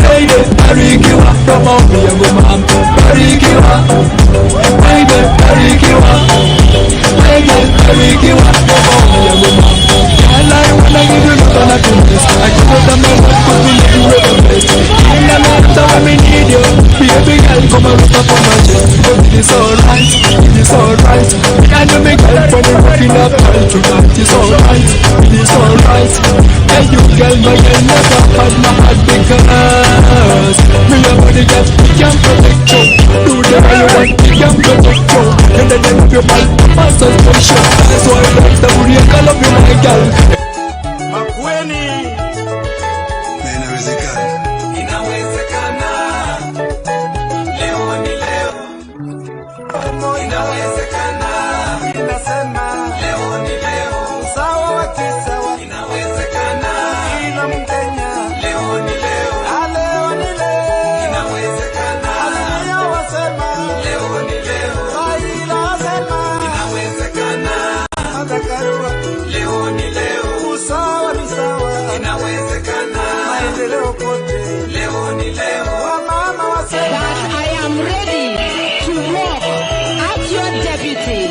lady barikiwa, maombi yako mama barikiwa, baby barikiwa. Barikiwa, maombi yako mama. Girl, I wanna give you love and happiness. I give you my heart, 'cause me love you the best. In the matter when me need you, baby girl, come and rub up on my chest. But it is alright, it is alright. Me and you, me girl, when we rocking up tight tonight. It's alright, it is alright. Hey, you girl, my girl, never had my heart because me your body girl, we can protect you. Do the way you want, we can protect you. And then up your man, my suspension. That's why I like the booty, I love you, my girl. Makueni. Na inawezekana. Inawezekana. Leo ni leo. Inawezekana. Inasema leo ni leo. Sawa wa kisawa. Inawezekana. Kila Mkenya. Leo ni leo. Leo ni leo. Inawezekana. Azimio wasema. Leo ni leo. Raila wasema. Inawezekana. Atakarua. Leo ni leo. Usawa ni sawa. Inawezekana. Maendeleo kote. Leo ni leo. Wamama wasema. That I am ready to work as your deputy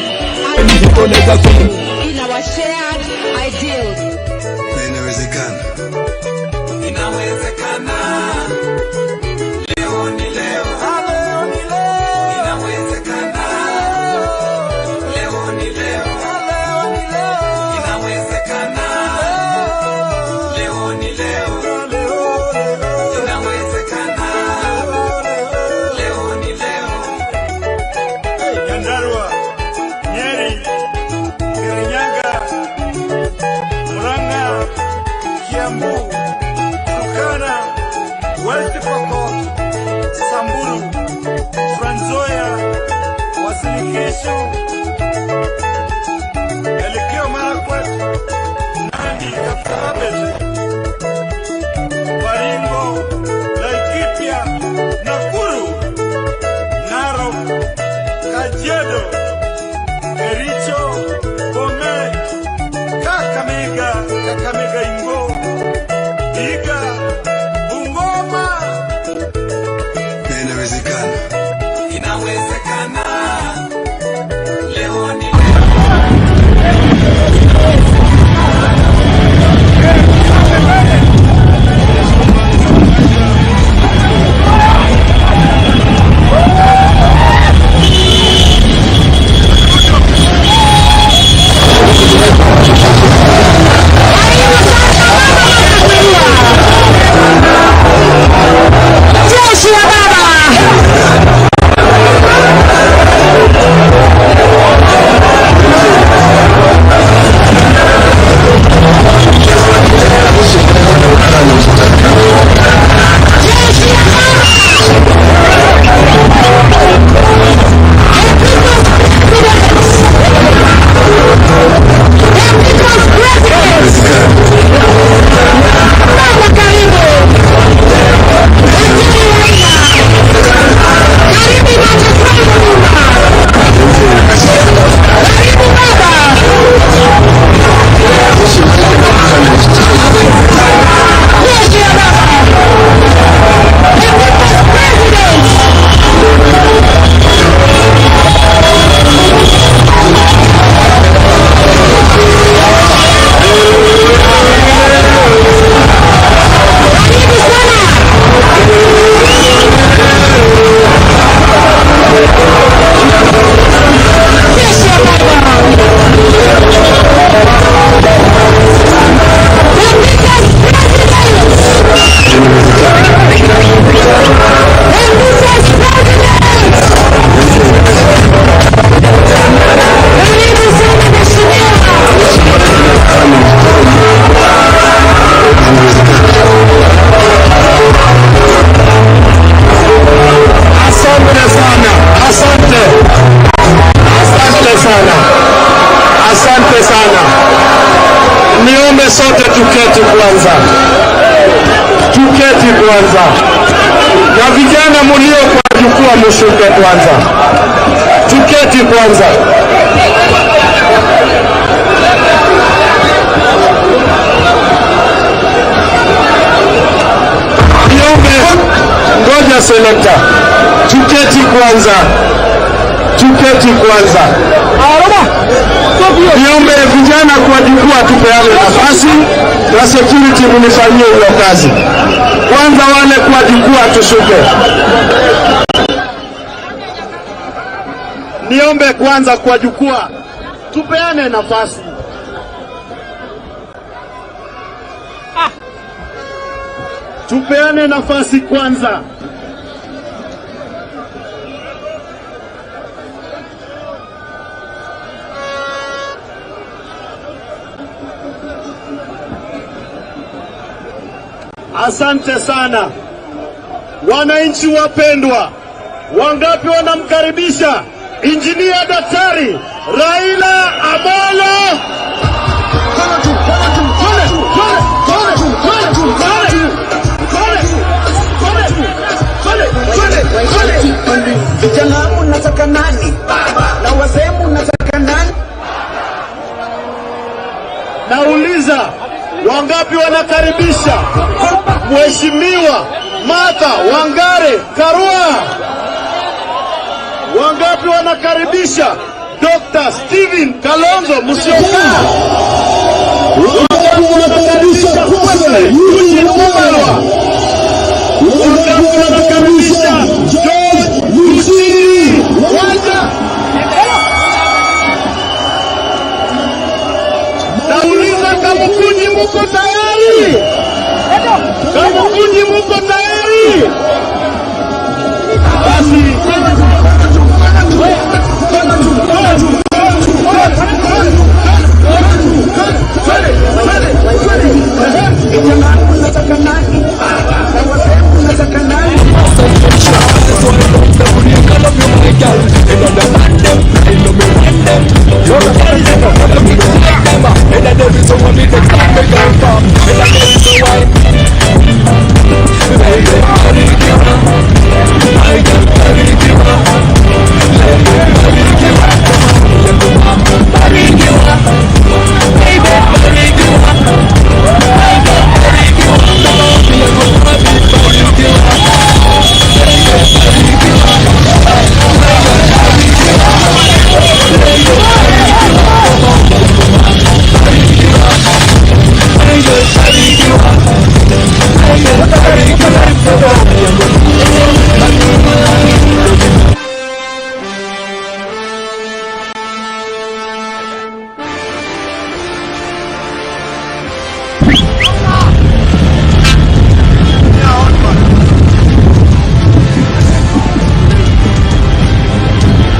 in our shared ideals. Na inawezekana. Inawezekana. Leo ni leo. Leo ni leo. Inawezekana. Leo ni leo. Leo ni leo. Inawezekana. Leo ni leo. Inawezekana. Leo ni leo. Nyandarua, Nyeri, Kirinyaga, Murang'a, Kiambu, Turkana, West Pokot, Samburu, Trans Nzoia, Uasin Gishu, Elgeyo Marakwet, Nandi, Kapsabet, Baringo, Laikipia, Nakuru, Narok, Kajiado, Kericho, Bomet, Kakamega, Kakamega Ingo, Vihiga, Bungoma. Na inawezekana. Inawezekana. Leo ni Jeshi la baba. Niombe sote tuketi kwanza. Tuketi kwanza. Na vijana mulio kwa jukwaa mushuke kwanza. Tuketi kwanza. Niombe, ngoja selector. Tuketi kwanza. Tuketi kwanza. Niombe vijana kwa jukwaa tupeane nafasi na security mnifanyie hiyo kazi. Kwanza wale kwa jukwaa tushuke. Niombe kwanza kwa jukwaa tupeane nafasi. Tupeane nafasi kwanza. Asante sana wananchi wapendwa. Wangapi wanamkaribisha Injinia Daktari Raila Amolo? Vijana mnataka nani? Na wazee mnataka nani? Nauliza, wangapi wanakaribisha Mheshimiwa Martha Wangare Karua? Wangapi wanakaribisha Dr. Steven Kalonzo Musyoka? Wangapi wanakaribisha Eugene Wamalwa? Wangapi wanakaribisha George Muchiri Wanja? Nauliza, Kamukunji muko tayari? Kamukunji muko tayari? Basi Vijana mnataka nani? Na wazee mnataka nani?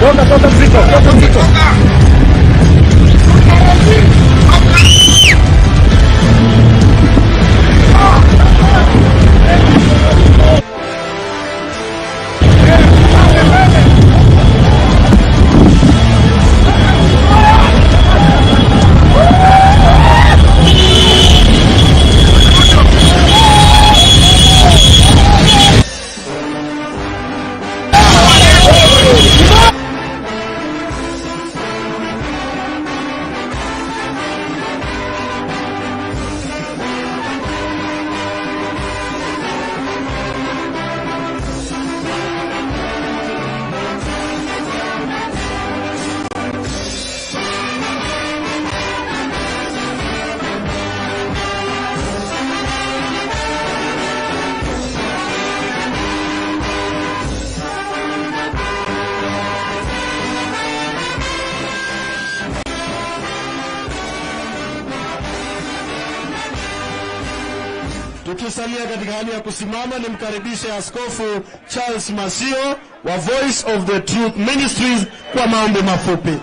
Toka, toka mzito, toka mzito. Tukisalia katika hali ya kusimama, nimkaribishe Askofu Charles Masio wa Voice of the Truth Ministries kwa maombi mafupi.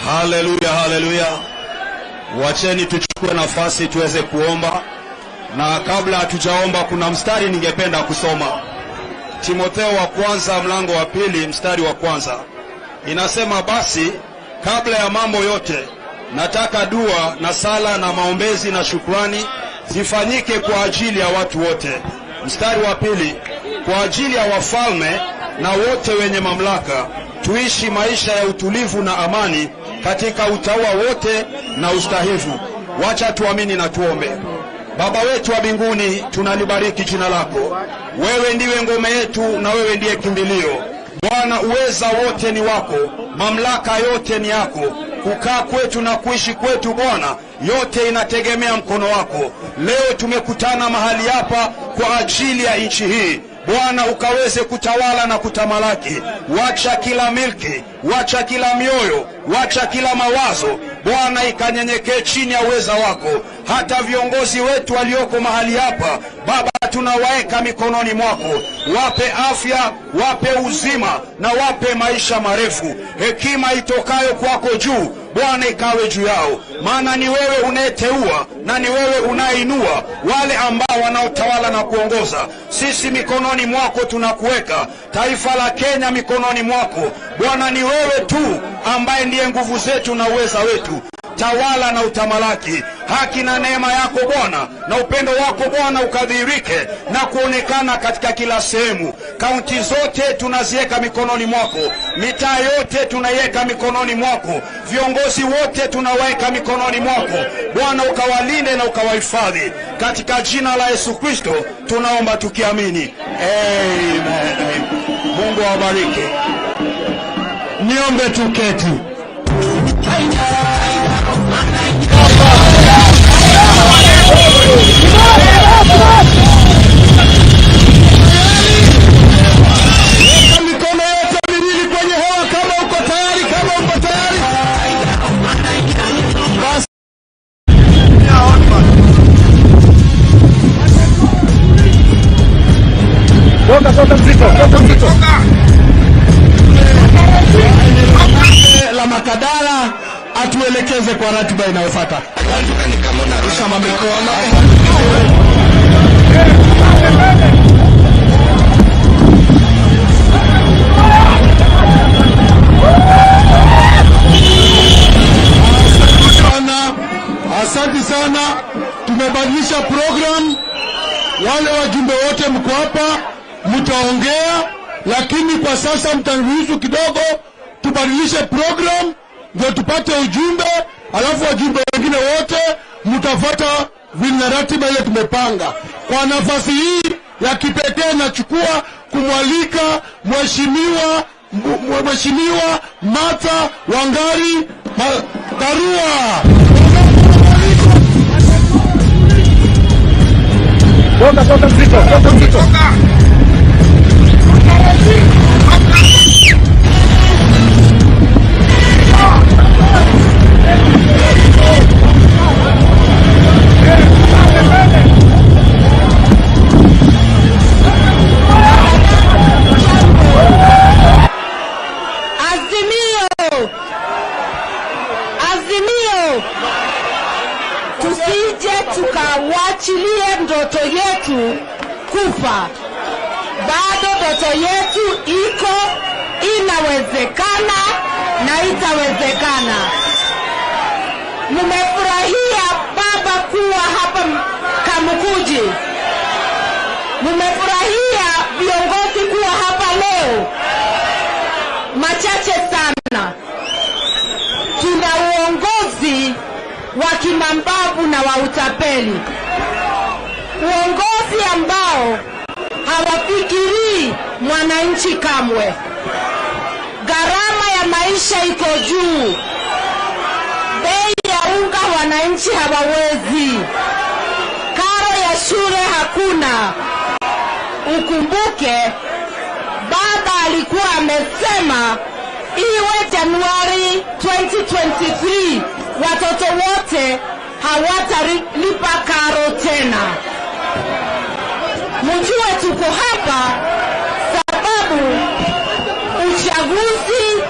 Haleluya, haleluya. Wacheni tuchukue nafasi tuweze kuomba, na kabla hatujaomba kuna mstari ningependa kusoma. Timotheo wa kwanza mlango wa 2 mstari wa 1 inasema, basi kabla ya mambo yote Nataka dua na sala na maombezi na shukrani zifanyike kwa ajili ya watu wote. Mstari wa 2, kwa ajili ya wafalme na wote wenye mamlaka, tuishi maisha ya utulivu na amani katika utaua wote na ustahivu. Wacha tuamini na tuombe. Baba wetu wa mbinguni, tunalibariki jina lako. Wewe ndiwe ngome yetu na wewe ndiye kimbilio. Bwana, uweza wote ni wako, mamlaka yote ni yako. Kukaa kwetu na kuishi kwetu Bwana, yote inategemea mkono wako. Leo tumekutana mahali hapa kwa ajili ya nchi hii. Bwana, ukaweze kutawala na kutamalaki. Wacha kila milki, wacha kila mioyo, wacha kila mawazo Bwana ikanyenyekee chini ya uweza wako. Hata viongozi wetu walioko mahali hapa Baba, tunawaeka mikononi mwako. Wape afya, wape uzima na wape maisha marefu. Hekima itokayo kwako juu Bwana ikawe juu yao, maana ni wewe unayeteua na ni wewe unayeinua wale ambao wanaotawala na kuongoza. Sisi mikononi mwako tunakuweka, taifa la Kenya mikononi mwako Bwana. Ni wewe tu ambaye ndiye nguvu zetu na uweza wetu. Tawala na utamalaki. Haki na neema yako Bwana na upendo wako Bwana ukadhihirike na kuonekana katika kila sehemu. Kaunti zote tunaziweka mikononi mwako, mitaa yote tunaiweka mikononi mwako, viongozi wote tunaweka mikononi mwako Bwana, ukawalinde na ukawahifadhi. Katika jina la Yesu Kristo tunaomba tukiamini, amen. Mungu awabariki. Niombe tuketi. Weka mikono yote miwili kwenye hewa kama uko tayari, kama uko tayari. Basi. Toka, toka mzito, toka mzito. La Makadara atuelekeze kwa ratiba inayofuata. Rusha mikono. Asante sana. Tumebadilisha program. Wale wajumbe wote mko hapa mtaongea, lakini kwa sasa mtaniruhusu kidogo tubadilishe program ndio tupate ujumbe, alafu wajumbe wengine wote mtafuata vile ratiba ile tumepanga. Kwa nafasi hii ya kipekee nachukua kumwalika Mheshimiwa Martha Wangari Karua. Toka, toka mzito, toka mzito. Azimio! Azimio! Tusije tukawachilie ndoto yetu kufa. Bado ndoto yetu iko, inawezekana na itawezekana. Mmefurahia baba kuwa hapa Kamukunji. Mmefurahia viongozi kuwa hapa leo. Machache sana. Tuna uongozi wa kimambavu na wa utapeli. Uongozi ambao hawafikirii mwananchi kamwe. Gharama ya maisha iko juu. Bei ya unga wananchi hawawezi. Karo ya shule hakuna. Ukumbuke baba alikuwa amesema iwe Januari 2023 watoto wote hawatalipa karo tena. Mjue tuko hapa sababu uchaguzi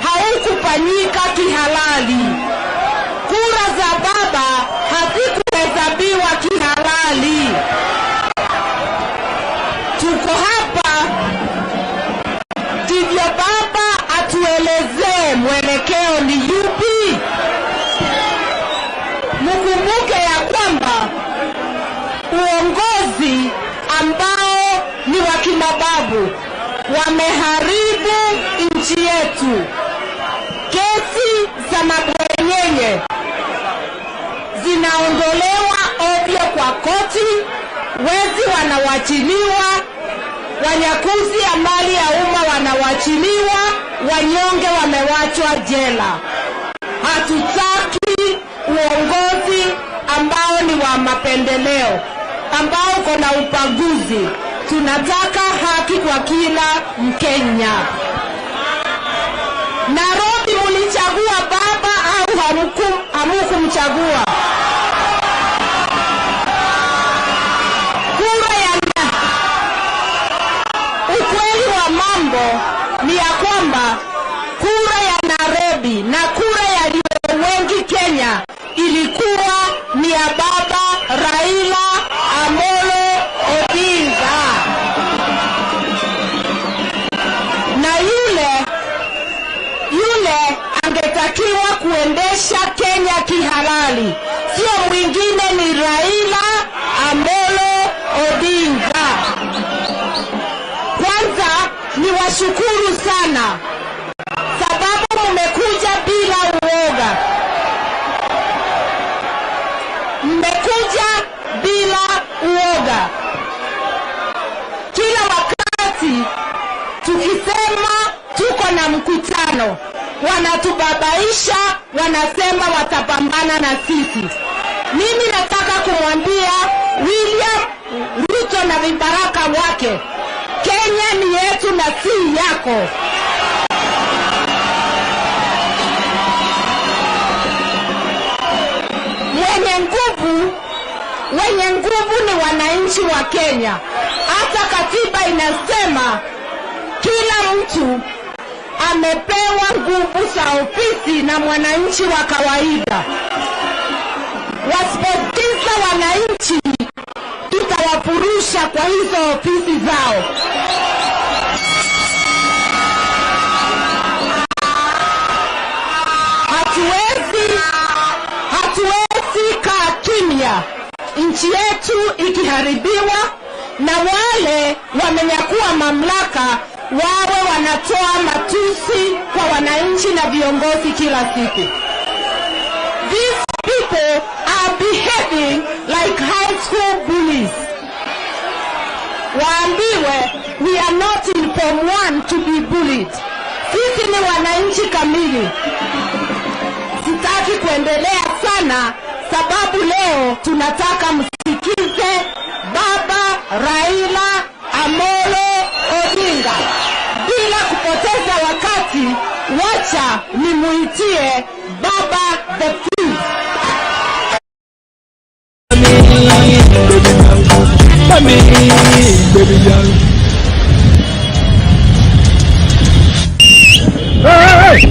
haukufanyika kihalali. Kura za baba hazikuhesabiwa kihalali. Tuko hapa ndivyo baba atuelezee mwelekeo ni yupi. Wameharibu nchi yetu. Kesi za mabwenyenye zinaondolewa ovyo kwa koti, wezi wanawachiliwa, wanyakuzi ya mali ya umma wanawachiliwa, wanyonge wamewachwa jela. Hatutaki uongozi ambao ni wa mapendeleo, ambao uko na ubaguzi. Tunataka haki kwa kila Mkenya. Nairobi mulichagua baba au hamukumchagua? Kura ya ukweli wa mambo ni ya kwamba kura ya Nairobi na kura ya walio wengi Kenya ilikuwa ni ya baba Raila Amolo Odinga. Na yule angetakiwa kuendesha Kenya kihalali, sio mwingine, ni Raila Amolo Odinga. Kwanza ni washukuru sana sababu mmekuja bila uoga. Mmekuja bila uoga. Kila wakati tukisema tuko na mkutano, wanatubabaisha, wanasema watapambana na sisi. Mimi nataka kumwambia William Ruto na vibaraka wake, Kenya ni yetu na si yako. Wenye nguvu ni wananchi wa Kenya. Hata katiba inasema kila mtu amepewa nguvu za ofisi na mwananchi wa kawaida. Wasipotiza wananchi, tutawafurusha kwa hizo ofisi zao. Hatuwezi kaa kimya nchi yetu ikiharibiwa, na wale wamenyakua mamlaka wawe wanatoa matusi kwa wananchi na viongozi kila siku. These people are behaving like high school bullies. Waambiwe we are not in form 1 to be bullied. Sisi ni wananchi kamili. Sitaki kuendelea sana sababu leo tunataka msikize baba Raila Amolo Odinga. Bila kupoteza wakati, wacha nimuitie baba the Fifth. Baby girl. Hey, hey.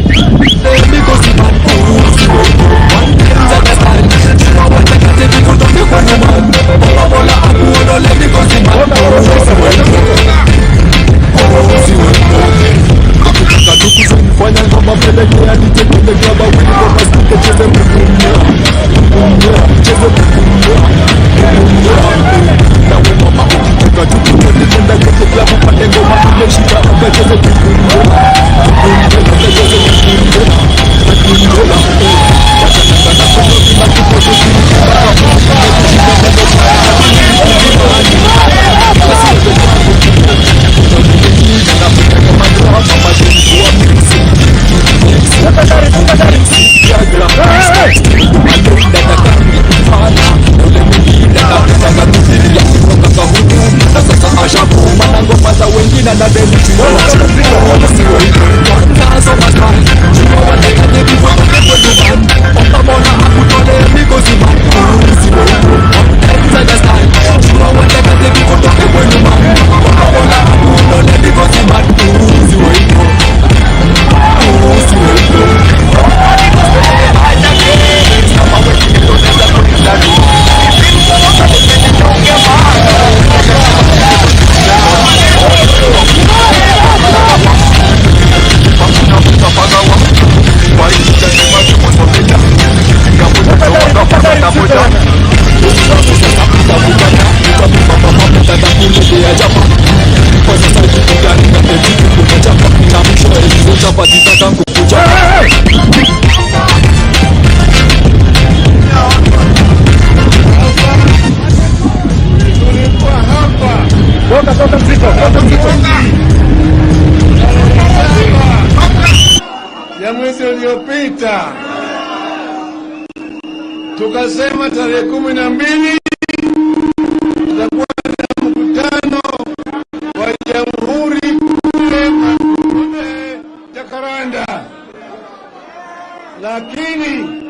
uliopita tukasema tarehe 12 tutakuwa na mkutano wa jamhuri kule Jacaranda, lakini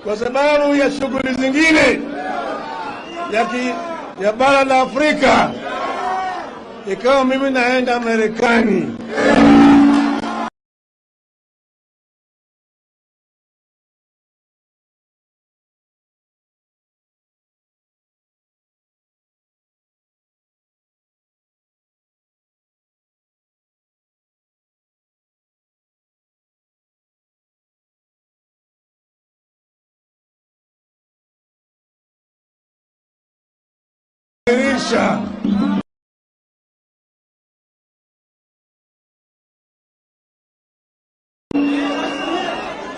kwa sababu ya shughuli zingine ya bara la Afrika ikawa mimi naenda Marekani.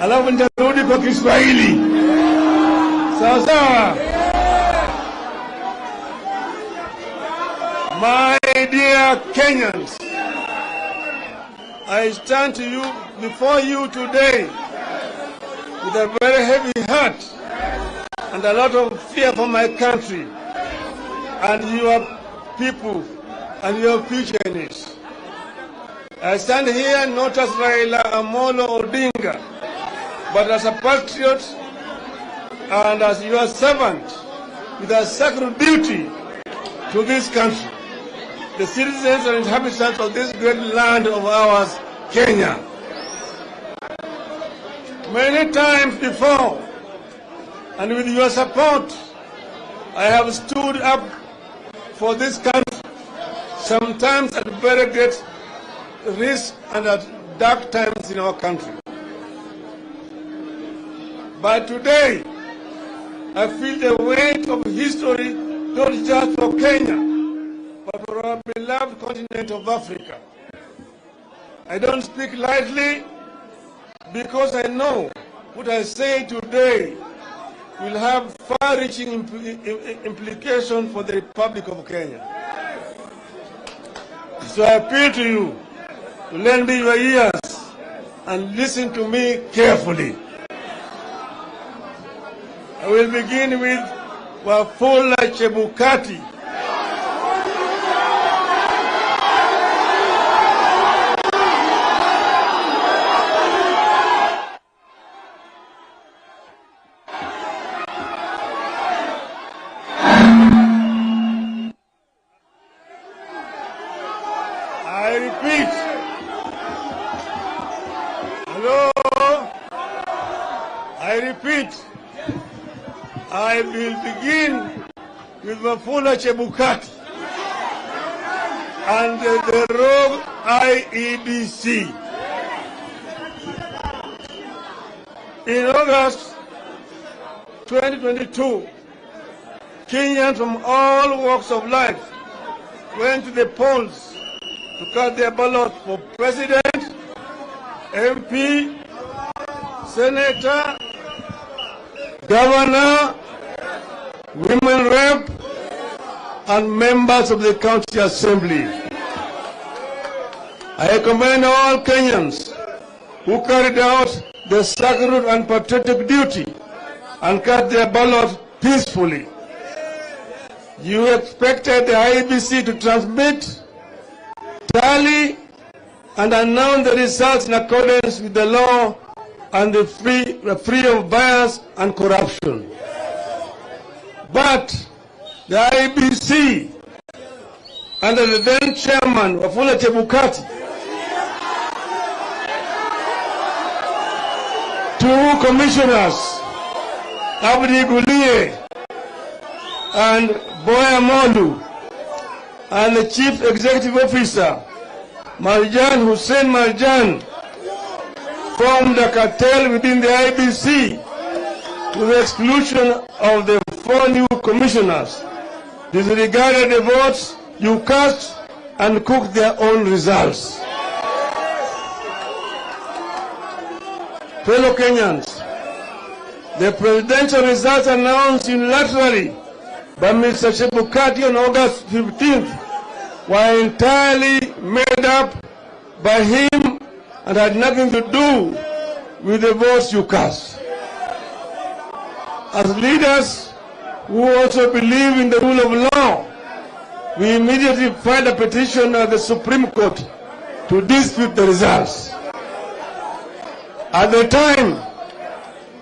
Alafu nitarudi kwa Kiswahili. Sawa sawa. My dear Kenyans, I stand to you before you today with a very heavy heart and a lot of fear for my country and your people and your future in it. I stand here not as Raila Amolo Odinga, but as a patriot and as your servant with a sacred duty to this country, the citizens and inhabitants of this great land of ours, Kenya. Many times before, and with your support, I have stood up for this country, sometimes at very great risk and at dark times in our country. But today, I feel the weight of history, not just for Kenya, but for our beloved continent of Africa. I don't speak lightly because I know what I say today will have far-reaching implications for the Republic of Kenya. So I appeal to you to lend me your ears and listen to me carefully. I will begin with Wafula Chebukati. I repeat. Hello? I repeat. I will begin with Wafula Chebukati and the rogue IEBC. In August 2022, Kenyans from all walks of life went to the polls to cast their ballot for president, MP, senator, governor, women rep, and members of the county assembly. I commend all Kenyans who carried out their sacred and patriotic duty and cast their ballot peacefully. You expected the IEBC to transmit, tally, and announce the results in accordance with the law and the free of bias and corruption. But the IEBC, under the then chairman, Wafula Chebukati, two commissioners, Abdi Gulie and Boya Molu, and the chief executive officer, Marjan Hussein Marjan, formed a cartel within the IEBC to the exclusion of the 4 new commissioners, disregarded the votes you cast, and cooked their own results. Fellow Kenyans, the presidential results announced unilaterally by Mr. Chebukati on August 15th were entirely made up by him and had nothing to do with the votes you cast. As leaders who also believe in the rule of law, we immediately filed a petition at the Supreme Court to dispute the results. At the time,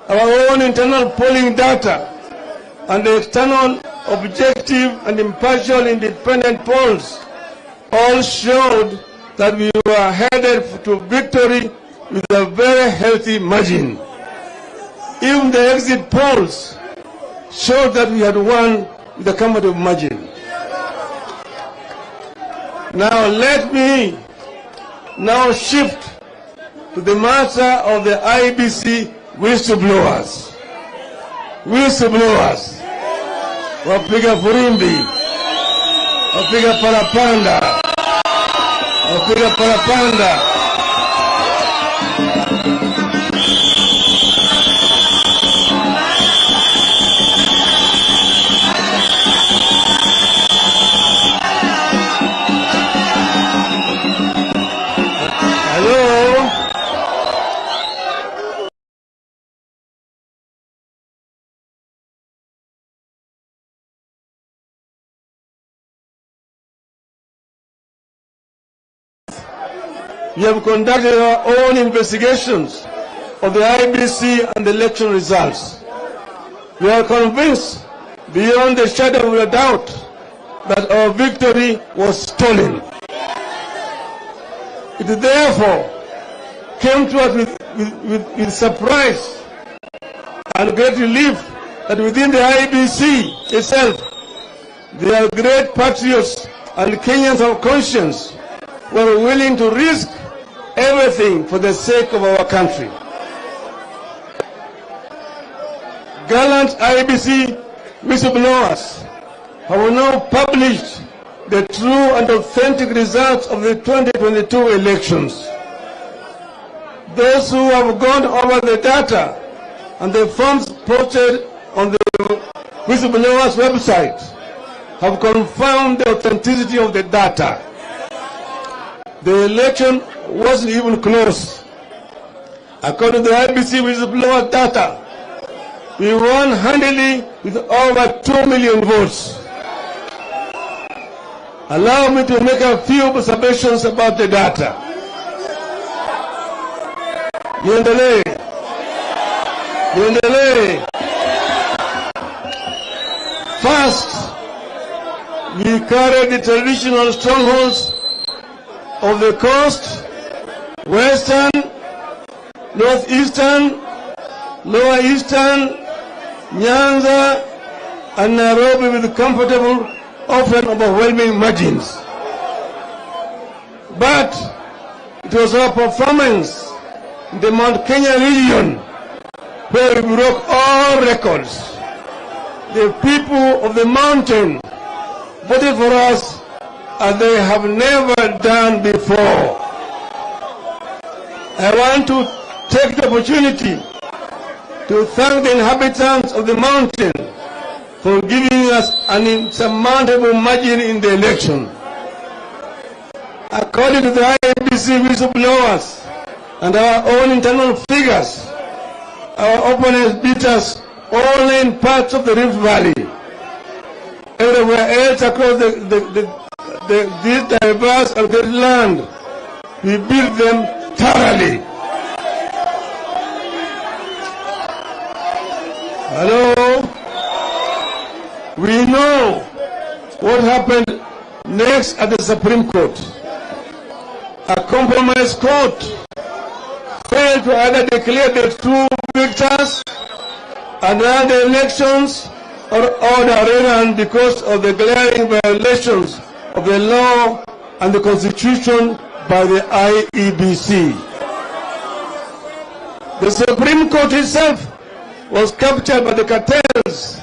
our own internal polling data and the external objective and impartial independent polls all showed that we were headed to victory with a very healthy margin. Even the exit polls showed that we had won with a comfortable margin. Now let me now shift to the matter of the IEBC whistleblowers. Whistleblowers. Wapiga furimbi, wapiga parapanda, wapiga parapanda. Hello? We have conducted our own investigations of the IEBC and the election results. We are convinced beyond the shadow of a doubt that our victory was stolen. It therefore came to us with surprise and great relief that within the IEBC itself, there are great patriots and Kenyans of conscience who are willing to risk everything for the sake of our country. Gallant IEBC whistleblowers have now published the true and authentic results of the 2022 elections. Those who have gone over the data and the forms posted on the whistleblowers' website have confirmed the authenticity of the data. The election wasn't even close. According to the IEBC whistleblower data, we won handily with over 2 million votes. Allow me to make a few observations about the data. Niendelee. Niendelee. First, we carried the traditional strongholds of the coast, western, northeastern, lower eastern, Nyanza, and Nairobi with comfortable, often overwhelming margins. But it was our performance in the Mount Kenya region where we broke all records. The people of the mountain voted for us as they have never done before. I want to take the opportunity to thank the inhabitants of the mountain for giving us an insurmountable margin in the election. According to the IEBC whistleblowers and our own internal figures, our opponents beat us only in parts of the Rift Valley. Everywhere else across this diverse and great land, we beat them thoroughly. Hello? We know what happened next at the Supreme Court. A compromise court failed to either declare the true victors and run the elections or order a rerun because of the glaring violations of the law and the Constitution by the IEBC. The Supreme Court itself was captured by the cartels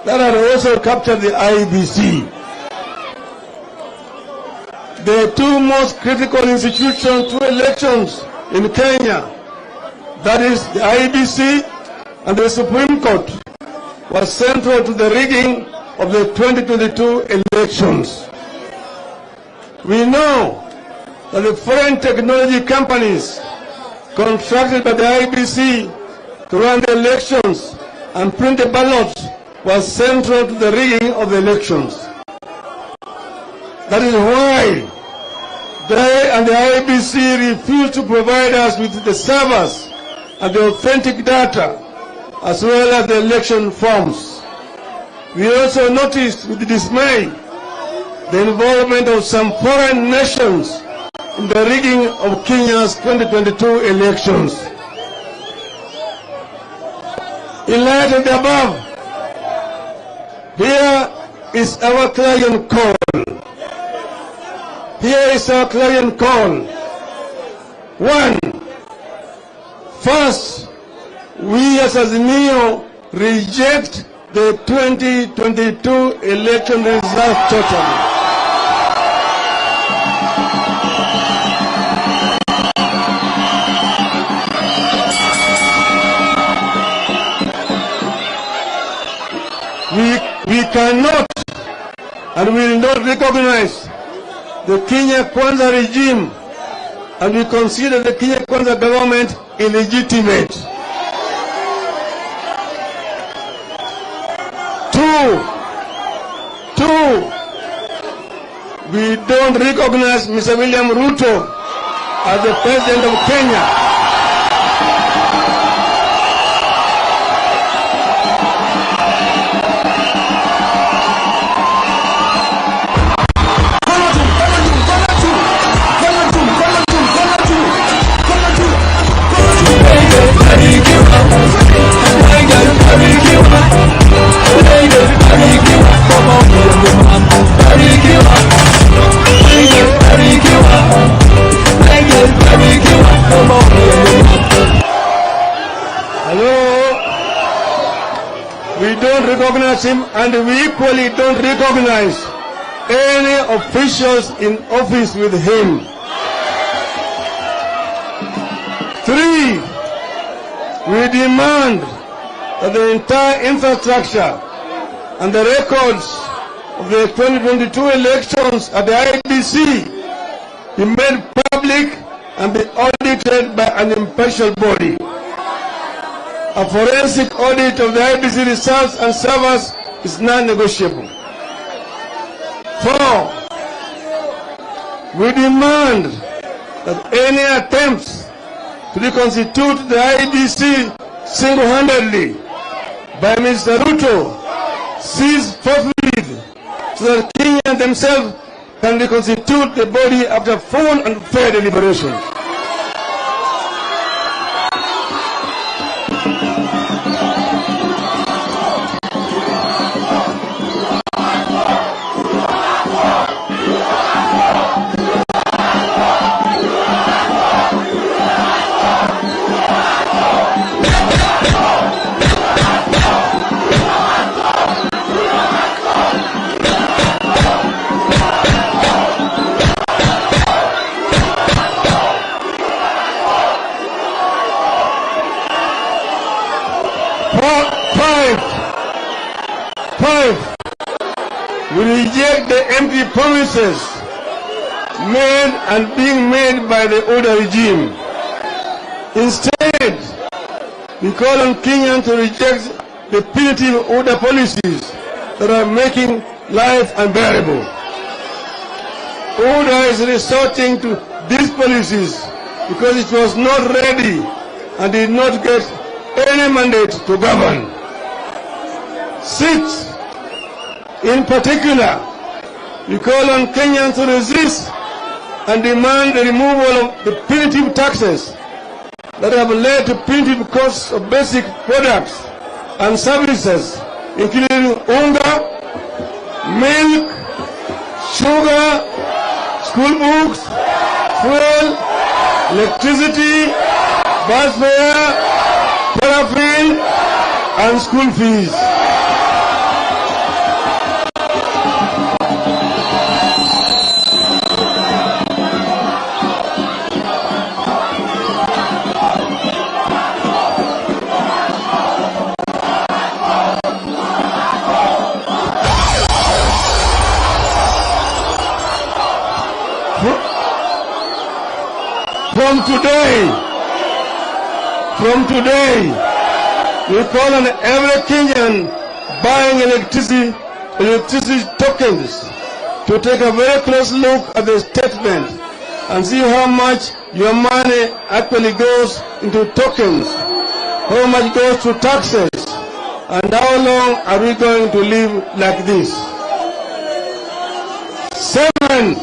that had also captured the IEBC. The two most critical institutions to elections in Kenya, that is the IEBC and the Supreme Court, was central to the rigging of the 2022 elections. We know that the foreign technology companies contracted by the IEBC to run the elections and print the ballots was central to the rigging of the elections. That is why they and the IEBC refused to provide us with the servers and the authentic data, as well as the election forms. We also noticed with dismay the involvement of some foreign nations in the rigging of Kenya's 2022 elections. In light of the above, here is our clarion call. Here is our clarion call. 1, first, we as Azimio reject the 2022 election results totally. We cannot and will not recognize the Kenya Kwanza regime, and we consider the Kenya Kwanza government illegitimate. 2, we don't recognize Mr. William Ruto as the president of Kenya. We don't recognize him, and we equally don't recognize any officials in office with him. 3, we demand that the entire infrastructure and the records of the 2022 elections at the IEBC be made public and be audited by an impartial body. A forensic audit of the IEBC results and servers is non-negotiable. 4, we demand that any attempts to reconstitute the IEBC single-handedly by Mr. Ruto cease forthwith, so that Kenyans themselves can reconstitute the body after full and fair deliberation. 5, we reject the empty promises made and being made by the older regime. Instead, we call on Kenyans to reject the punitive order policies that are making life unbearable. Order is resorting to these policies because it was not ready and did not get any mandate to govern. 6, in particular, we call on Kenyans to resist and demand the removal of the punitive taxes that have led to punitive costs of basic products and services, including unga, milk, sugar, school books, fuel, electricity, bus fare, paraffin, and school fees. From today, From today, we call on every Kenyan buying electricity tokens to take a very close look at the statement and see how much your money actually goes into tokens, how much goes to taxes, and how long are we going to live like this? 7,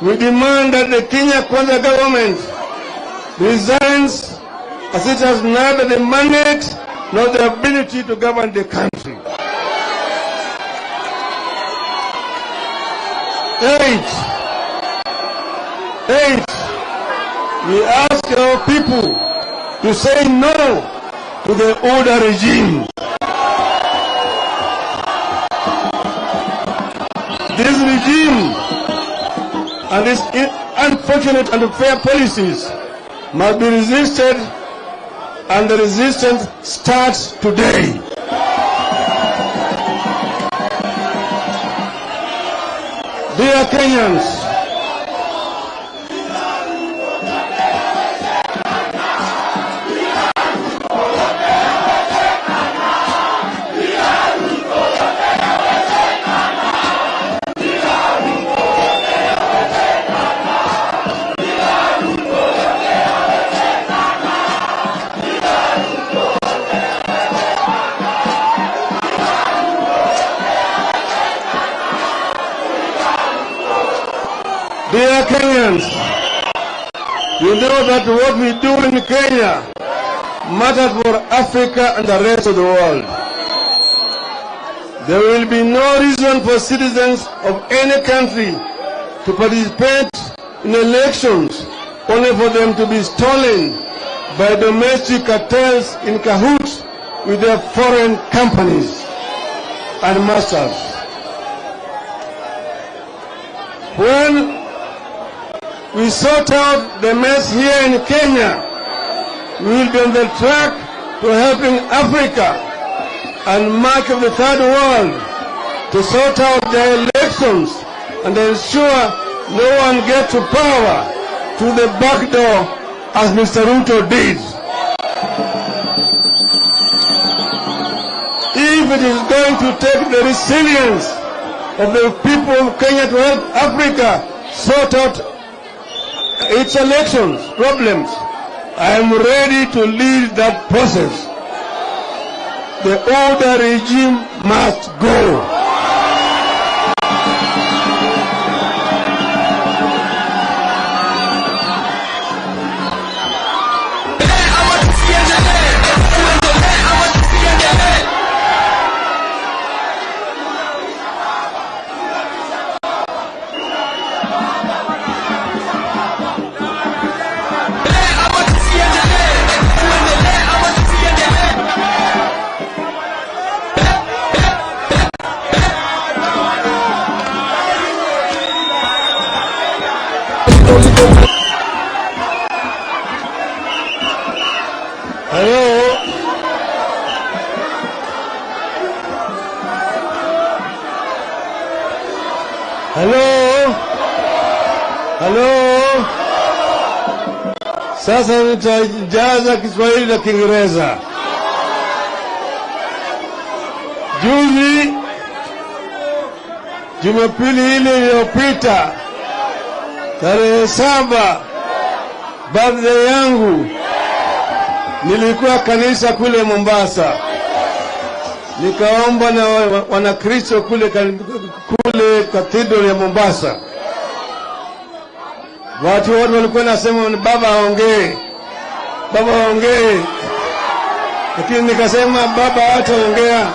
we demand that the Kenya Kwanza government resigns, as it has neither the mandate nor the ability to govern the country. 8, we ask our people to say no to the older regime. This regime and its unfortunate and unfair policies must be resisted, and the resistance starts today. Dear Kenyans, dear Kenyans, you know that what we do in Kenya matters for Africa and the rest of the world. There will be no reason for citizens of any country to participate in elections only for them to be stolen by domestic cartels in cahoots with their foreign companies and masters. When we sort out the mess here in Kenya, we will be on the track to helping Africa and much of the third world to sort out their elections and ensure no one gets to power through the back door as Mr. Ruto did. If it is going to take the resilience of the people of Kenya to help Africa sort out its elections problems, I am ready to lead that process. The older regime must go. Hello. Hello. Hello. Sasa nitajaza Kiswahili na Kiingereza. Juzi Jumapili ile iliyopita tarehe 7, birthday yangu, nilikuwa kanisa kule Mombasa, nikaomba na wanakristo kule cathedral ya Mombasa. Watu wote walikuwa nasema baba aongee, baba aongee, lakini nikasema baba hataongea.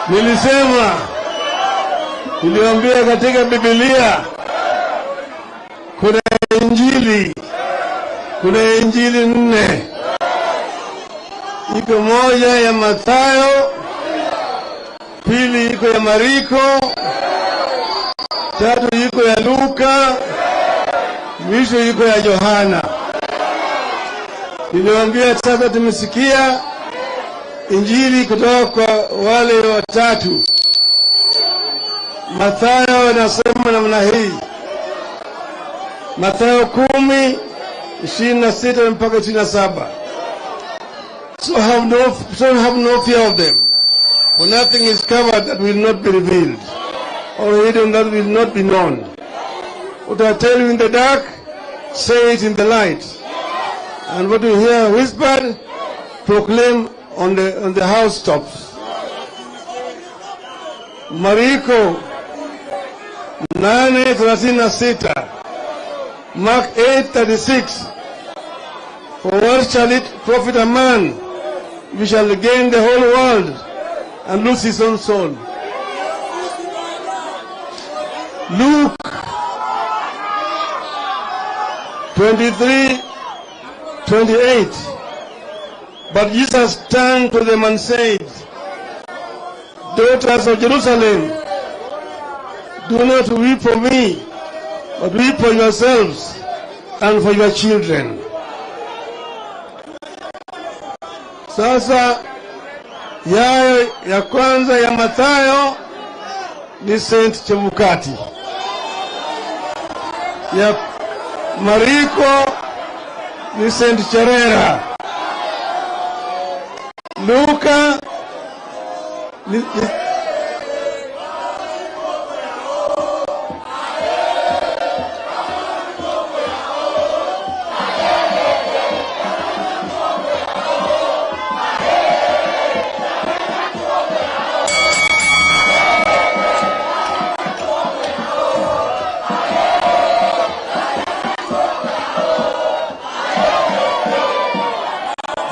Nilisema, niliambia katika Biblia kuna injili, kuna injili 4. Iko moja ya Mathayo, pili iko ya Mariko, tatu iko ya Luka, mwisho iko ya Yohana. Niliwaambia sasa tumesikia injili kutoka kwa wale watatu. Mathayo anasema namna hii, Mathayo 10:26 mpaka 27. So have no fear of them, for nothing is covered that will not be revealed, or hidden that will not be known. What I tell you in the dark, say it in the light, and what you hear whispered, proclaim on the housetops. Mariko 8:36, Mark 8:36. For what shall it profit a man if he shall gain the whole world and lose his own soul? Luke 23:28. But Jesus turned to them and said, Daughters of Jerusalem, do not weep for me, but weep for yourselves and for your children. Sasa yayo ya kwanza ya Mathayo ni Saint Chebukati, ya Mariko ni Saint Cherera, Luka ni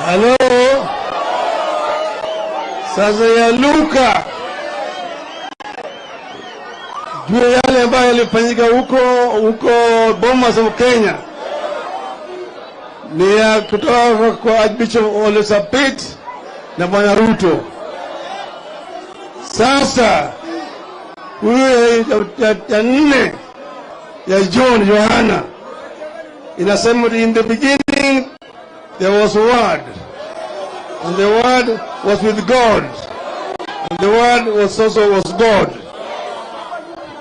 Halo. Sasa ya Luka juu yale ambayo yalifanyika huko Bomas of Kenya ni ya kutoka kwa Archbishop Ole Sapit na Bwana Ruto. Sasa huyu ya nne ya John Yohana inasema, in the beginning there was a word, and the word was with God, and the word was also was God.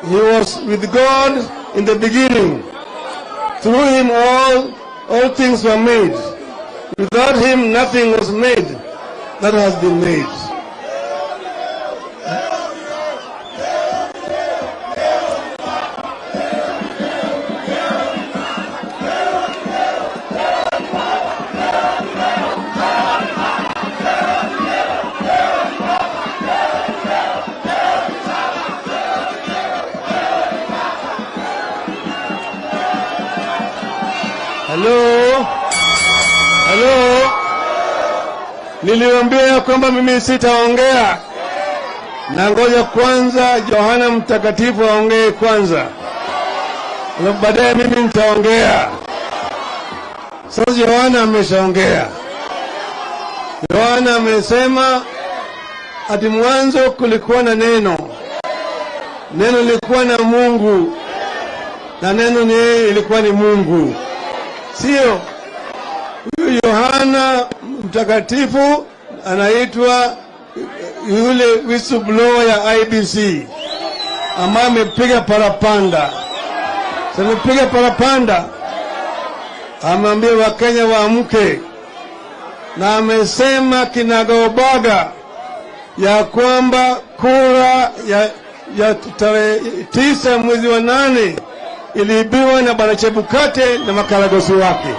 He was with God in the beginning. Through him all things were made. Without him nothing was made that has been made. Hello? Hello? Niliwaambia kwamba mimi sitaongea. Na ngoja kwanza Yohana Mtakatifu aongee kwanza, alafu baadaye mimi nitaongea. Sasa Yohana ameshaongea. Yohana amesema ati mwanzo kulikuwa na neno, neno lilikuwa na Mungu, na neno ni yeye ilikuwa ni Mungu. Sio huyu Yohana Mtakatifu anaitwa yule whistleblower ya IBC ambaye amepiga parapanda. Amepiga parapanda, ameambia Wakenya waamke, na amesema kinagaubaga ya kwamba kura ya tarehe 9 mwezi wa 8 iliibiwa na Bwana Chebukati na makaragosi wake.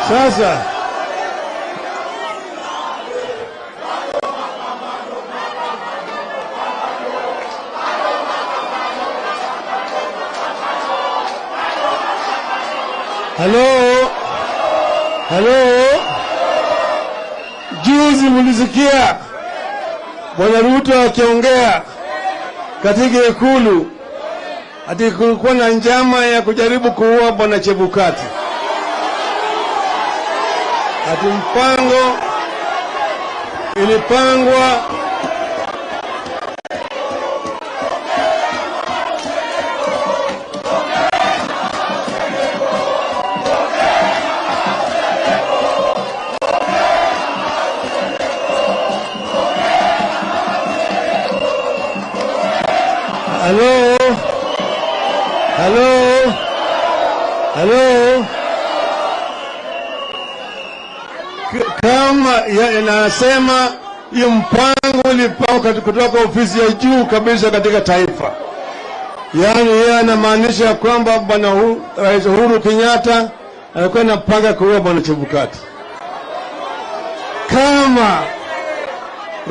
Sasa hello, hello. Juzi mlisikia Bwana Ruto akiongea katika Ikulu ati kulikuwa na njama ya kujaribu kuua Bwana Chebukati. Ati mpango ilipangwa Hello? Hello? Hello? Kama nasema hiyo mpango ulipangwa kutoka ofisi ya juu kabisa katika taifa. Yaani yeye anamaanisha kwamba Bwana Rais Uhuru Kenyatta alikuwa anapanga kuua Bwana Chebukati. Kama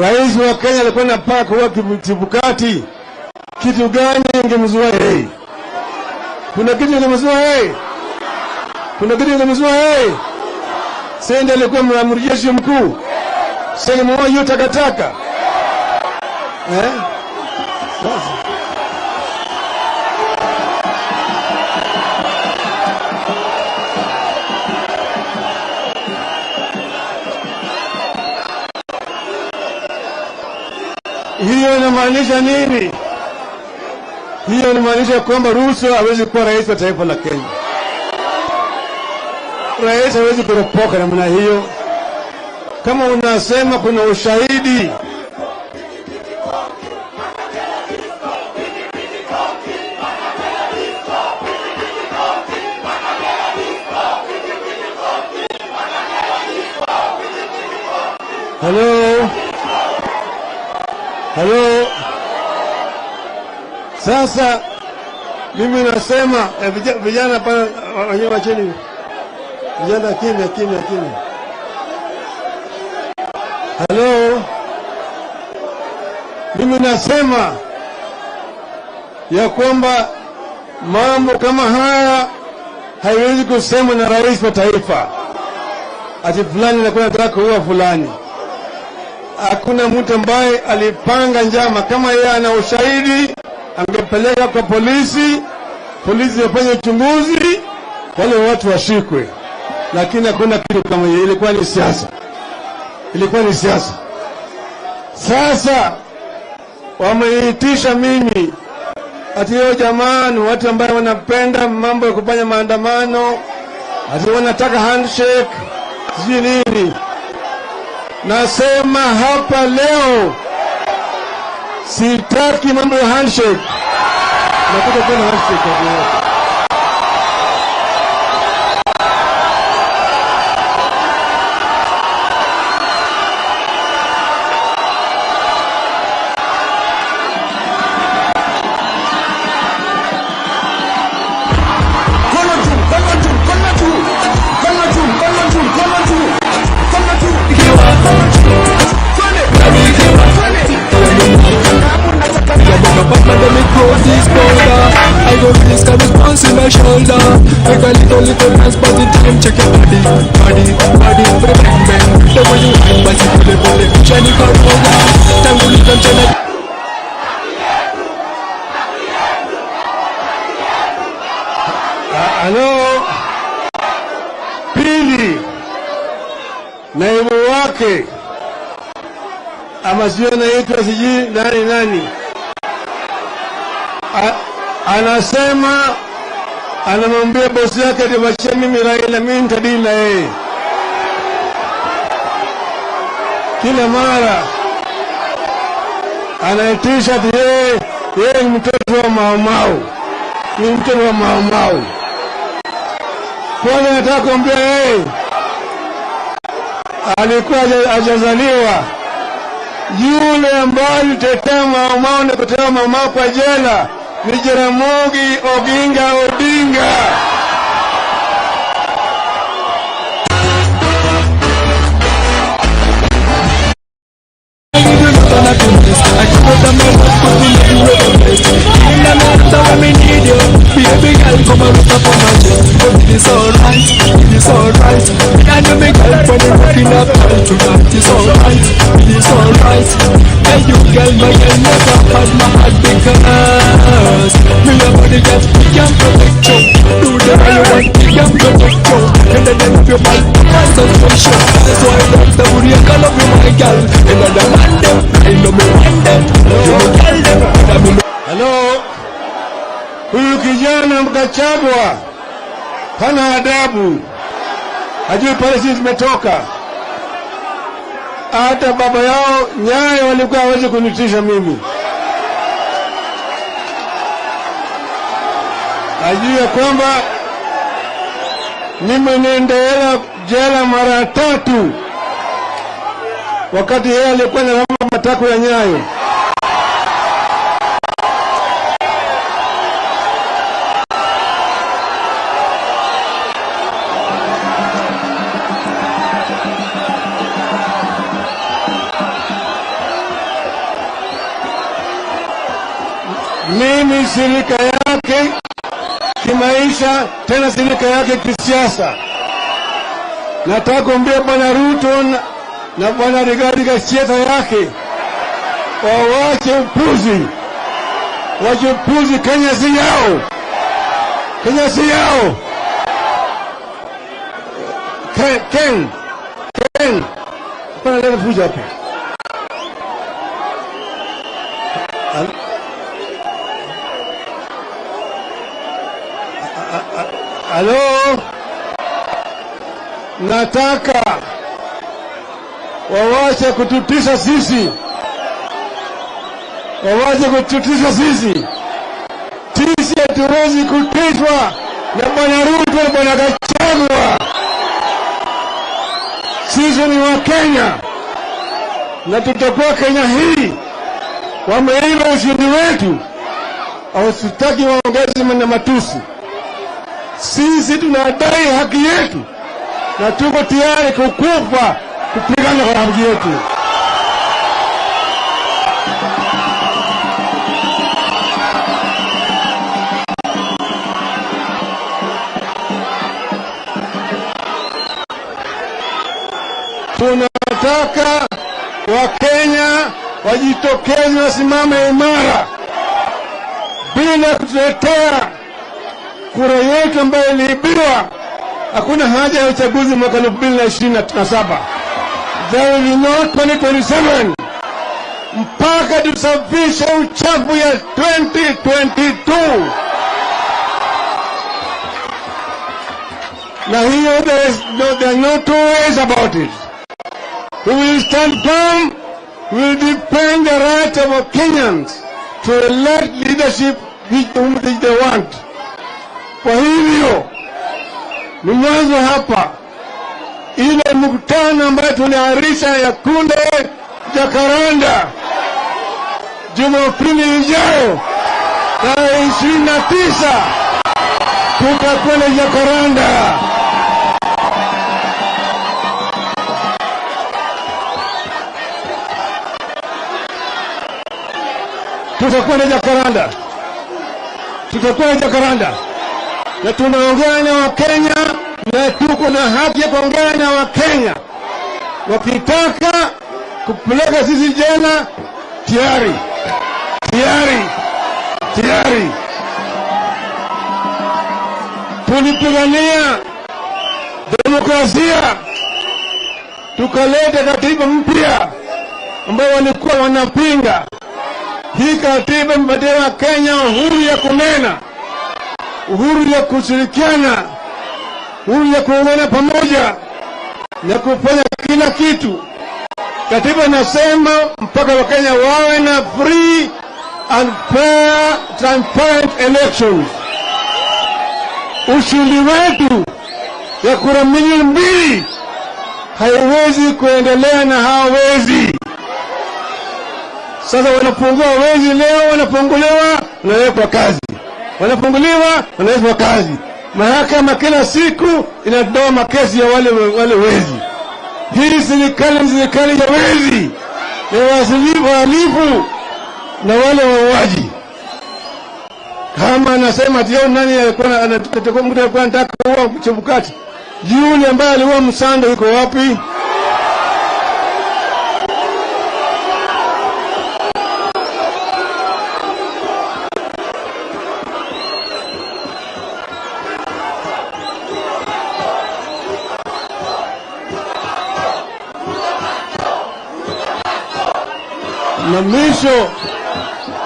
Rais wa Kenya alikuwa anapanga kuua Chebukati, kitu gani ingemzua yeye? Kuna kitu ingemzua yeye? Kuna kitu ingemzua yeye? Sende alikuwa amiri jeshi mkuu. Sende mwa hiyo takataka. Sasa hiyo inamaanisha nini? Hiyo inamaanisha kwamba Ruto hawezi kuwa rais wa taifa la Kenya. Rais hawezi kuropoka namna hiyo. Kama unasema kuna ushahidi, Hello? Hello? Sasa mimi nasema vijana pale wenyewe chini. Vijana kimya kimya kimya. Hello? Mimi nasema ya kwamba mambo kama haya haiwezi kusemwa na rais wa taifa. Ati fulani anakuwa anataka kuua fulani. Hakuna mtu ambaye alipanga njama. Kama yeye ana ushahidi angepeleka kwa polisi, polisi wafanye uchunguzi, wale watu washikwe. Lakini hakuna kitu kama hiyo. Ilikuwa ni siasa. Ilikuwa ni siasa. Sasa wameitisha mimi ati yo jamani, watu ambao wanapenda mambo ya kufanya maandamano, ati wanataka handshake, sijui nini. Nasema hapa leo sitaki mambo ya handshake. Nataka kuona handshake hapo. I go release the response in my shoulder. Make a little little dance, but the time check your body, body, body, bang bang. The way you wine, but you pull it, pull it. Jenny Corolla, tangu likamchana. Halo. Pili, naibu wake ama sio anaitwa sijui nani nani, anasema anamwambia bosi yake ati mimi Raila mimi nitadili na yeye. Kila mara anaitisha ati yeye ni mtoto wa Mau Mau, ni mtoto wa Mau Mau. Kwanza nataka kuambia yeye alikuwa hajazaliwa. Yule ambaye alitetea Mau Mau na kutoa Mau Mau kwa jela ni Jaramogi Oginga Odinga. It's alright, it's alright. And you make help when you're rocking up tonight. It's alright. Anybody else, we can protect you. Do the way you want, we can protect you. And then if you man, my suspension. That's why I'm the one you love you, my girl. And I want them, I know me want them. You me tell them, I me. Hello, huyu kijana Gachagua hana adabu, hajui pale sisi tumetoka. Hata baba yao Nyayo walikuwa hawezi kunitisha mimi. Hajui kwamba mimi niendelea jela mara 3 wakati yeye alikuwa na matako ya Nyayo. Mimi sirika yake kimaisha, tena sirika yake kisiasa. Nataka kuambia Bwana Ruto na Bwana Rigathi Gachagua yake wawache upuzi, wache upuzi. Kenya si yao, Kenya si yao. Ken, Ken, hapana leta fujo hapa. Halo, nataka wawache kututisha sisi, wawache kututisha sisi. Sisi hatuwezi kutishwa na Bwana Ruto na Bwana Gachagua. Sisi ni wa Kenya na tutakuwa Kenya hii. Wameiba ushindi wetu, hawasitaki waongeze na matusi. Sisi tunadai haki yetu na tuko tayari kukufa kupigana kwa haki yetu. Tunataka Wakenya wajitokeze, wasimame imara bila kutuletea kura yetu ambayo iliibiwa. Hakuna haja ya uchaguzi mwaka 2027. There will be no 2027 mpaka tusafishe uchafu ya 2022. Na hiyo there are no two ways about it. We will stand firm. We will defend the right of our Kenyans to elect leadership whom they want. Kwa hivyo ni mwanzo hapa ile mkutano ambayo tuliahirisha ya kule Jacaranda Jumapili ijayo tarehe 29, tutakwenda Jacaranda. Tutakwenda Jacaranda, tutakwenda Jacaranda. Na tunaongea na Wakenya na tuko na haki ya kuongea na Wakenya. Wakitaka kupeleka sisi jela, tayari, tayari, tayari. Tulipigania demokrasia, tukaleta katiba mpya ambayo walikuwa wanapinga. Hii katiba imepatia Wakenya uhuru ya kunena, uhuru ya kushirikiana, uhuru ya kuungana pamoja na kufanya kila kitu. Katiba inasema mpaka Wakenya wawe na free and fair, transparent elections. Ushindi wetu ya kura milioni 2 haiwezi kuendelea na hawezi. Sasa wanapungua wezi leo, wanapunguliwa, wanawekwa kazi, wanapunguliwa, wanawekwa kazi. Mahakama kila siku inatoa makesi ya wale wezi. Hii serikali ni serikali ya wezi, ya wahalifu na wale wauaji. Kama anasema ati nani alikuwa anataka mtu alikuwa anataka kuua Chebukati, yule ambaye aliua Msando yuko wapi? Na mwisho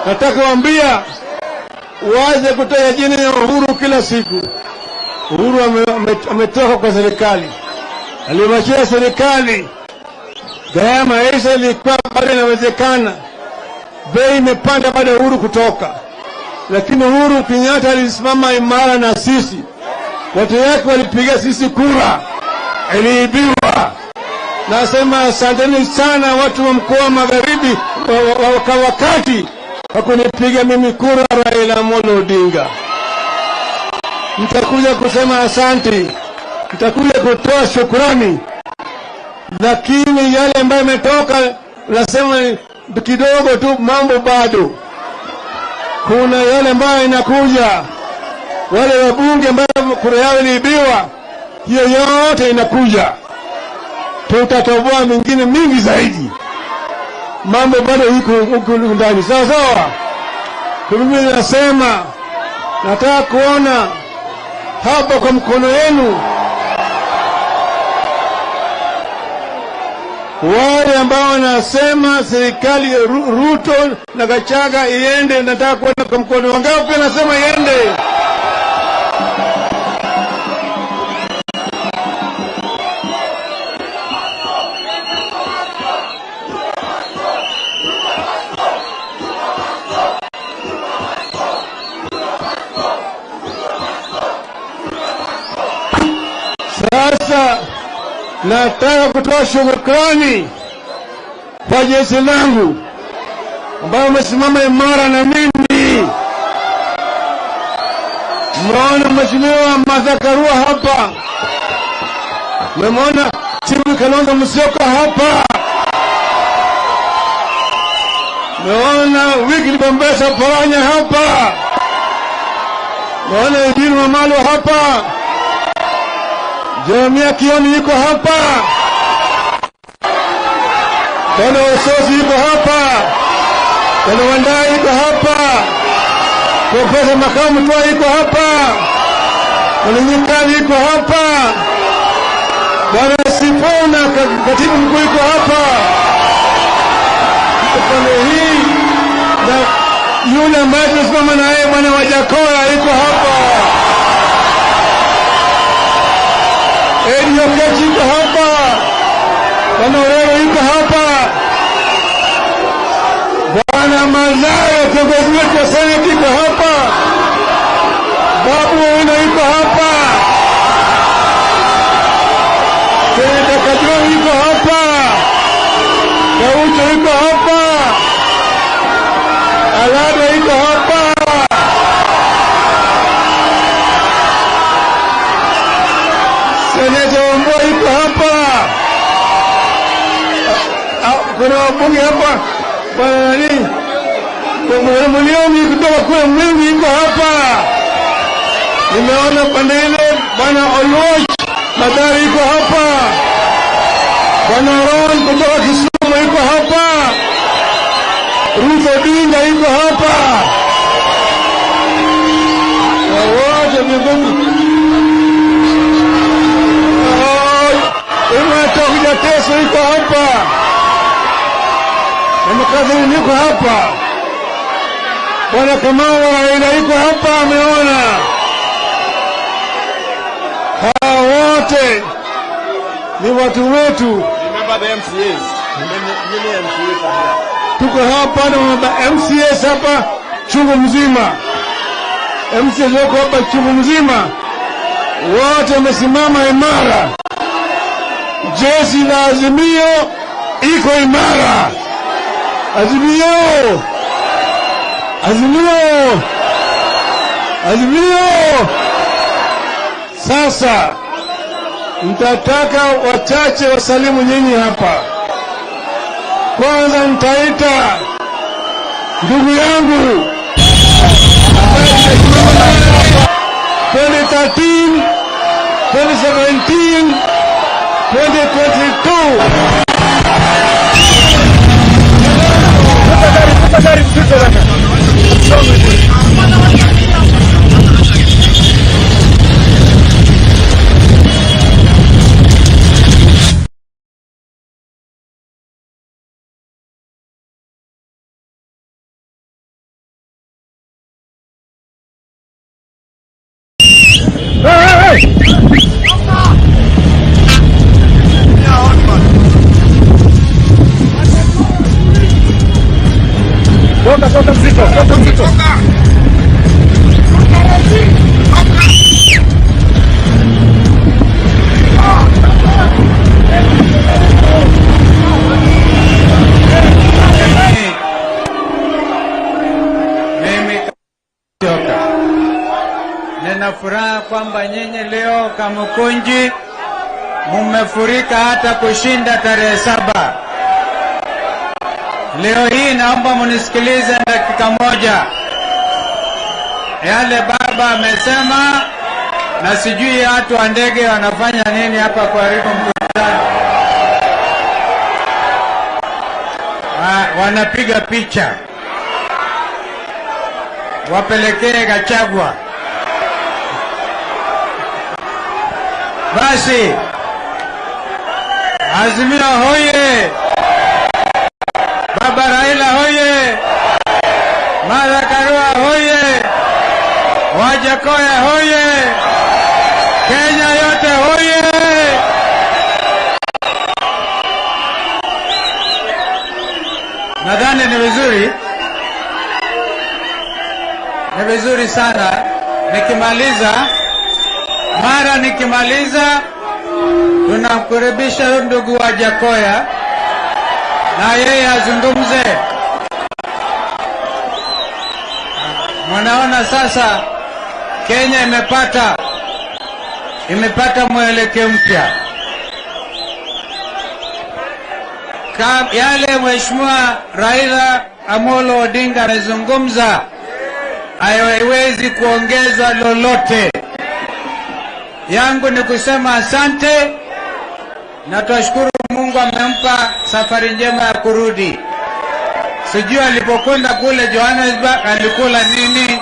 nataka kuambia waje kutaja jina ya Uhuru kila siku. Uhuru ametoka kwa serikali, aliwachia serikali, gharama ya maisha ilikuwa bado inawezekana, bei imepanda baada ya Uhuru kutoka, lakini Uhuru Kenyatta alisimama imara na sisi, watu yake walipiga sisi kura, iliibiwa. Nasema asanteni sana watu wa mkoa wa Magharibi kwa wakati wa kunipiga mimi kura Raila Amolo Odinga. Nitakuja kusema asante, nitakuja kutoa shukrani, lakini yale ambayo imetoka nasema kidogo tu, mambo bado. Kuna yale ambayo inakuja, wale wabunge ambao kura yao iliibiwa, hiyo yote inakuja. Tutatoboa mingine mingi zaidi. Mambo bado iko huku ndani, sawa sawa. Kwa mimi nasema nataka kuona hapa kwa mkono wenu wale ambao wanasema serikali Ruto na Gachagua iende, nataka kuona kwa mkono. Wangapi wanasema iende? Sasa nataka kutoa shukrani kwa jeshi langu ambao wamesimama imara na mimi. Mmeona Mheshimiwa Martha Karua hapa, mmemwona Chifu Kalonzo Musyoka hapa, mmeona Wycliffe Ambetsa Paranya hapa, mmeona Eugene Wamalwa hapa, Jeremia Kioni yuko hapa, Bwana Osotsi yuko hapa, Bwana Wandayi yuko hapa, Profesa Makau Mtwaa yuko hapa, Bwana Nyikali yuko hapa, Bwana Sifuna katibu mkuu yuko hapa. Upande hii na yule ambaye tunasimama na yeye Bwana Wajackoyah yuko hapa, Eddie Oketch yuko hapa, Bwana Orero yuko hapa, Bwana Madzayo kiongozi wetu wa Senate yuko hapa, Babu Owino yuko hapa, Seneta Kajwang' yuko hapa, Gaucho yuko hapa, Aladwa yuko hapa, Seneta Wambua yuko hapa. Kuna wabunge hapa, bwana nani, Bwana Muliomi kutoka kule Mwingi yuko hapa. Nimeona pande ile Bwana Oluoch Madari yuko hapa, Bwana Ron kutoka Kisumu yuko hapa, Ruth Odinga yuko hapa, na wote viongozi. Teso yuko hapa, Mama Catherine yuko hapa, Bwana Kamau wa Raila yuko hapa, ameona. Hawa wote ni watu wetu. Remember the MCAs. Many MCAs are here. Tuko hapa na MCAs hapa chungu mzima. MCAs wako hapa chungu mzima, wote wamesimama imara. Jeshi la Azimio iko imara. Azimio! Azimio! Azimio! Sasa nitataka wachache wasalimu nyinyi hapa. Kwanza nitaita ndugu yangu 2013, 2017, 2022. Mimi Choka, nina furaha kwamba nyinyi leo Kamukunji mumefurika hata kushinda tarehe 7. Leo hii naomba munisikilize dakika moja. Yale baba amesema, na sijui watu wa ndege wanafanya nini hapa kuharibu mkutano. Wanapiga picha wapelekee Gachagua. Basi Azimio hoye! Baba Raila hoye! Martha Karua hoye! Wajackoyah hoye! Kenya yote hoye! Nadhani ni vizuri. Ni vizuri sana. Nikimaliza, mara nikimaliza, tunamkaribisha ndugu Wajackoyah na yeye azungumze. Mnaona sasa Kenya imepata mwelekeo mpya. Yale Mheshimiwa Raila Amolo Odinga amezungumza haiwezi kuongezwa lolote. Yangu ni kusema asante na twashukuru Mungu amempa safari njema ya kurudi. Sijui alipokwenda kule Johannesburg alikula nini.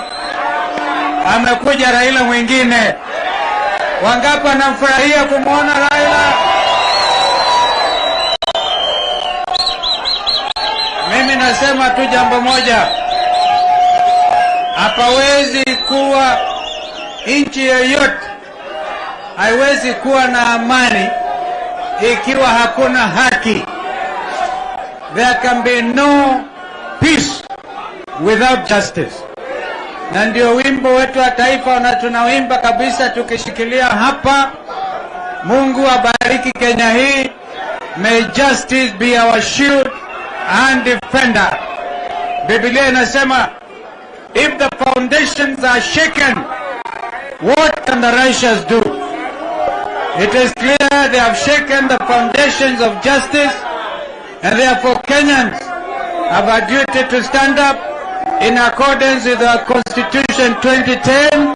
Amekuja Raila mwingine. Wangapi wanamfurahia kumuona Raila? Mimi nasema tu jambo moja. Hapawezi kuwa nchi yoyote, haiwezi kuwa na amani ikiwa hakuna haki. There can be no peace without justice. Na ndio wimbo wetu wa taifa na tunawimba kabisa tukishikilia hapa. Mungu abariki Kenya hii. May justice be our shield and defender. Biblia inasema, if the foundations are shaken, what can the righteous do? It is clear they have shaken the foundations of justice, and therefore Kenyans have a duty to stand up in accordance with our Constitution 2010.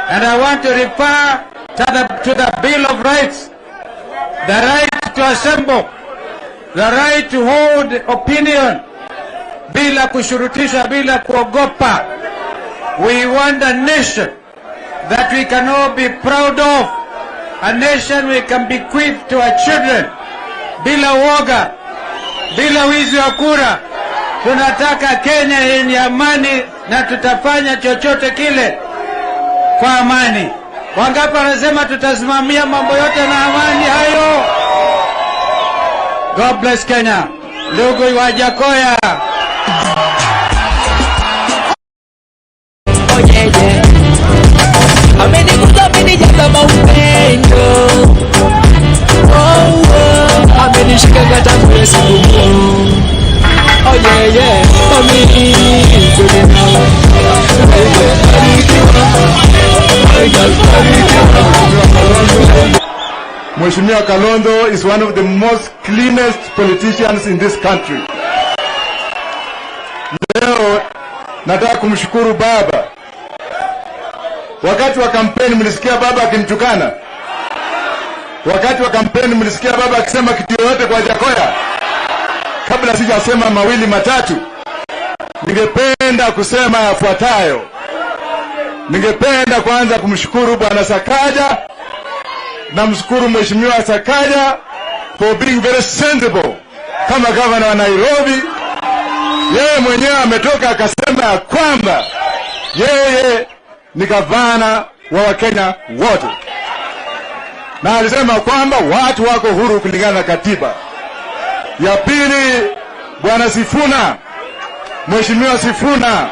And I want to refer to the Bill of Rights, the right to assemble, the right to hold opinion, bila kushurutisha, bila kuogopa. We want a nation that we can all be proud of, a nation we can bequeath to our children, bila woga, bila wizi wa kura. Tunataka Kenya yenye amani na tutafanya chochote kile kwa amani. Wangapi wanasema tutasimamia mambo yote na amani hayo? God bless Kenya. Ndugu Wajackoyah. Oh yeah, yeah. Amenigusa, amenijaza maupendo. Oh, oh. Amenishika kata kule siku. Oh yeah, yeah. Mami, baby now. Baby, barikiwa. My girl, barikiwa. Mheshimiwa Kalonzo is one of the most cleanest politicians in this country. Leo nataka kumshukuru baba. Wakati wa kampeni mlisikia baba akimtukana? Wakati wa kampeni mlisikia baba akisema kitu yoyote kwa Wajackoyah? Kabla sijasema mawili matatu, ningependa kusema yafuatayo. Ningependa kwanza kumshukuru Bwana Sakaja. Namshukuru Mheshimiwa Sakaja for being very sensible kama governor wa Nairobi. Yeye mwenyewe ametoka akasema ya kwamba yeye ni gavana wa Wakenya wote, na alisema kwamba watu wako huru kulingana na katiba. Ya pili, Bwana Sifuna, Mheshimiwa Sifuna,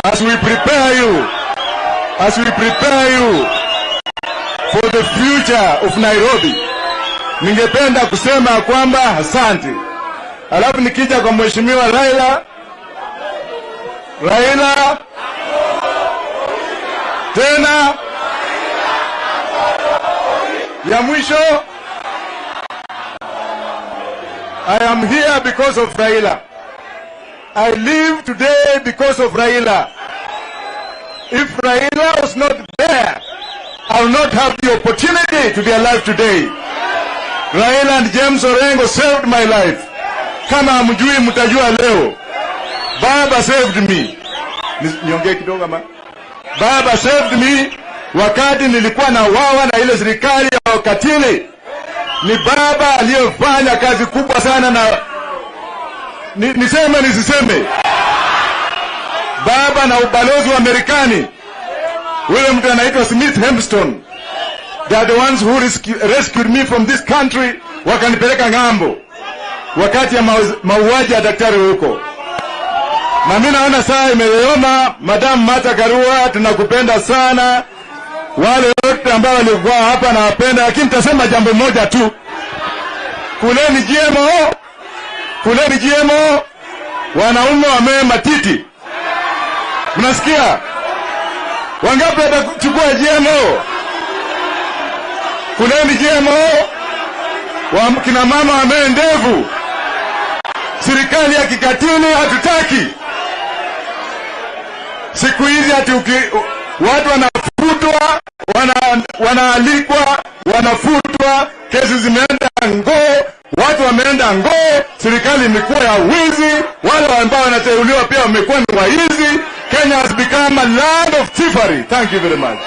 as we prepare you, as we prepare you for the future of Nairobi, ningependa kusema kwamba asante. Alafu nikija kwa Mheshimiwa Raila, Raila tena ya mwisho, I am here because of Raila. I live today because of Raila. If Raila was not there, I will not have the opportunity to be alive today. Raila and James Orengo saved my life. Kama hamjui mtajua leo. Baba saved me. Niongee kidogo ama? Baba saved me wakati nilikuwa na wawa na ile serikali ya wakatili. Ni baba aliyefanya kazi kubwa sana na niseme nisiseme. Baba na ubalozi wa Marekani, yule mtu anaitwa Smith Hempstone, they are the ones who rescued me from this country, wakanipeleka ng'ambo wakati ya mauaji ya daktari huko. Na mimi naona saa imeyoma. Madam Martha Karua, tunakupenda sana. Wale wote ambao walikuwa hapa nawapenda, lakini nitasema jambo moja tu. Kuleni GMO, kuleni GMO, wanaume wamee matiti. Mnasikia? Wangapi watachukua GMO? Kuleni GMO, kina mama wamee ndevu. Serikali ya kikatili hatutaki. Siku hizi ati watu wanafutwa, wanaalikwa, wanafutwa, kesi zimeenda ngoo, watu wameenda ngoo, serikali imekuwa ya wizi, wale ambao wanateuliwa pia wamekuwa ni waizi. Kenya has become a land of thievery. Thank you very much.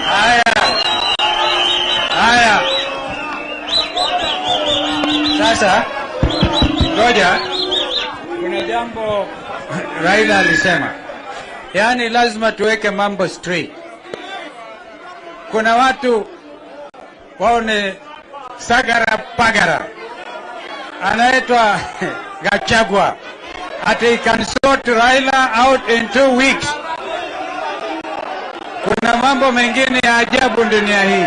Haya. Haya. Sasa ngoja, kuna jambo Raila alisema. Yaani lazima tuweke mambo straight. Kuna watu wao ni sagara pagara, anaitwa Gachagua, ati he can sort Raila out in 2 weeks. Kuna mambo mengine ya ajabu dunia hii.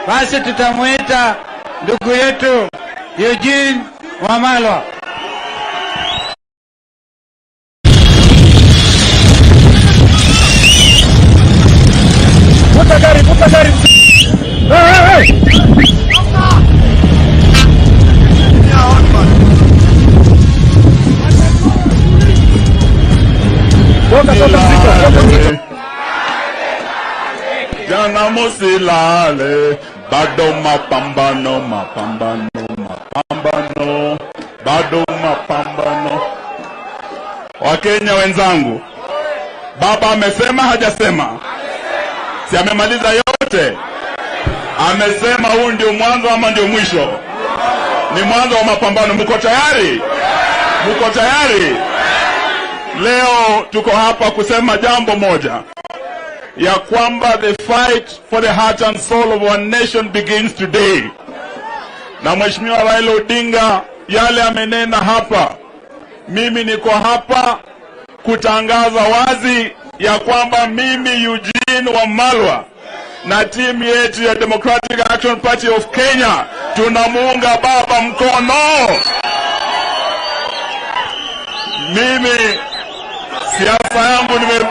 Basi tutamuita ndugu yetu Eugene Wamalwa. Vuta gari, vuta gari. Hey, hey, hey. Toka, toka mzito, toka mzito. Jana musilale, bado mapambano, mapambano, mapambano, bado mapambano. Wakenya wenzangu, baba amesema hajasema? Si amemaliza yote? Amesema huu ndio mwanzo ama ndio mwisho? Ni mwanzo wa mapambano. Mko tayari? Mko tayari? Leo tuko hapa kusema jambo moja, ya kwamba the fight for the heart and soul of our nation begins today. Na Mheshimiwa Raila Odinga yale amenena hapa, mimi niko hapa kutangaza wazi ya kwamba mimi Eugene Wamalwa na timu yetu ya Democratic Action Party of Kenya tunamuunga baba mkono. Mimi siasa yangu nime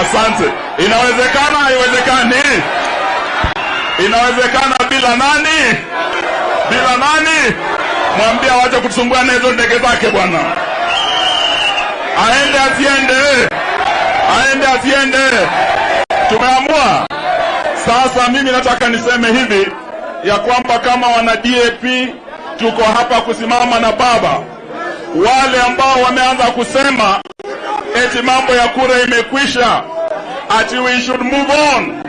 Asante. Inawezekana, haiwezekani? Inawezekana bila nani? Bila nani? Mwambie waache kutusumbua na hizo ndege zake bwana. Aende asiende. Aende asiende. Tumeamua. Sasa mimi nataka niseme hivi ya kwamba kama wana DAP tuko hapa kusimama na baba. Wale ambao wameanza kusema eti mambo ya kura imekwisha, ati we should move on,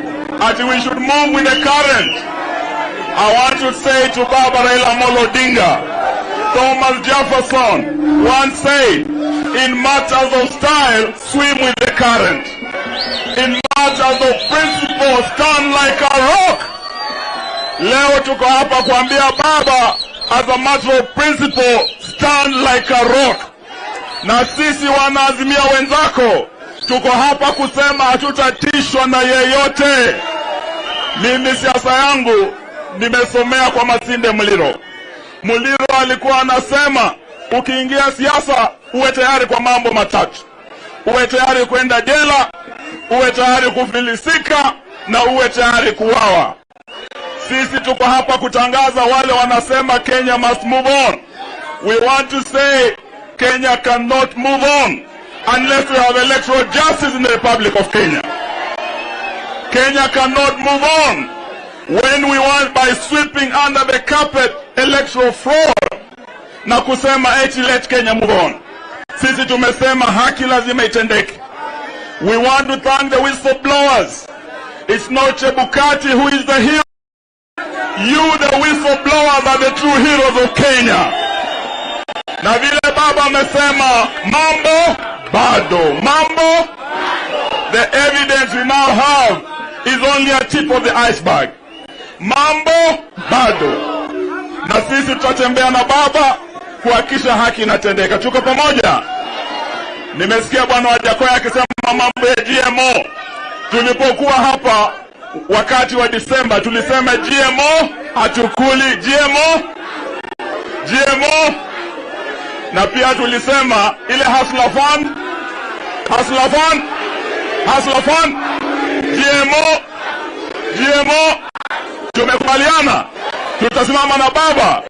ati we should move with the current. I want to say to Baba Raila Amolo Odinga, Thomas Jefferson once said, In matters of style, swim with the current. In matters of principle, stand like a rock. Leo tuko hapa kuambia baba, as a matter of principle, stand like a rock. Na sisi wanaazimia wenzako, tuko hapa kusema hatutatishwa na yeyote. Mimi siasa yangu nimesomea kwa Masinde Muliro. Muliro alikuwa anasema ukiingia siasa uwe tayari kwa mambo matatu. Uwe tayari kwenda jela, uwe tayari kufilisika na uwe tayari kuuawa. Sisi tuko hapa kutangaza wale wanasema Kenya must move on. We want to say Kenya cannot move on unless we have electoral justice in the Republic of Kenya. Kenya cannot move on when we want by sweeping under the carpet electoral fraud na kusema eti let Kenya move on. Sisi tumesema haki lazima itendeke. We want to thank the whistleblowers. It's not Chebukati who is the hero. You, the whistleblowers, are the true heroes of Kenya. Na vile baba amesema mambo bado, mambo. The evidence we now have is only a tip of the iceberg. Mambo bado. Na sisi tutatembea na baba kuhakikisha haki inatendeka. Tuko pamoja. Nimesikia bwana Wajakoya akisema mambo ya GMO. Tulipokuwa hapa wakati wa Disemba tulisema GMO hatukuli, GMO, GMO. Na pia tulisema ile Hustler Fund, Hustler Fund, Hustler Fund, GMO, GMO. Tumekubaliana tutasimama na baba,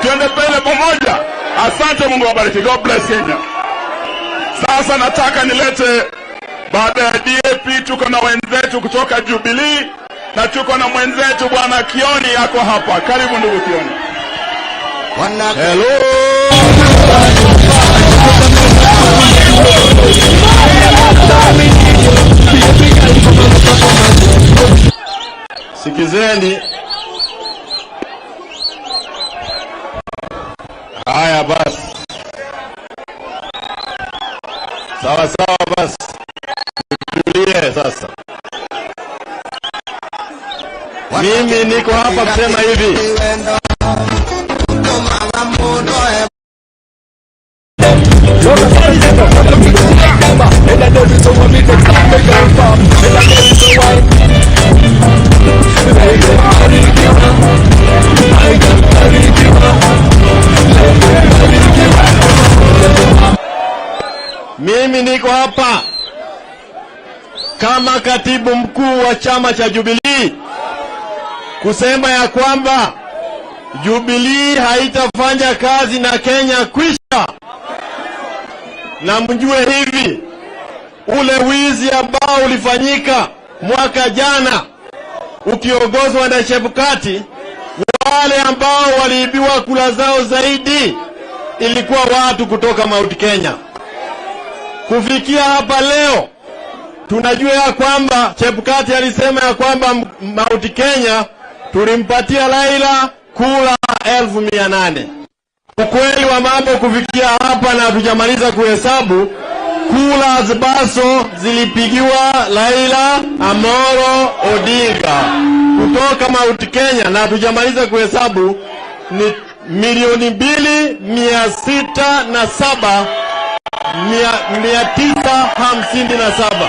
tuende mbele pamoja. Asante, Mungu awabariki. God bless Kenya. Sasa nataka nilete, baada ya DAP tuko na wenzetu kutoka Jubilee na tuko na mwenzetu bwana Kioni yako hapa. Karibu ndugu Kioni. Hello. Sikizeni. Haya basi. Sawa sawa basi. Tulie sasa. Mimi niko hapa kusema hivi. Mimi niko hapa kama katibu mkuu wa chama cha Jubilee kusema ya kwamba Jubilee haitafanya kazi na Kenya kwisha. Na mjue hivi, ule wizi ambao ulifanyika mwaka jana ukiongozwa na Chebukati, wale ambao waliibiwa kula zao zaidi ilikuwa watu kutoka Mount Kenya. Kufikia hapa leo tunajua ya kwamba Chebukati alisema ya kwamba Mount Kenya tulimpatia Raila kula 800,000. Ukweli wa mambo kufikia hapa na hatujamaliza kuhesabu, kula zibaso zilipigiwa Raila Amolo Odinga kutoka Mount Kenya na hatujamaliza kuhesabu ni 2,607,957.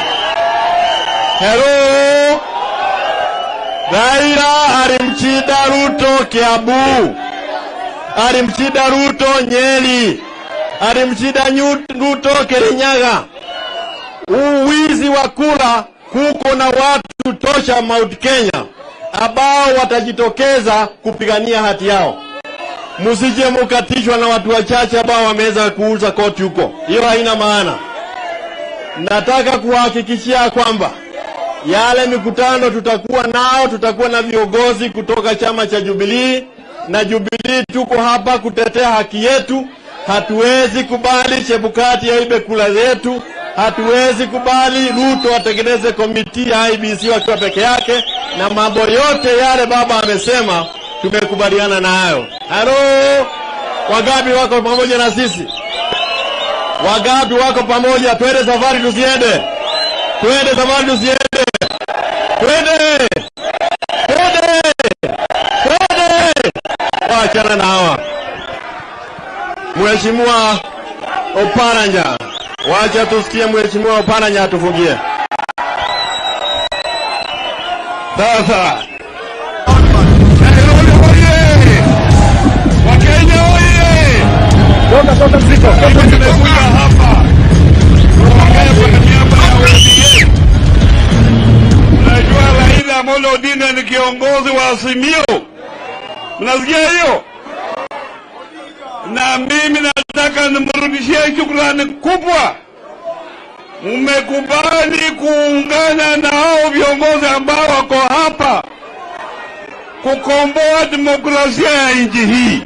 Hello. Raila alimchida Ruto Kiambu, alimchida Ruto Nyeri, alimchida Ruto Kirinyaga. Uwizi wa kula kuko na watu tosha Mount Kenya ambao watajitokeza kupigania hati yao. Msije mukatishwa na watu wachache ambao wameweza kuuza koti huko. Hiyo haina maana. Nataka kuhakikishia kwamba yale mikutano tutakuwa nao, tutakuwa na viongozi kutoka chama cha Jubilee, na Jubilee tuko hapa kutetea haki yetu. Hatuwezi kubali Chebukati aibe kula zetu, hatuwezi kubali Ruto atengeneze komiti ya IEBC wakiwa peke yake, na mambo yote yale baba amesema tumekubaliana nayo. Halo, wangapi wako pamoja na sisi? Wangapi wako pamoja? Twende safari tusiende, twende safari tusiende, twende, twende, twende. Wachana na hawa. Mheshimiwa Oparanya, wacha tusikie Mheshimiwa Oparanya atufungie. Sasa Nairobi oye! Wakenya oye! Mimi nimekuja hapa kuongea kwa niaba ya ODM. Unajua Raila Amolo Odinga ni kiongozi wa Azimio, mnasikia hiyo? Na mimi nataka nimrudishie shukrani kubwa. Mmekubali kuungana na hao viongozi ambao wako hapa kukomboa demokrasia ya nchi hii.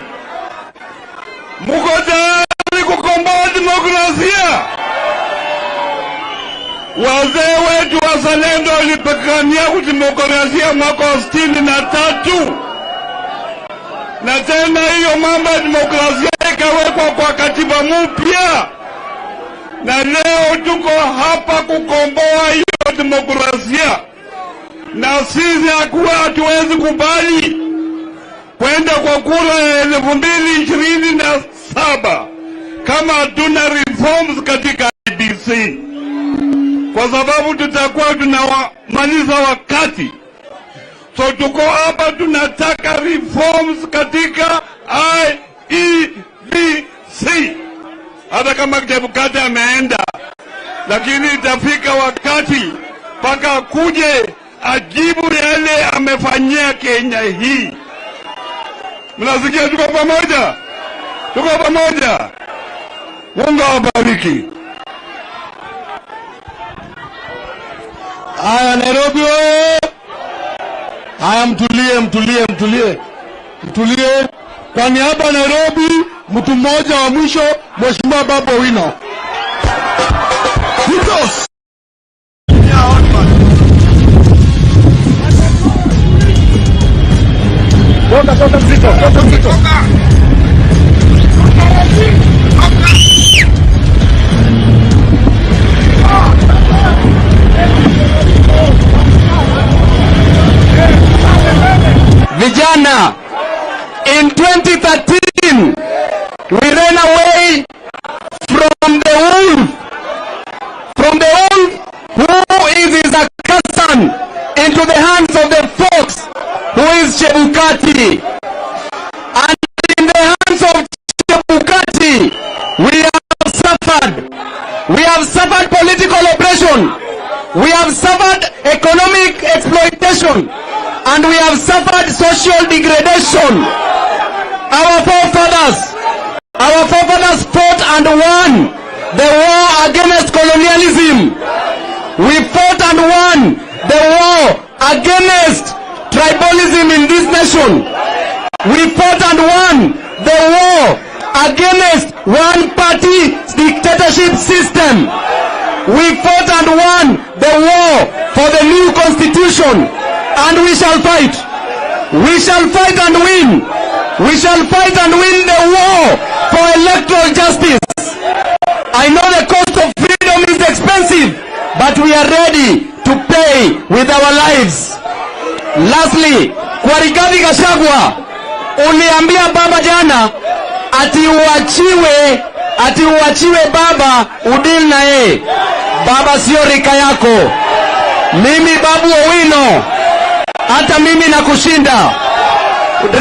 Mko tayari kukomboa demokrasia? Wazee wetu wazalendo walipigania demokrasia mwaka wa 63, na tena hiyo mambo ya demokrasia ikawekwa kwa katiba mpya, na leo tuko hapa kukomboa hiyo demokrasia, na sisi hakuwa hatuwezi kubali kwenda kwa kura ya 2027 kama hatuna reforms katika IEBC, kwa sababu tutakuwa tunamaliza wakati. So tuko hapa tunataka reforms katika IEBC. Hata kama Chebukati ameenda, lakini itafika wakati mpaka akuje ajibu yale amefanyia Kenya hii. Mnasikia? Tuko pamoja, tuko pamoja. Mungu awabariki. Haya, Nairobi oye! Haya, mtulie, mtulie, mtulie, mtulie. Kwa niaba ya Nairobi, mtu mmoja wa mwisho, Mheshimiwa Babu Owino. Hitos. Toka, toka mzito, toka mzito. Vijana, in 2013, we ran away from the wolf, from the wolf who is his cousin, into the hands of the fox who is Chebukati. And in the hands of Chebukati, we have suffered. We have suffered political oppression. We have suffered economic exploitation. And we have suffered social degradation. Our forefathers fought and won the war against colonialism. We fought and won the war against tribalism in this nation. We fought and won the war against one-party dictatorship system. We fought and won the war for the new constitution. And we shall fight. We shall fight and win. We shall fight and win the war for electoral justice. I know the cost of freedom is expensive, but we are ready to pay with our lives. Lastly, kwa Rigathi Gachagua, uliambia baba jana ati uachiwe baba udili na yeye. Baba sio rika yako. Mimi Babu Owino, hata mimi nakushinda.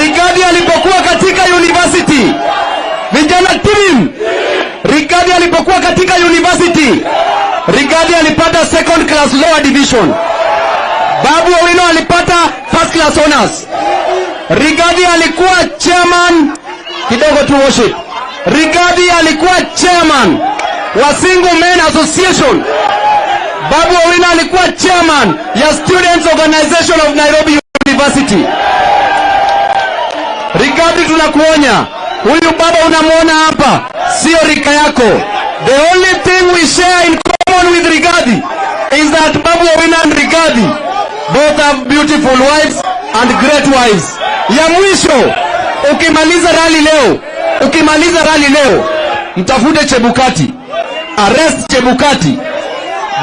Rigathi alipokuwa katika university, vijana team, Rigathi alipokuwa katika university, Rigathi alipata second class lower division. Babu Owino alipata first class honors. Rigathi alikuwa chairman, kidogo tu worship. Rigathi alikuwa chairman wa Single Men Association. Babu Owino alikuwa chairman ya Students Organization of Nairobi University. Rigathi, tunakuonya, huyu baba unamuona hapa sio rika yako. The only thing we share in common with Rigathi is that Babu Owino and Rigathi both have beautiful wives and great wives. Ya mwisho, ukimaliza rally leo, ukimaliza rally leo, mtafute Chebukati. Arrest Chebukati,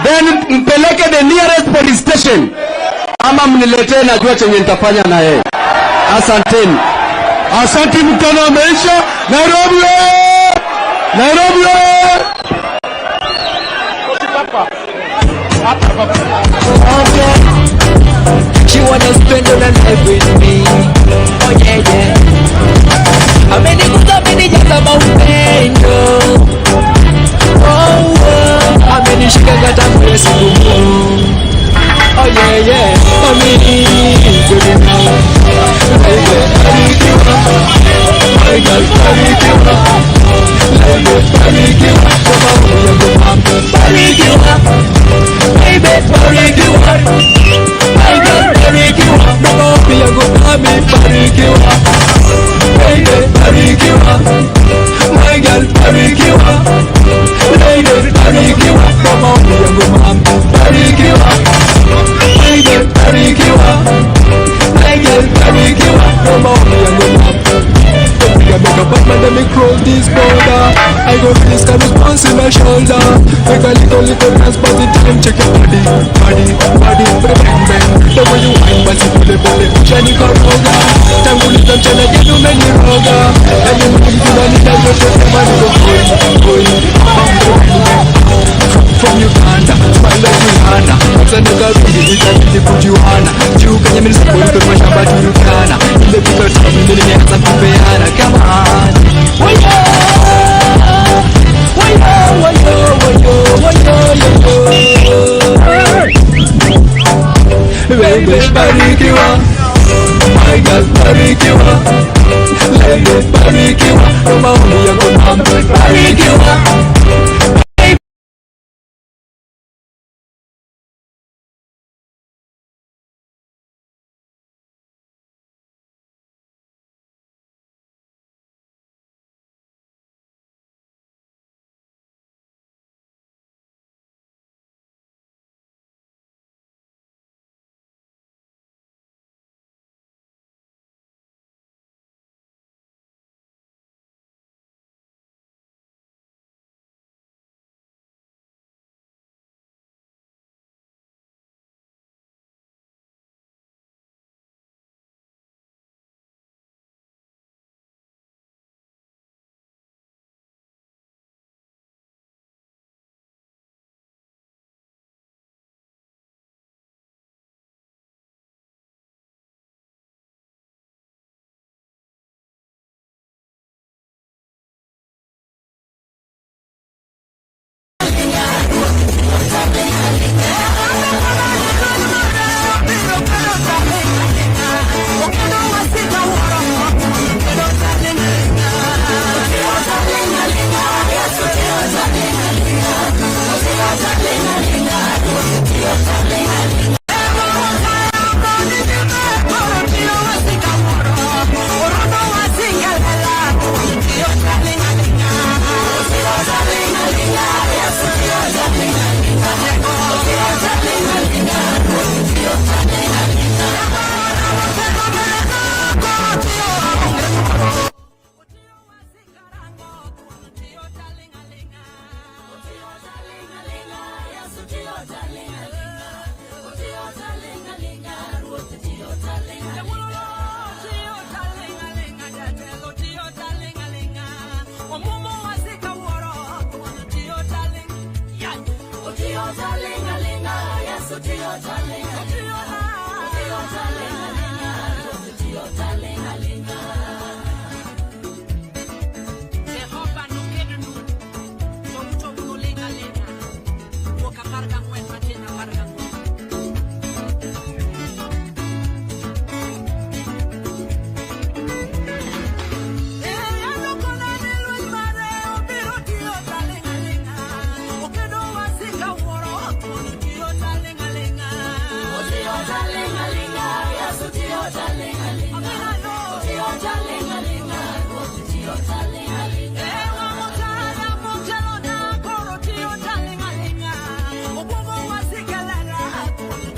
then mpeleke the nearest police station, ama mniletee, najua chenye nitafanya na yeye. Asanteni. Asante, mkutano umeisha. Nairobi oye! Nairobi oye! She wanna spend all her life with me. Oh yeah yeah. Amenigusa, amenijaza maupendo. Oh, oh. Amenishika kata kule siku. Oh yeah yeah. Mami, good enough. Baby, barikiwa. My girl, barikiwa. Baby, barikiwa. Kama huyo mama, barikiwa. Baby, barikiwa. My girl, barikiwa. Na maombi yangu mami, barikiwa. Baby, barikiwa. My girl, barikiwa. Baby, barikiwa. Na maombi yangu mami, barikiwa. Baby, barikiwa. My girl, barikiwa. Na maombi yangu mami. I make a bad man, let me cross this border. I go risk a response in my shoulder. Make a little, little dance, but the time check your body, body, body, bang, bang. The way you wine, but you pull it, pull it, Johnny Karoga. Tanguliza mchana jenu umeniroga. Yani mimi tunanita yote kama niko going, going, bang, bang, bang. From Uganda, smile like Rihanna. Tanzania karudi, itabidi kujuana. Juu kwenye milisoko iko mashamba Turkana. Nimepika tamu, mimi nimeanza kupeana. Come on. Wayo, wayo, wayo, wayo, wayo, wayo. Baby, barikiwa. My girl, barikiwa. Baby, barikiwa. Na maombi yako mama, barikiwa.